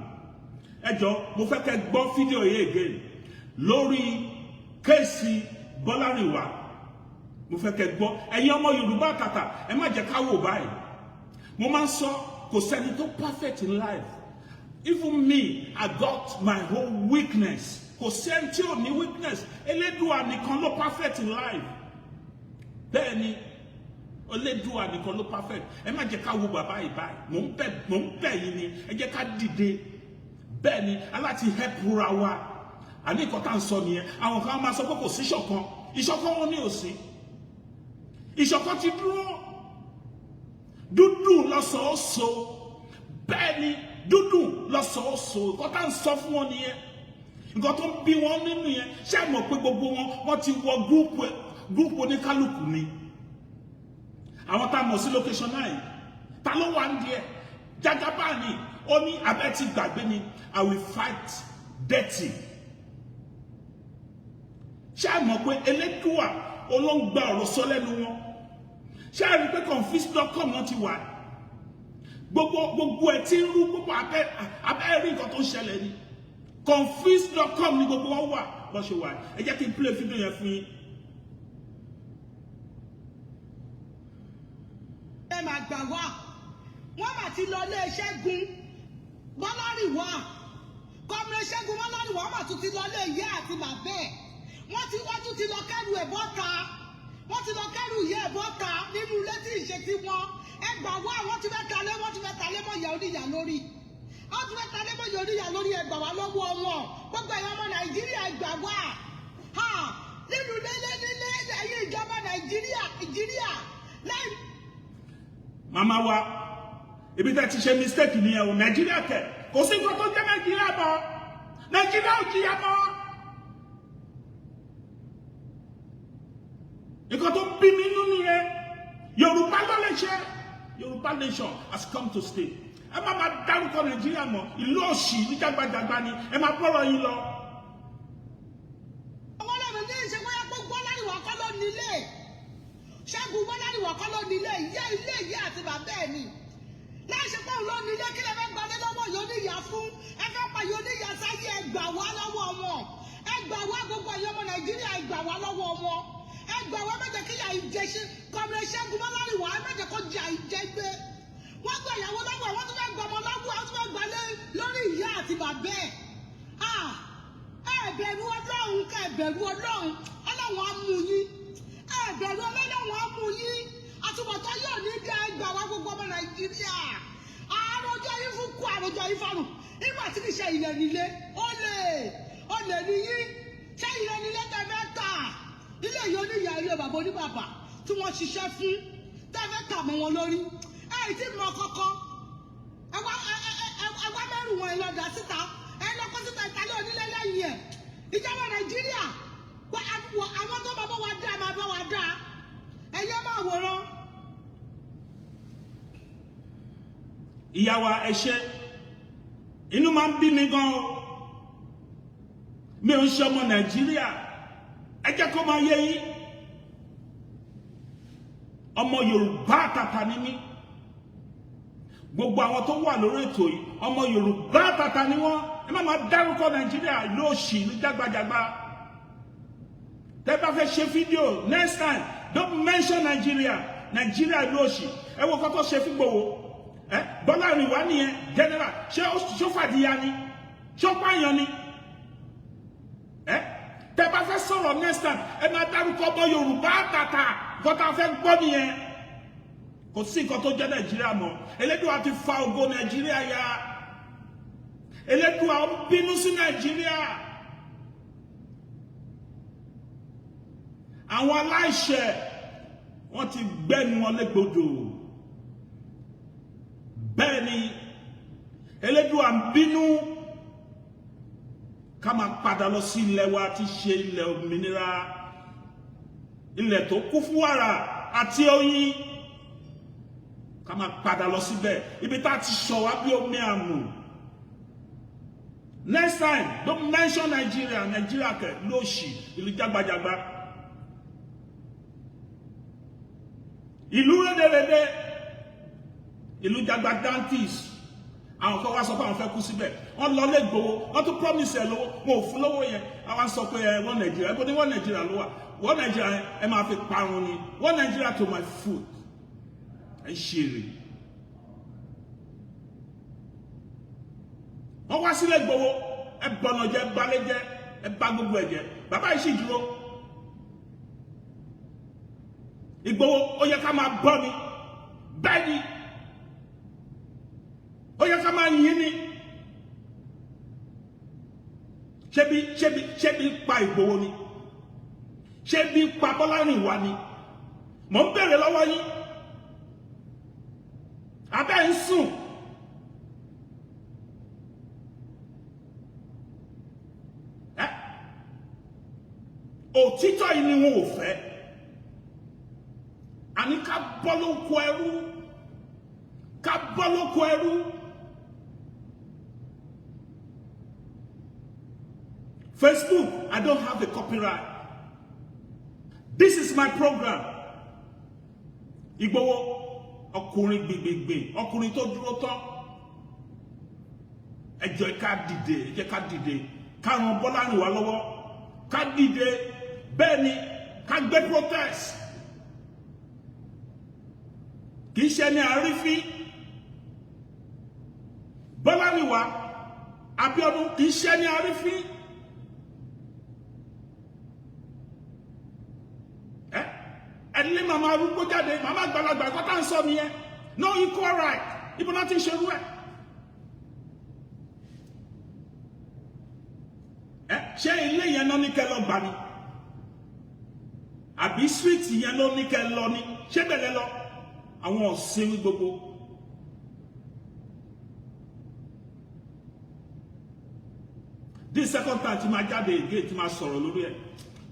Ẹ jọ, mo fẹ́ kẹ́ gbọ́ fídíò yìí again lórí case Bọ́lárìnwá. Mo fẹ́ kẹ́ gbọ́. Ẹ̀yin ọmọ Yorùbá kàtà, ẹ má jẹ́ ká wò báyìí. Mo máa ń sọ, kò sẹ́ni tó perfect in life. Even me, I got my own weakness. Kò sẹ́ni tí ò ní weakness. Elédùà nìkan ló perfect in life. Bẹ́ẹ̀ ni, Elédùà nìkan ló perfect. Ẹ má jẹ́ ká wo bàbá yìí báyìí. Mò ń bẹ̀ yín ni, ẹ jẹ́ ká dìde. Bẹ́ẹ̀ ni, aláti help ra wa. Àní nǹkan tá à ń sọ nìyẹn. Àwọn kan máa sọ pé kò sí ìṣọ̀kan. Ìṣọ̀kan wọn ní ò sí. Ìṣọ̀kan ti dúró. Dúdú lọ́sọ̀ọ́ so. Bẹ́ẹ̀ ni, dúdú lọ́sọ̀ọ́ so. Nǹkan tá à ń sọ fún wọn nìyẹn. Nǹkan tó ń bí wọn nínú yẹn. Ṣé ẹ mọ̀ pé gbogbo wọn, wọ́n ti wọ group oníkálukú ni? Àwọn tá a mọ̀ sí location 9, ta ló wà ń díẹ̀? Jagaban ni. Ó ní abẹ́ ti gbàgbé ni, "I will fight dirty." Ṣé ẹ mọ̀ pé Elédùà olóńgbà ọ̀rọ̀ sọ lẹ́nu wọn? Ṣé ẹ rí pé confuse.com náà ti wà? Gbogbo ẹ ti ń rú gbogbo abẹ́ rí nǹkan tó ń ṣẹlẹ̀ ni. Confuse.com ni gbogbo wọn wà bó ṣe wà. Ẹ jẹ́ kí n play fídíò yẹn fún yín. Ẹ máa gbà wá, wọ́n mà ti lọ ilé Ṣẹ́gun Bọ́lárìnwá, Comrade Ṣẹ́gun Bọ́lárìnwá mà tún ti lọ ilé ìyá àti bàbá ẹ̀. Wọ́n tún ti lọ kẹ́rù ẹ̀ bọ́ta. Wọ́n ti lọ kẹ́rù ìyá ẹ̀ bọ́ta nínú ilé tí ìṣe ti wọn. Ẹ gbà wá, wọ́n ti fẹ́ talé, wọ́n ti fẹ́ talé mọ́ ìyá oníyà lórí. Wọ́n ti fẹ́ talé mọ́ ìyá oníyà lórí. Ẹ gbà wá lọ́wọ́ wọn. Gbogbo ẹ̀yàn ọmọ Nàìjíríà, ẹ gbà wá nínú ilé nílé ẹ̀yìn ìjọba Nàìjíríà, Nàìjíríà láì. Màmá wa, ibi tẹ́ ti ṣe mistake nìyẹn o. Nàìjíríà kẹ, kò sí nǹkan tó jẹ́ Nàìjíríà mọ́. Nàìjíríà ò jìyà mọ́. Nǹkan tó bí mi nínú nìyẹn. Yorùbá ló lè ṣe. Yorùbá nation has come to stay. Ẹ má máa dárúkọ Nàìjíríà mọ́. Ìlú òṣì ní jágbajàgba ni. Ẹ má bọ́rọ̀ yín lọ. Ọmọ ọlọ́run ní ìṣe wáyé pé Bọ́lárìnwá kọ́ ló nílé. Ṣẹ́gun Bọ́lárìnwá kọ́ ló nílé. Ìyá ilé, ìyá àti bàbá ẹ̀ ni. Láì ṣe pé òun ló nílé, kí lè fẹ́ gbalé lọ́wọ́ yóò níyà fún? Ẹ fẹ́ pa yóò níyà sáyé. Ẹ gbà wá lọ́wọ́ wọn. Ẹ gbà wá, gbogbo ẹ̀yọ́ ọmọ Nàìjíríà, ẹ gbà wá lọ́wọ́ wọn. Ẹ gbà wá. Má jẹ́ kí ìyà ìjẹ ṣe Comrade Ṣẹ́gun Bọ́lárìnwá. Ẹ má jẹ́ kó jẹ àìjẹ gbé. Wọ́n gba ìyàwó lọ́wọ́ ẹ̀, wọ́n tún fẹ́ gbọmọ lọ́wọ́ ẹ̀, wọ́n tún fẹ́ gbalé lórí ìyá àti bàbá ẹ̀. Ẹ bẹ̀rù Ọlọ́run, kẹ́ ẹ bẹ̀rù Ọlọ́run. Ọlọ́run á mú yín. Ẹ bẹ̀rù Ọlọ́run, á mú yín. Àtúbọ̀tán yóò ní dá. Ẹ gbà wá, gbogbo ọmọ Nàìjíríà. Àròjọ yín fún kú, àròjọ yín fárùn. Nígbà tí kì í ṣe ilẹ̀ nílé, ó lè ní yín. Ṣé ilẹ̀ nílé tẹ fẹ́ tà? Ilé yìí oníyà, ilé bàbá oníbàbà tí wọ́n ṣiṣẹ́ fún, tẹ fẹ́ tà mọ́ wọn lórí. Ẹ ì tí mọ kọ́kọ́. Ẹ wá mẹ́rù. wọn, ẹ lọ dà síta, ẹ lọ kó síta ìtàlẹ́ onílé lẹ́yìn ẹ̀. Ìjọba Nàìjíríà, àwọn tó máa bá wa dá máa bá wa dá. Ẹ̀yẹ́ máa wòran. Ìyá wa, ẹ ṣé. Inú máa ń bí mi gan o. Mi ò ń ṣe ọmọ Nàìjíríà, ẹ jẹ́ kó máa yé yín. Ọmọ Yorùbá àtàtà ni mí. Gbogbo àwọn tó wà lórí ètò yìí, ọmọ Yorùbá àtàtà ni wọ́n. Ẹ má máa dárúkọ Nàìjíríà, ìlú òṣì, ìlú jágbajàgba. Tẹ́ bá fẹ́ ṣe fídíò next time, don't mention Nigeria. Nigeria, ìlú òṣì. Ẹ wo kọ́kọ́ ṣe fún Ìgbòho. Ẹ Bọ́lárìnwá nìyẹn, general. Ṣé ó fàdíyà ni? Ṣé ó pààyàn ni? Ẹ tẹ́ bá fẹ́ sọ̀rọ̀ next time, ẹ máa dárúkọ ọmọ Yorùbá àtàtà. Gọ́tà fẹ́ gbọ́ nìyẹn. Kò sí nǹkan tó jẹ́ Nàìjíríà mọ́. Elédùà ti fa ògo Nàìjíríà ya. Elédùà ń bínú sí Nàìjíríà. Àwọn aláìṣẹ̀, wọ́n ti gbẹ́nu wọn légbodò. Bẹ́ẹ̀ ni, Elédùà ń bínú. Ká máa padà lọ sí ilẹ̀ wa tí ṣe ilẹ̀ òmìnira, ilẹ̀ tó kún fún wàrà àti oyin. Ká máa padà lọ síbẹ̀, ibi tá a ti sọ wá bí omi àmù. Next time, don't mention Nigeria. Nigeria kẹ lóṣì, ìlú jágbajàgba, ìlú rédèrèdè, ìlú jagbadantis. Àwọn kan wá sọ pé àwọn fẹ́ kú síbẹ̀. Wọ́n lọ lé gbowó, wọ́n tún promise ẹ̀ lówó, wọn ò fún lówó yẹn. Àwọn sọ pé ẹ wọ́n Nàìjíríà, ẹ bó ní wọ́n Nàìjíríà ló wà. Wọ́n Nàìjíríà, ẹ máa fi parun ni. Wọ́n Nàìjíríà to my foot. Ẹ ṣeré. Wọ́n wá sílẹ̀ gbowó, ẹ bọ̀nà jẹ́, balẹ̀ jẹ́, ẹ bá gbogbo ẹ̀ jẹ́. Bàbá yìí sì dúró. Ìgbòho, ó yẹ ká máa bọ́ ni. Bẹ́ẹ̀ ni, ó yẹ ká máa yìn ni. Ṣébi pa Ìgbòho ni? Ṣébi pa Bọ́lárìnwá ni? Mò ń bèrè lọ́wọ́ yín. Abẹ́ ń sùn. Ẹ òtítọ́ yìí ni wọn ò fẹ́. Àní ká bọ́ lóko ẹrú, ká bọ́ lóko ẹrú. Facebook, I don't have a copyright. This is my program. Ìgbòho, ọkùnrin gbìngbìngbìn, ọkùnrin tó dúró tán. Ẹ jọ̀ọ́, ká dìde. Ẹ jẹ́ ká dìde, ká ran Bọ́lárìnwá lọ́wọ́. Ká dìde, bẹ́ẹ̀ ni, ká gbé protest. Kì í ṣe ní àrífín. Bọ́lárìnwá Abíọ́dún kì í ṣe ní àrífín. Ẹ ẹ lé màmá arúgbó jáde, màmá àgbàlagbà. Ẹ̀kọ́ tá à ń sọ nìyẹn. No equal right. Ibo náà ti ń ṣerú ẹ̀? Ẹ ṣé ilé yẹn náà ní kẹ́ lọ gbà ni, àbí street yẹn ló ní kẹ́ lọ ni? Ṣé bẹ̀rẹ̀ lọ àwọn ọ̀sìn gbogbo? This second time tí máa jáde again, tí máa sọ̀rọ̀ lórí ẹ̀,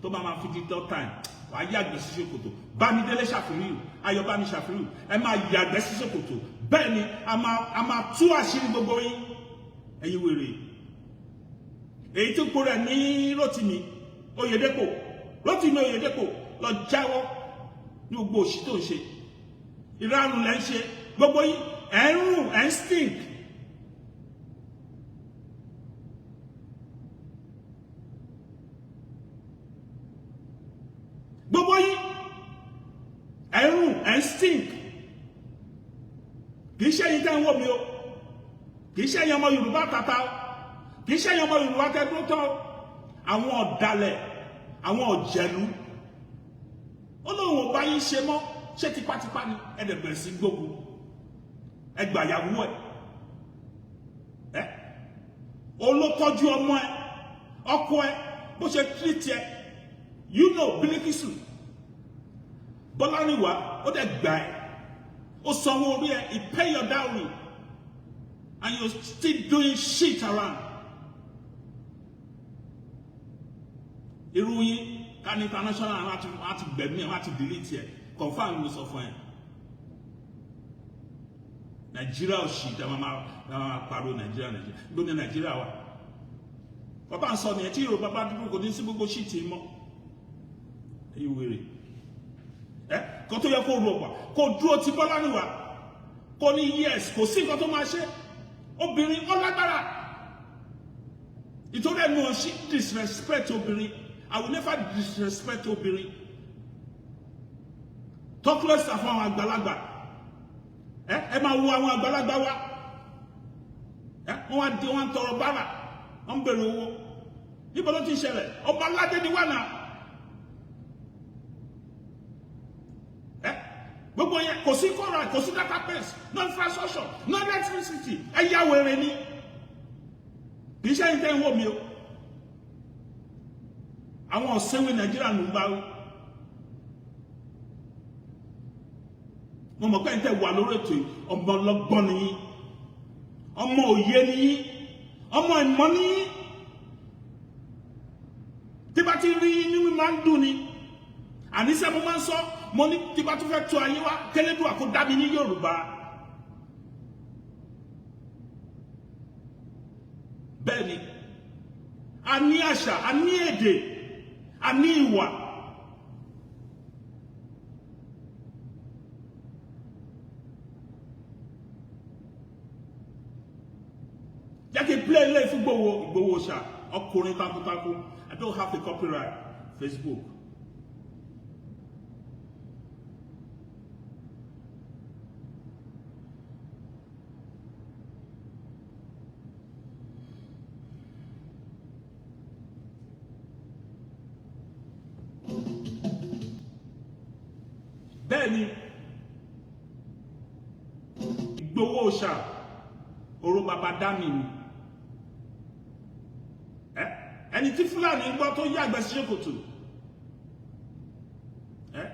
tó bá máa fi di third time, wàá yàgbẹ́ sí ṣòkòtò. Bámidélé Ṣàfihàn, Ayọ̀bámi Ṣàfihàn, ẹ máa yàgbẹ́ sí ṣòkòtò. Bẹ́ẹ̀ ni, a máa tú àṣírí gbogbo yín, ẹ̀yin wèrè. Èyí tó kó rẹ̀ ní Rótìmí Oyèdépò, Rótìmí Oyèdépò, lọ jáwọ́ ní gbogbo òṣì tó ń ṣe. Ìrarùn lẹ́ ń ṣe gbogbo yín. Ẹ̀ ń rùn, ẹ̀ ń stink. Gbogbo yín, ẹ̀ ń rùn, ẹ̀ ń stink. Kì í ṣe ẹ̀yin tẹ́ ń wò mí o, kì í ṣe ẹ̀yin ọmọ Yorùbá tata o, kì í ṣe ẹ̀yin ọmọ Yorùbá tẹ́ dúró tán o. Àwọn ọ̀dàlẹ̀, àwọn ọ̀jẹ̀lú. Ó lóun ò bá yín ṣe mọ́. Ṣé tipátipá ni? Ẹ dẹ̀ bẹ̀rẹ̀ sí gbógun. Ẹ gbàyàwó ẹ, ẹ olótọ́jú ọmọ ẹ, ọkọ ẹ, bó ṣe treat ẹ. Bilikisu Bọ́lárìnwá, ó dẹ̀ gbà ẹ́, ó sanwó orí ẹ. He pay your dowry and And you're still doing shit around. Irú yín ká ní international, àwọn àti gbẹ̀mí, àwọn àti delete ẹ̀. Confirm ló sọ fún ẹ. Nàìjíríà ò ṣì dá máa pariwo Nàìjíríà, Nàìjíríà ló ní Nàìjíríà wa. Bàbá ń sọ nìyẹn. Tí Yorùbá bá dúró, kò ní sí gbogbo shit mọ́. Èyí wèrè ẹ kó tó yẹ kó rò pa, kó dúró ti Bọ́lá níwà, kó ní yes, kò sí nǹkan tó máa ṣe. Obìnrin ó lágbára. Ìtòrí ẹnu ò sí disrespect obìnrin. I will never disrespect obìnrin. Talk less fún àwọn àgbàlagbà. Ẹ máa wo àwọn àgbàlagbà wa. Ẹ wọ́n wá di, wọ́n tọrọ bára, wọ́n ń bèrè owó. Níbo ló ti ṣẹlẹ̀? Ọba aládé ni wà náà. Ẹ gbogbo yẹn, kò sí kọ́ra, kò sí database, no infrastructure, no electricity. Ẹ yá wèrè ni. Kì í ṣe ẹni tẹ́ ń wò mí o, àwọn ọ̀sẹ̀wé Nàìjíríà ló ń bá wí. Mo mọ̀ pé ẹni tẹ́ wà lórí ètò yìí, ọmọ ọlọ́gbọ́n ni yín, ọmọ òye ni yín, ọmọ ìmọ̀ ni yín. Tí bá ti rí inú mi máa ń dùn ni. Àníṣe mo máa ń sọ, mo ní tí bá tún fẹ́ tó ayé wá, kélédùà kó dá mi ní Yorùbá. Bẹ́ẹ̀ ni, a ní àṣà, a ní èdè, a ní ìwà. Jẹ́ kí n play ilé fún Ìgbòho. Ìgbòho ṣá, ọkùnrin takuntakun. I don't have the copyright Facebook. Bẹ́ẹ̀ ni, Ìgbòho ṣá, oró bàbá dá mi ni. Ẹni tí Fúlàní gbọ́ tó yàgbẹ́ sí ṣòkòtò ẹ.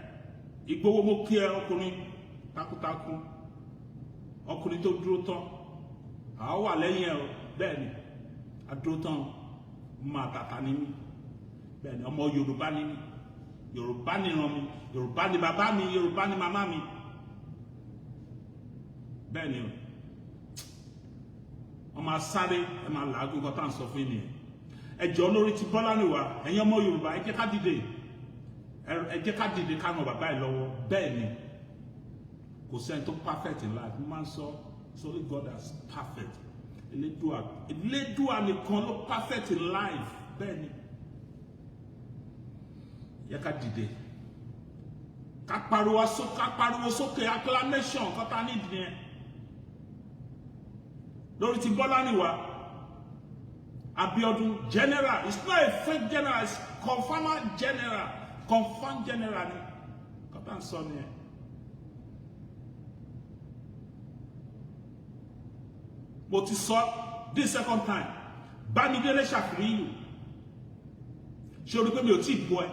Ìgbòho, mo kí ẹ, ọkùnrin takuntakun, ọkùnrin tó dúró tán. Àwọn wà lẹ́yìn ẹ o. Bẹ́ẹ̀ ni, adúró tán. Máa tàtà ní mí. Bẹ́ẹ̀ ni, ọmọ Yorùbá ní mí. Yorùbá ní ìran mi, Yorùbá ní bàbá mi, Yorùbá ní màmá mi. Bẹ́ẹ̀ ni o, wọ́n máa sáré, ẹ máa làágùn. Kọ́ tá à ń sọ fún yín nìyẹn. Ẹ jọ̀ọ́, lórí ti Bọ́lá nìwà, ẹ̀yin ọmọ Yorùbá, ẹ jẹ́ ká dìde, ẹ jẹ́ ká dìde, ká ràn bàbá ẹ lọ́wọ́. Bẹ́ẹ̀ ni, kò sẹ́ni tó perfect in life. Mo máa ń sọ, it's only God that's perfect. Elédùà, Elédùà nìkan ló perfect in life. Bẹ́ẹ̀ ni, yẹ ká dìde, ká pariwo sókè, acclamation kọ́ta nídìí yẹn lórí ti Bọ́lá nìwà Abiodun general. It's not a fake general, it's confirmed general. Confirmed general ni kọ́tà ń sọ nìyẹn. Mo ti sọ this second time, Bámidélé Ṣàfihàn, ṣé o rí pé mi ò tí ì bọ́ ẹ?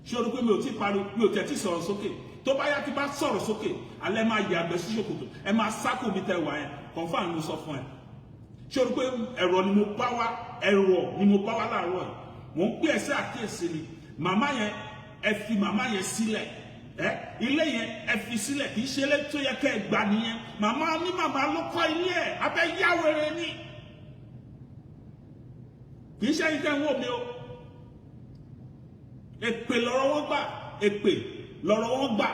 Ṣé o rí pé mi ò tí ì pariwo? Mi ò tẹ̀ tí sọ̀rọ̀ sókè. Tó bá yá, tí bá sọ̀rọ̀ sókè, alẹ́ máa yàgbẹ́ sí ṣòkòtò, ẹ máa sákò mi tẹ wà yẹn. Confirm mo sọ fún ẹ. Ṣé o rí pé ẹ̀rọ ni mo bá wá? Ẹ̀rọ ni mo bá wá láàárọ̀ yìí. Mò ń pè ẹ́ sí àkíyèsí ni. Màmá yẹn, ẹ fi màmá yẹn sílẹ̀. Ẹ ilé yẹn, ẹ fi sílẹ̀. Kì í ṣe ilé tó yẹ kẹ́ ẹ gbà nìyẹn. Màmá ní màmá ló kọ́ ilé ẹ̀. Abẹ́ yáwèrè ni. Kì í ṣe ẹni tẹ́ ń wò mí o. Èpè lọ́rọ̀ wọn gbà, èpè lọ́rọ̀ wọn gbà,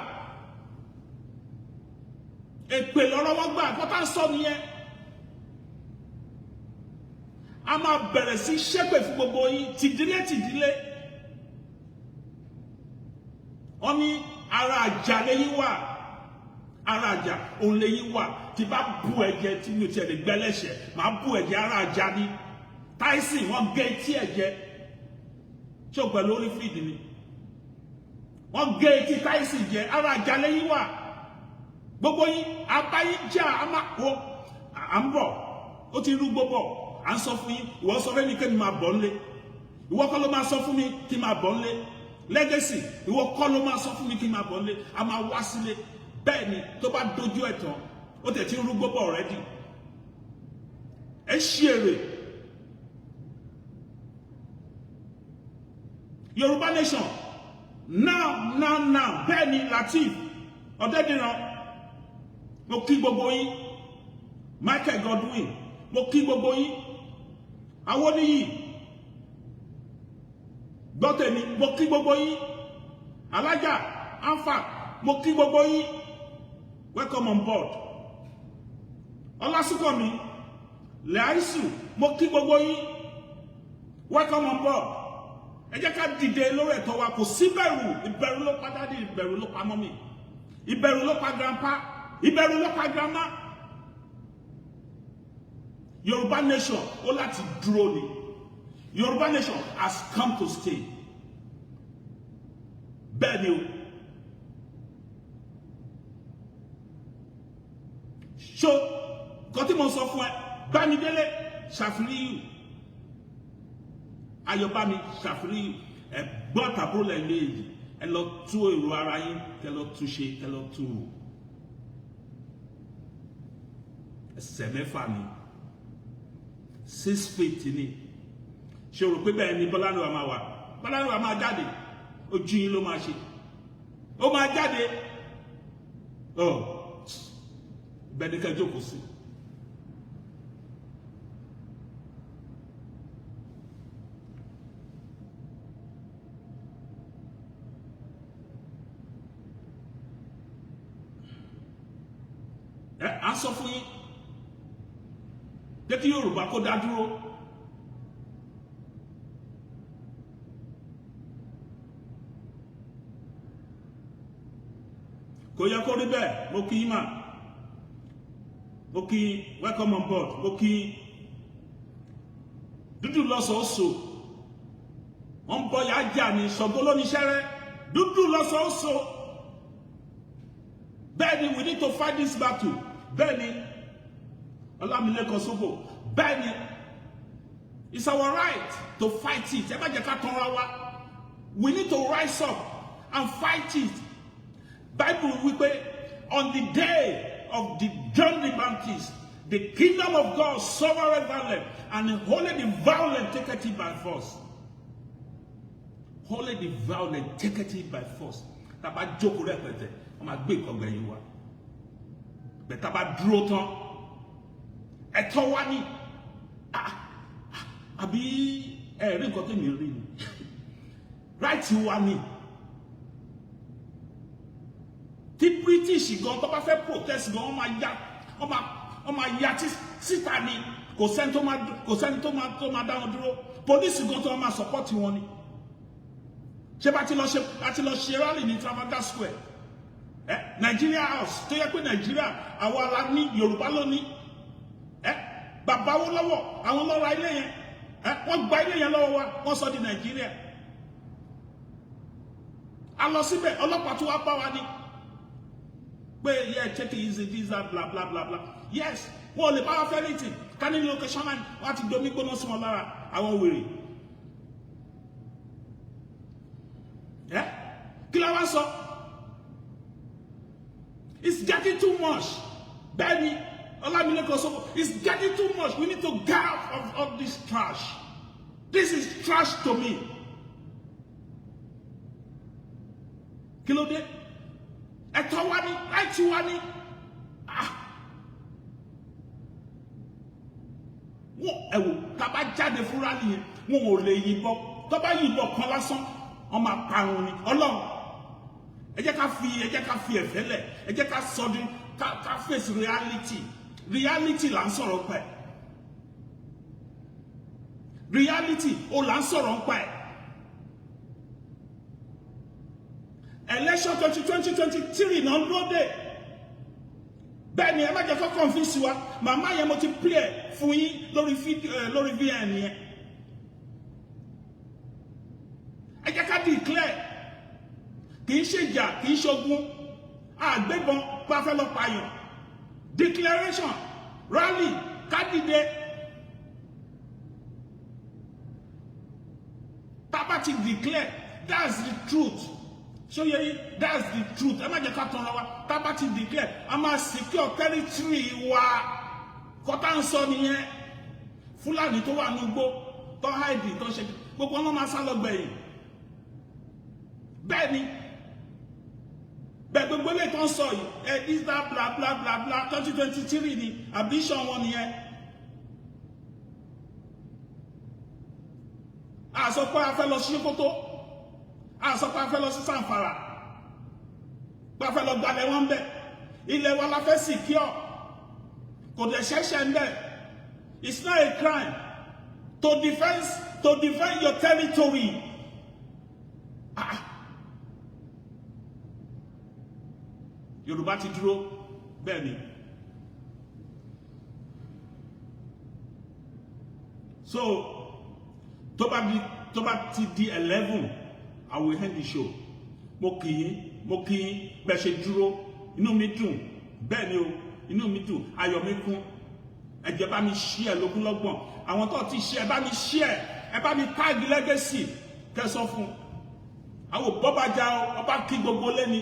èpè lọ́rọ̀ wọn gbà. Kọ́tà ń sọ nìyẹn. A máa bẹ̀rẹ̀ sí ṣépè fún gbogbo yín, tìdílé tìdílé. Wọ́n ní ara àjà lẹ́yìn wà, ara àjà òun lẹ́yìn wà. Tí bá bú ẹ̀jẹ̀ tí mi ò tiẹ̀ lè gbẹ́ lẹ́sẹ̀, màá bú ẹ̀jẹ̀. Ara àjà ni Tyson, wọ́n gé etí ẹ̀jẹ̀. Tí o pẹ̀lú Holyfield ni wọ́n gé etí Tyson jẹ. Ara àjà lẹ́yìn wà. Gbogbo yín, abáyé jà, a máa wo à ń bọ̀. Ó ti rú gbogbo. À ń sọ fún yín. Ìwọ sọ fún mi kí n máa bọ̀ ńlé. Ìwọ kọ́ ló máa sọ fún mi kí n máa bọ̀ ńlé. Legacy, ìwọ kọ́ ló máa sọ fún mi kí n máa bọ̀ ńlé. A máa wá sílé. Bẹ́ẹ̀ ni, tó bá dojú ẹ̀ tán, ó tẹ̀ tí ń rú gbogbo already. Ẹ ṣí èrè. Yorùbá nation now, now, now. Bẹ́ẹ̀ ni, Lateef Ọ̀dẹ́dìran, mo kí gbogbo yín. Michael Godwin, mo kí gbogbo yín. Awoniyi gbọ́tẹ̀mí, mo kí gbogbo yín. Alájà Anfa, mo kí gbogbo yín. Welcome on board. Ọlásùnkànmí Lẹ́àìsù, mo kí gbogbo yín. Welcome on board. Ẹ jẹ́ ká dìde lórí ẹ̀tọ́ wa. Kò sí bẹ̀rù. Ìbẹ̀rù ló pa daddy, ìbẹ̀rù ló pa mummy, ìbẹ̀rù ló pa grandpa, ìbẹ̀rù ló pa grandma. Yorùbá nation ó láti dúró ni. Yorùbá nation has come to stay. Bẹ́ẹ̀ ni o. So nǹkan tí mo sọ fún ẹ, Bámidélé Ṣàfíríyù, Ayọ̀bámi Ṣàfíríyù, ẹ gbọ́ tàbúrò lẹ́yìn méjì, ẹ lọ tú èrò ara yín, kẹ lọ tú ṣe, kẹ lọ tú rò. Ẹsẹ̀ 6 ni, 6 feet ni. Ṣe rò pé bẹ́ẹ̀ ni Bọ́lárìnwá máa wà? Bọ́lárìnwá máa jáde, ojú yín ló máa ṣe, ó máa jáde. Ọ bẹ́ẹ̀ ni ká jókòó sí. Ẹ à ń sọ fún yín jẹ́ kí Yorùbá kó dá dúró. Kò yẹ kó rí bẹ́ẹ̀. Mo kí yín mà, mo kí yín. Welcome on board. Mo kí yín. Dúdú lọ́sọ̀ọ́sọ̀, wọ́n ń bọ́ ya jà ní Ṣàngó lóníṣẹ́rẹ́. Dúdú lọ́sọ̀ọ́sọ̀. Bẹ́ẹ̀ ni, we need to fight this battle. Bẹ́ẹ̀ ni, Ọlámilékan Sóbò. Bẹ́ẹ̀ ni, it's our right to fight it. Ẹ má jẹ́ ká tanra wa. We need to rise up and fight it. Bible wípé on the day of the John the Baptist, the kingdom of God suffered violence, and only the violent take it by force. Only the violent take it by force. Tá a bá jókòó rẹpẹtẹ, wọ́n máa gbé ìkọgbẹ yìí wá bẹ́ẹ̀. Tá a bá dúró tán, ẹ̀tọ́ wa ni. Àbí ẹ rí nǹkan tèmi rí ni? Right wa ni. Tí British gan tó bá fẹ́ protest gan, wọ́n máa ya síta ni. Kò sẹ́ni tó máa dá wọn dúró. Police gan tó máa support wọn ni. Ṣé bá ti lọ ṣe, bá ti lọ ṣe rally ní Trafalgar Square, ẹ Nigeria House, tó yẹ pé Nigeria àwa la ní, Yorùbá ló ní. Ẹ bàbá wo lọ́wọ́ àwọn lọ́ra ilé yẹn? Ẹ wọ́n gba ilé yẹn lọ́wọ́ wa, wọ́n sọ di Nàìjíríà. A lọ síbẹ̀, ọlọ́pàá tó wá bá wa ní pé, yeah, take it easy, this, that, bla bla bla bla. Yes, wọn ò lè bá wa fẹ́ anything. Ká ní location line, wọ́n á ti domi gbóná sí wọn lára, àwọn wèrè. Ẹ kí la wá sọ? It's getting too much. Bẹ́ẹ̀ni, Ọlámilékan sọ, it's getting too much. We need to get out of this trash. This is trash to me. Kí ló dé? Ẹ̀tọ́ wa ni, right wa ni. Ah, wọn ẹ wò, tá a bá jáde fún rally yẹn, wọn ò lè yìnbọn. Tó bá yìnbọn kan lásán, wọn máa parun ni. Ọlọ́run, ẹ jẹ́ ká fi ẹ̀fẹ́ lẹ̀. Ẹ jẹ́ ká sọ di ká face reality. Reality là ń sọ̀rọ̀ pa ẹ̀. Reality ó là ń sọ̀rọ̀ pa ẹ̀. Election 2023 náà ń dúró dé. Bẹ́ẹ̀ ni, ẹ má jẹ́ kó confuse wa. Màmá yẹn, mo ti play ẹ̀ fún yín lórí fídíò, lórí VN yẹn. Ẹ jẹ́ ká declare. Kì í ṣe ìjà, kì í ṣogun àgbébọn bá fẹ́ lọ pààyàn. Declaration, rally, ká dìde. Tá a bá ti declare, that's the truth. Ṣó yé yín? That's the truth. Ẹ má jẹ́ ká tanra wa. Tá a bá ti declare, a máa secure territory wa. Kọ́tà ń sọ nìyẹn. Fúlàní tó wà nígbó tó háìdì tó ṣe gbogbo wọn máa sá lọ gbẹ̀yìn. Bẹ́ẹ̀ ni, bẹ́ẹ̀ gbogbo ilé tó ń sọ yìí, ẹ this that bla bla bla bla, 2023 ni ambition wọn nìyẹn. A sọ pé a fẹ́ lọ sí Sókótó, a sọ pé a fẹ́ lọ sí Sàǹfàrà, pé a fẹ́ lọ gbalẹ̀ wọn bẹ̀. Ilẹ̀ wa la fẹ́ secure, kò dẹ̀ ṣẹ̀ṣẹ̀ ń bẹ̀. It's not a crime to defend your territory. Ah. Yorùbá ti dúró, bẹ́ẹ̀ ni. So tó bá ti di 11, I will end the show. Mo kì í, mo kì í bẹ́ẹ̀ ṣe dúró, inú mi dùn, bẹ́ẹ̀ ni o, inú mi dùn, ayọ̀ mi kún. Ẹ jẹ́ bá mi share lógúnlọ́gbọ̀n. Àwọn tó ti share, ẹ bá mi share, ẹ bá mi tag Legacy, kẹ́ sọ fún àwọn bọ́bàjà. Ọba kí gbogbo lẹ́ni,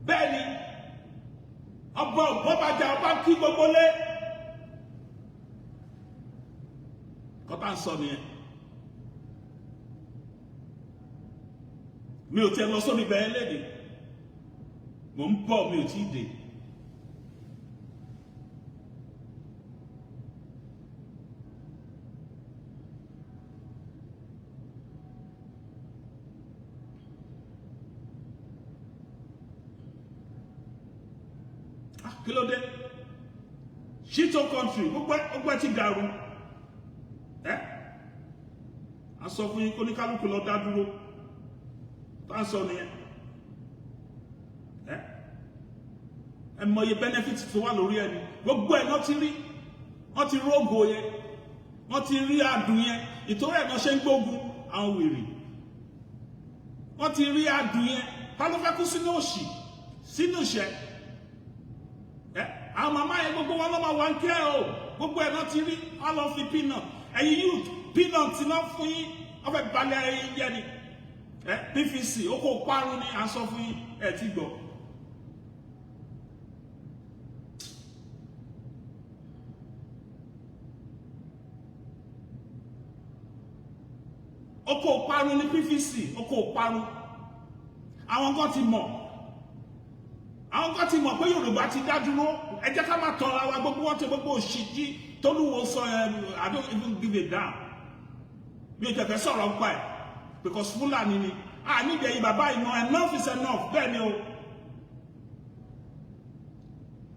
bẹ́ẹ̀ ni, ọba bọ́bàjà, ọba kí gbogbo lé. Kọ́tà ń sọ nìyẹn. Mi ò tiẹ̀ lọ sórí bẹ́ẹ̀ léde, mò ń bọ̀, mi ò tí ì dé. Kí ló dé? Shito country, gbogbo ẹ ti dàrú. Ẹ a sọ fún yín kó ní kálukú lọ dá dúró, tá a sọ nìyẹn. Ẹ mọye benefit tó wà lórí ẹni, gbogbo ẹ náà ti rí, wọ́n ti rógo yẹn, wọ́n ti rí adùn yẹn, ìtorí ẹ̀ náà ṣe ń gbógun àwọn wèrè. Wọ́n ti rí adùn yẹn. Ta ló fẹ́ kú sínú òṣì, sínú ìṣẹ́? Ẹ àwọn màmá yẹn, gbogbo wọn ló máa wà ń kẹ́ o. Gbogbo ẹ̀ náà ti rí. Wọ́n lọ fi peanut, ẹ̀yin youth, peanut náà fún yín, wọ́n fẹ́ balẹ̀ ayé yín jẹ́ ni. Ẹ PVC ó kó parun ni à ń sọ fún yín, ẹ ti gbọ́. Oko parun ní PVC, oko parun. Àwọn kan ti mọ̀, àwọn kan ti mọ̀ pé Yorùbá ti dá dúró. Ẹ jẹ́ ká má tọra wa. Gbogbo wọn ti gbogbo òṣìṣì tólúwo sọ ẹ, I don't even give a damn. Mi ò tẹ̀fẹ́ sọ̀rọ̀ nípa ẹ̀ because Fúlàní ni. A nídìí ẹ̀yin bàbá ìmọ̀. Enough is enough. Bẹ́ẹ̀ ni o,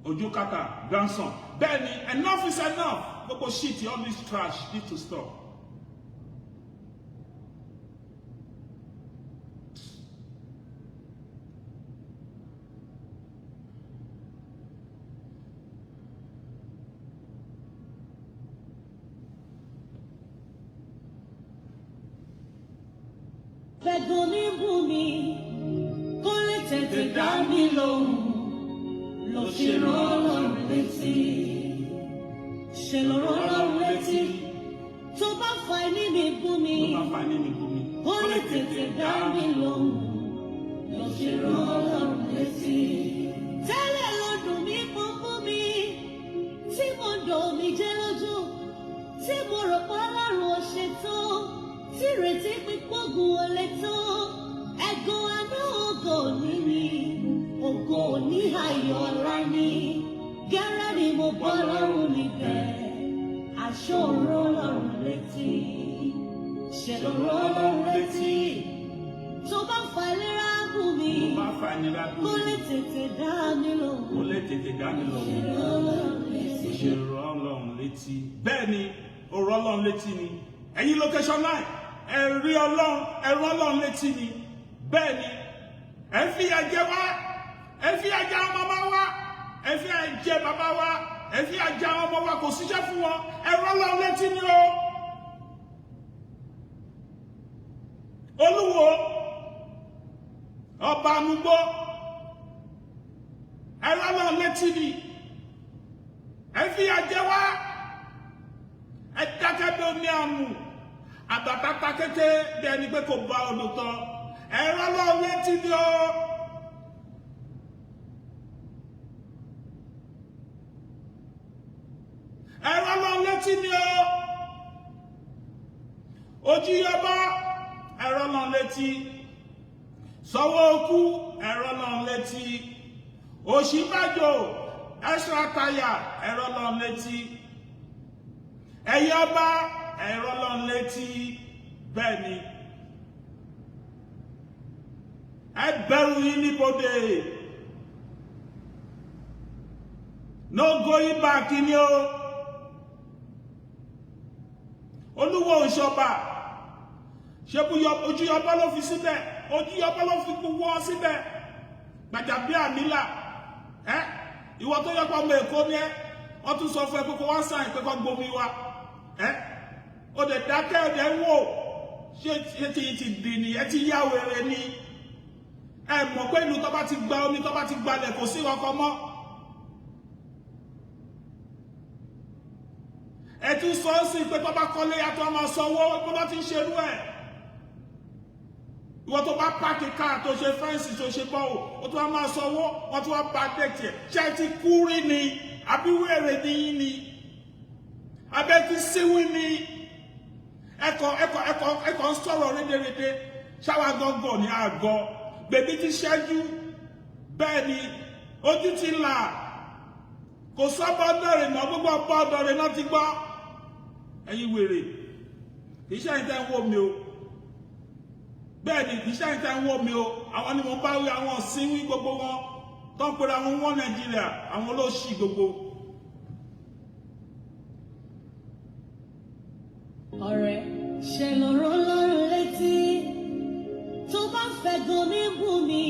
ojú kàkà grandson, bẹ́ẹ̀ ni, enough is enough. Gbogbo shit, all this trash need to stop. Fẹ̀gùn mi bú mi, kó lè tètè dá mi lóhùn, ló ṣe rán Ọlọ́run létí. Ṣe ló rán Ọlọ́run létí. Tó bá fa ẹní mi bú mi, Tó bá fa ní mi bú mi, kó lè tètè dá mi lóhùn, ló ṣe rán Ọlọ́run létí. Tẹ́lẹ̀ ló dùn mí pọ́npọ́n mi, tí mo dùn mí jẹ́ lójú, tí mo rò pé Ọlọ́run ò ṣe tó, tí ìrètí pípọ́gùn ò lè tó. Ẹ̀gàn àná, ògo òní ni, ògo òní ayọ̀ ọ̀la ni. Gẹ́rẹ́ ni mo bọ́ lọ́rùn níbẹ̀, aṣọ òró Ọlọ́run létí. Ṣe ló rán Ọlọ́run létí. Tó bá fa ìlera bù mí, Tó bá fa ìnira bú kó mi, lè tètè dá mi lóhùn. Kó lè tètè dá mi lóhùn. Ṣe rán Ọlọ́run létí. Kò ṣe rán Ọlọ́run létí. Bẹ́ẹ̀ ni, ó rán Ọlọ́run létí ni. Ẹ̀yin location nine, ẹ rí Ọlọ́run, ẹ rán Ọlọ́run létí ni. Bẹ́ẹ̀ ni, ẹ fi ẹ̀jẹ̀ wá, ẹ fi ẹ̀jẹ̀ àwọn màmá wa, ẹ fi ẹ̀jẹ̀ bàbá wa, ẹ fi ẹ̀jẹ̀ àwọn ọmọ wa, kò síṣẹ́ fún wọn. Ẹ rán Ọlọ́run létí ni o. Olúwo, ọba amúgbó, ẹ rán Ọlọ́run létí ni. Ẹ fi ẹ̀jẹ̀ wá, ẹ dákẹ́ bí omi àmù àbàtàtà kété, bí ẹni pé kò bá odò tán. Ẹ rán Ọlọ́run létí ni o. Ẹ rán Ọlọ́run létí. létí ni o. Ojú yọba, ẹ̀rọ náà létí. Sọwọ́ okú, ẹ̀rọ náà létí. Òṣìbàjò, extra tire, ẹ̀rọ náà létí. Ẹ̀yẹ ọba, ẹ̀rọ náà létí. Bẹ́ẹ̀ ni, ẹ bẹ̀rù yín níbodè. No going back ni o. Olúwo òṣọba ṣe ojú yọba ló fi síbẹ̀, ojú yọba ló fi wọ́ síbẹ̀. Gbàjàbíàmílà, ẹ ìwọ tó yẹ kó ọmọ Èkó ni ẹ, wọ́n tún sọ fún ẹ pé kó wá sáyìn pé kó gbomi wa, ẹ ó dẹ̀ dákẹ́, ó dẹ̀ ń wò. Ṣé ti dì ní ẹ ti yá wèrè ni? Ẹ mọ̀ pé ìlú tó bá ti gba omi, tó bá ti gbalẹ̀, kò sí ọkọ mọ́. Ẹ tún sọ ọ́ sí pé tó bá kọ́lé yàtọ̀, máa sanwó bó bá ti ń ṣerú ẹ̀. Ìwọ tó bá park car, tó ṣe fence, tó ṣe bọ́ọ̀, ó tún wá máa sanwó. Wọ́n tún wá bá dẹ̀tì ẹ̀. Ṣé ẹ ti kú rí ni, àbí wèrè ní yín ni, abẹ́ ti síwí ni? Ẹ̀kọ́ ẹ̀kọ́ ẹ̀kọ́ ẹ̀kọ́ ń sọ̀rọ̀ rédèrèdè. Ṣáwa gọ́gọ́ ní àgọ́ bèbí ti ṣẹ́jú. Bẹ́ẹ̀ ni, ojú ti là, kò sọ́bọ̀ dọ̀rẹ̀ mọ́. Gbogbo ọ̀pọ̀ dọ̀rẹ̀ náà ti gbọ́. Ẹ̀yin wèrè, kì í ṣe ẹ̀yin tẹ́ ń wò mí o. Bẹ́ẹ̀ ni, kì í ṣe ẹ̀yin tẹ́ ń wò mí o. Àwọn ni mo bá wí, àwọn sínwín gbogbo wọn tó ń pera àwọn wọn Nàìjíríà, àwọn olóṣì gbogbo. Ọ̀rẹ́, ṣe lọ́rọ̀ lọ́rùn létí tó bá fẹ́ gan mi bú mi,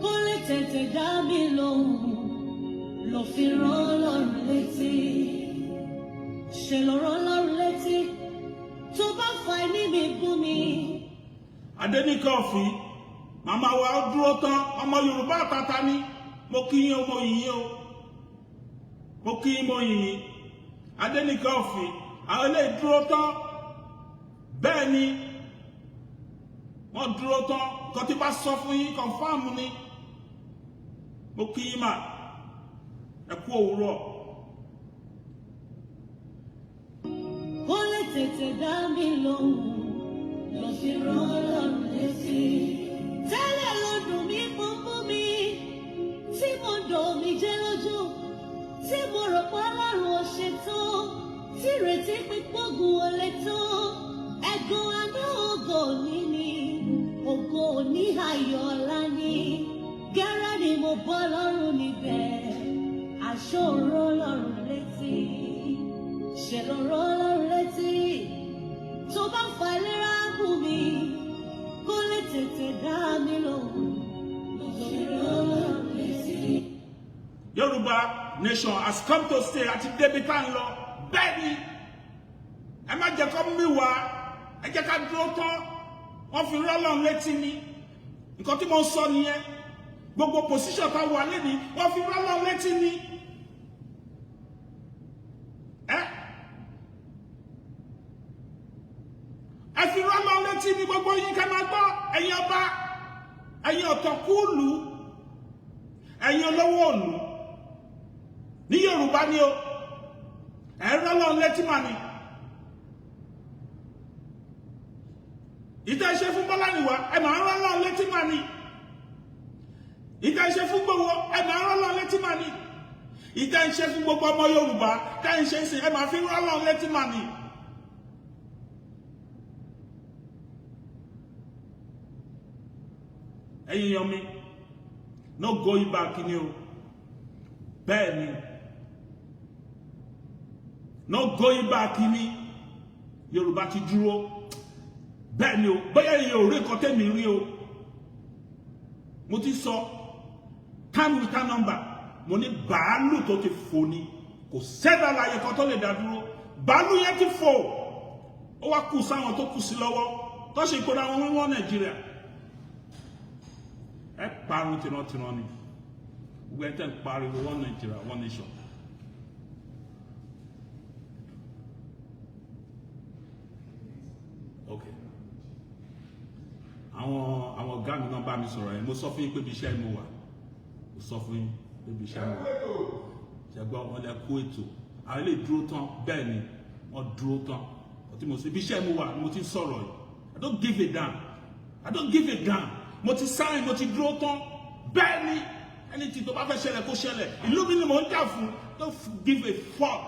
kó lè tètè dá mi lóhùn ló fi rán lọ́rùn létí. Ṣe lọ́rọ̀ lọ́rùn létí tó bá fa ẹni mi bú mi. Adéníkẹ́ Ọ̀fìn, màmá wa, ó dúró tán. Ọmọ Yorùbá àtàtà ni. Mo kí yín o, mo yìn yín o. Mo kí yín, mo yìn yín. Adéníkẹ́ Ọ̀fìn, àwọn eléyìí dúró tán. Bẹ́ẹ̀ ni, wọ́n dúró tán. Nǹkan tí bá sọ fún yín, confirm ni. Mo kí yín mà, ẹ kú òwúrọ̀. Kó lè tètè dá mi lóhùn ló fi rán lọ́rùn létí. Tẹ́lẹ̀ ló dùn mí pọ́npọ́n mi tí mo dò mí jẹ́ lójú, tí mo rò pé Ọlọ́run ò ṣe tó, tí ìrètí pípọ́gùn ò lè tó. Ẹ̀gàn àná, ògo òní ni, ògo òní ayọ̀ ọ̀la ni. Gẹ́rẹ́ ni mo bọ́ lọ́rùn níbẹ̀, aṣọ òró lọ́rùn létí. Ṣe lọ́rọ̀ lọ́rùn létí tó bá fa ìlera bù mí, kó lè tètè dá mi lóhùn lórí lọ́rùn létí. Yorùbá nation has come to stay. Àti débi tá ń lọ. Bẹ́ẹ̀ ni, ẹ má jẹ́ kó mí wá, ẹ jẹ́ ká dúró tán. Wọ́n fi rọ́lọ́run létí ni. Nǹkan tí mo ń sọ nìyẹn. Gbogbo position tá wà lẹ́ni, wọ́n fi rọ́lọ́run létí ni. Ẹ fi rọ́lọ́run létí ni. Gbogbo yín ká máa gbọ́, ẹ̀yin ọba, ẹ̀yin ọ̀tọ̀kúùlù, ẹ̀yin olówó òlù ní Yorùbá ni o, ẹ̀ ń rọ́lọ́run létí mà ni. Ìtẹ́ ṣe fún Bọ́lánìwá, ẹ máa ń rọ́lọ́run létí mà ni. Ìtẹ́ ṣe fún gbogbo, ẹ máa ń rọ́lọ́run létí mà ni. Ìtẹ́ ṣe fún gbogbo ọmọ Yorùbá tẹ́ ń ṣe sìn, ẹ máa fi ń rọ́lọ́run létí mà ni. Ẹ̀yin yan mi, no going back ni o. Bẹ́ẹ̀ ni, no going back ni. Yorùbá ti dúró. Bẹ́ẹ̀ ni o. Bóyá ìyẹn ò rí nǹkan tẹ́mi rí o. Mo ti sọ time with number. Mo ní bàálù tó ti fò ni, kò sẹ́dá láyé kan tó lè dá dúró. Bàálù yẹn ti fò, ó wá kù sáwọn tó kù sí lọ́wọ́ tó ṣe ìkóra àwọn wíwọ́n Nàìjíríà. Ẹ parun tìrantìran ni, gbogbo ẹ tẹ́ ń pariwo one Nigeria, one nation. Ok, àwọn ọ̀gá mi náà bá mi sọ̀rọ̀ yẹn. Mo sọ fún yín pé ibi iṣẹ́ mo wà. Mo sọ fún yín pé ibi iṣẹ́ mo wà. Ṣẹgbọ́n wọn lẹ kú ètò. Àwọn ilé dúró tán. Bẹ́ẹ̀ ni, wọ́n dúró tán. Ọtí mo ibi iṣẹ́ mo wà ni mo ti ń sọ̀rọ̀ yìí. I don't give a damn, I don't give a damn. Mo ti sáyìn, mo ti dúró tán. Bẹ́ẹ̀ ni, ẹni tí tó bá fẹ́ ṣẹlẹ̀, kó ṣẹlẹ̀. Ìlú mi ni mò ń jà fún. Don't give a fuck.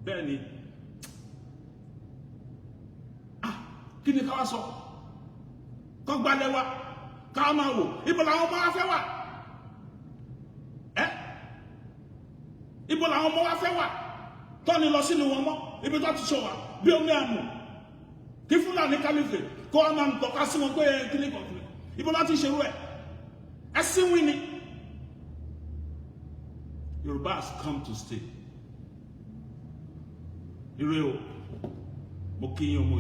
Bẹ́ẹ̀ ni. Ah, kí ni ká wá sọ? Kọ́ gbalẹ̀ wa, ká máa wò. Ibo làwọn ọmọ wa fẹ́ wà? Ẹ́, ibo làwọn ọmọ wa fẹ́ wà tọ́ni lọ sínú wọn mọ́? Ibi tó ti sọ wa bí omi àmù, kí Fúlàní caliphate kó wọn máa ń tọ́ka sí wọn pé ẹ kíní kan kíní. Ibo láti ṣerú ẹ? Ẹ síwìn ni. Yorùbá has come to stay. Ire o, mo kí yín o mo.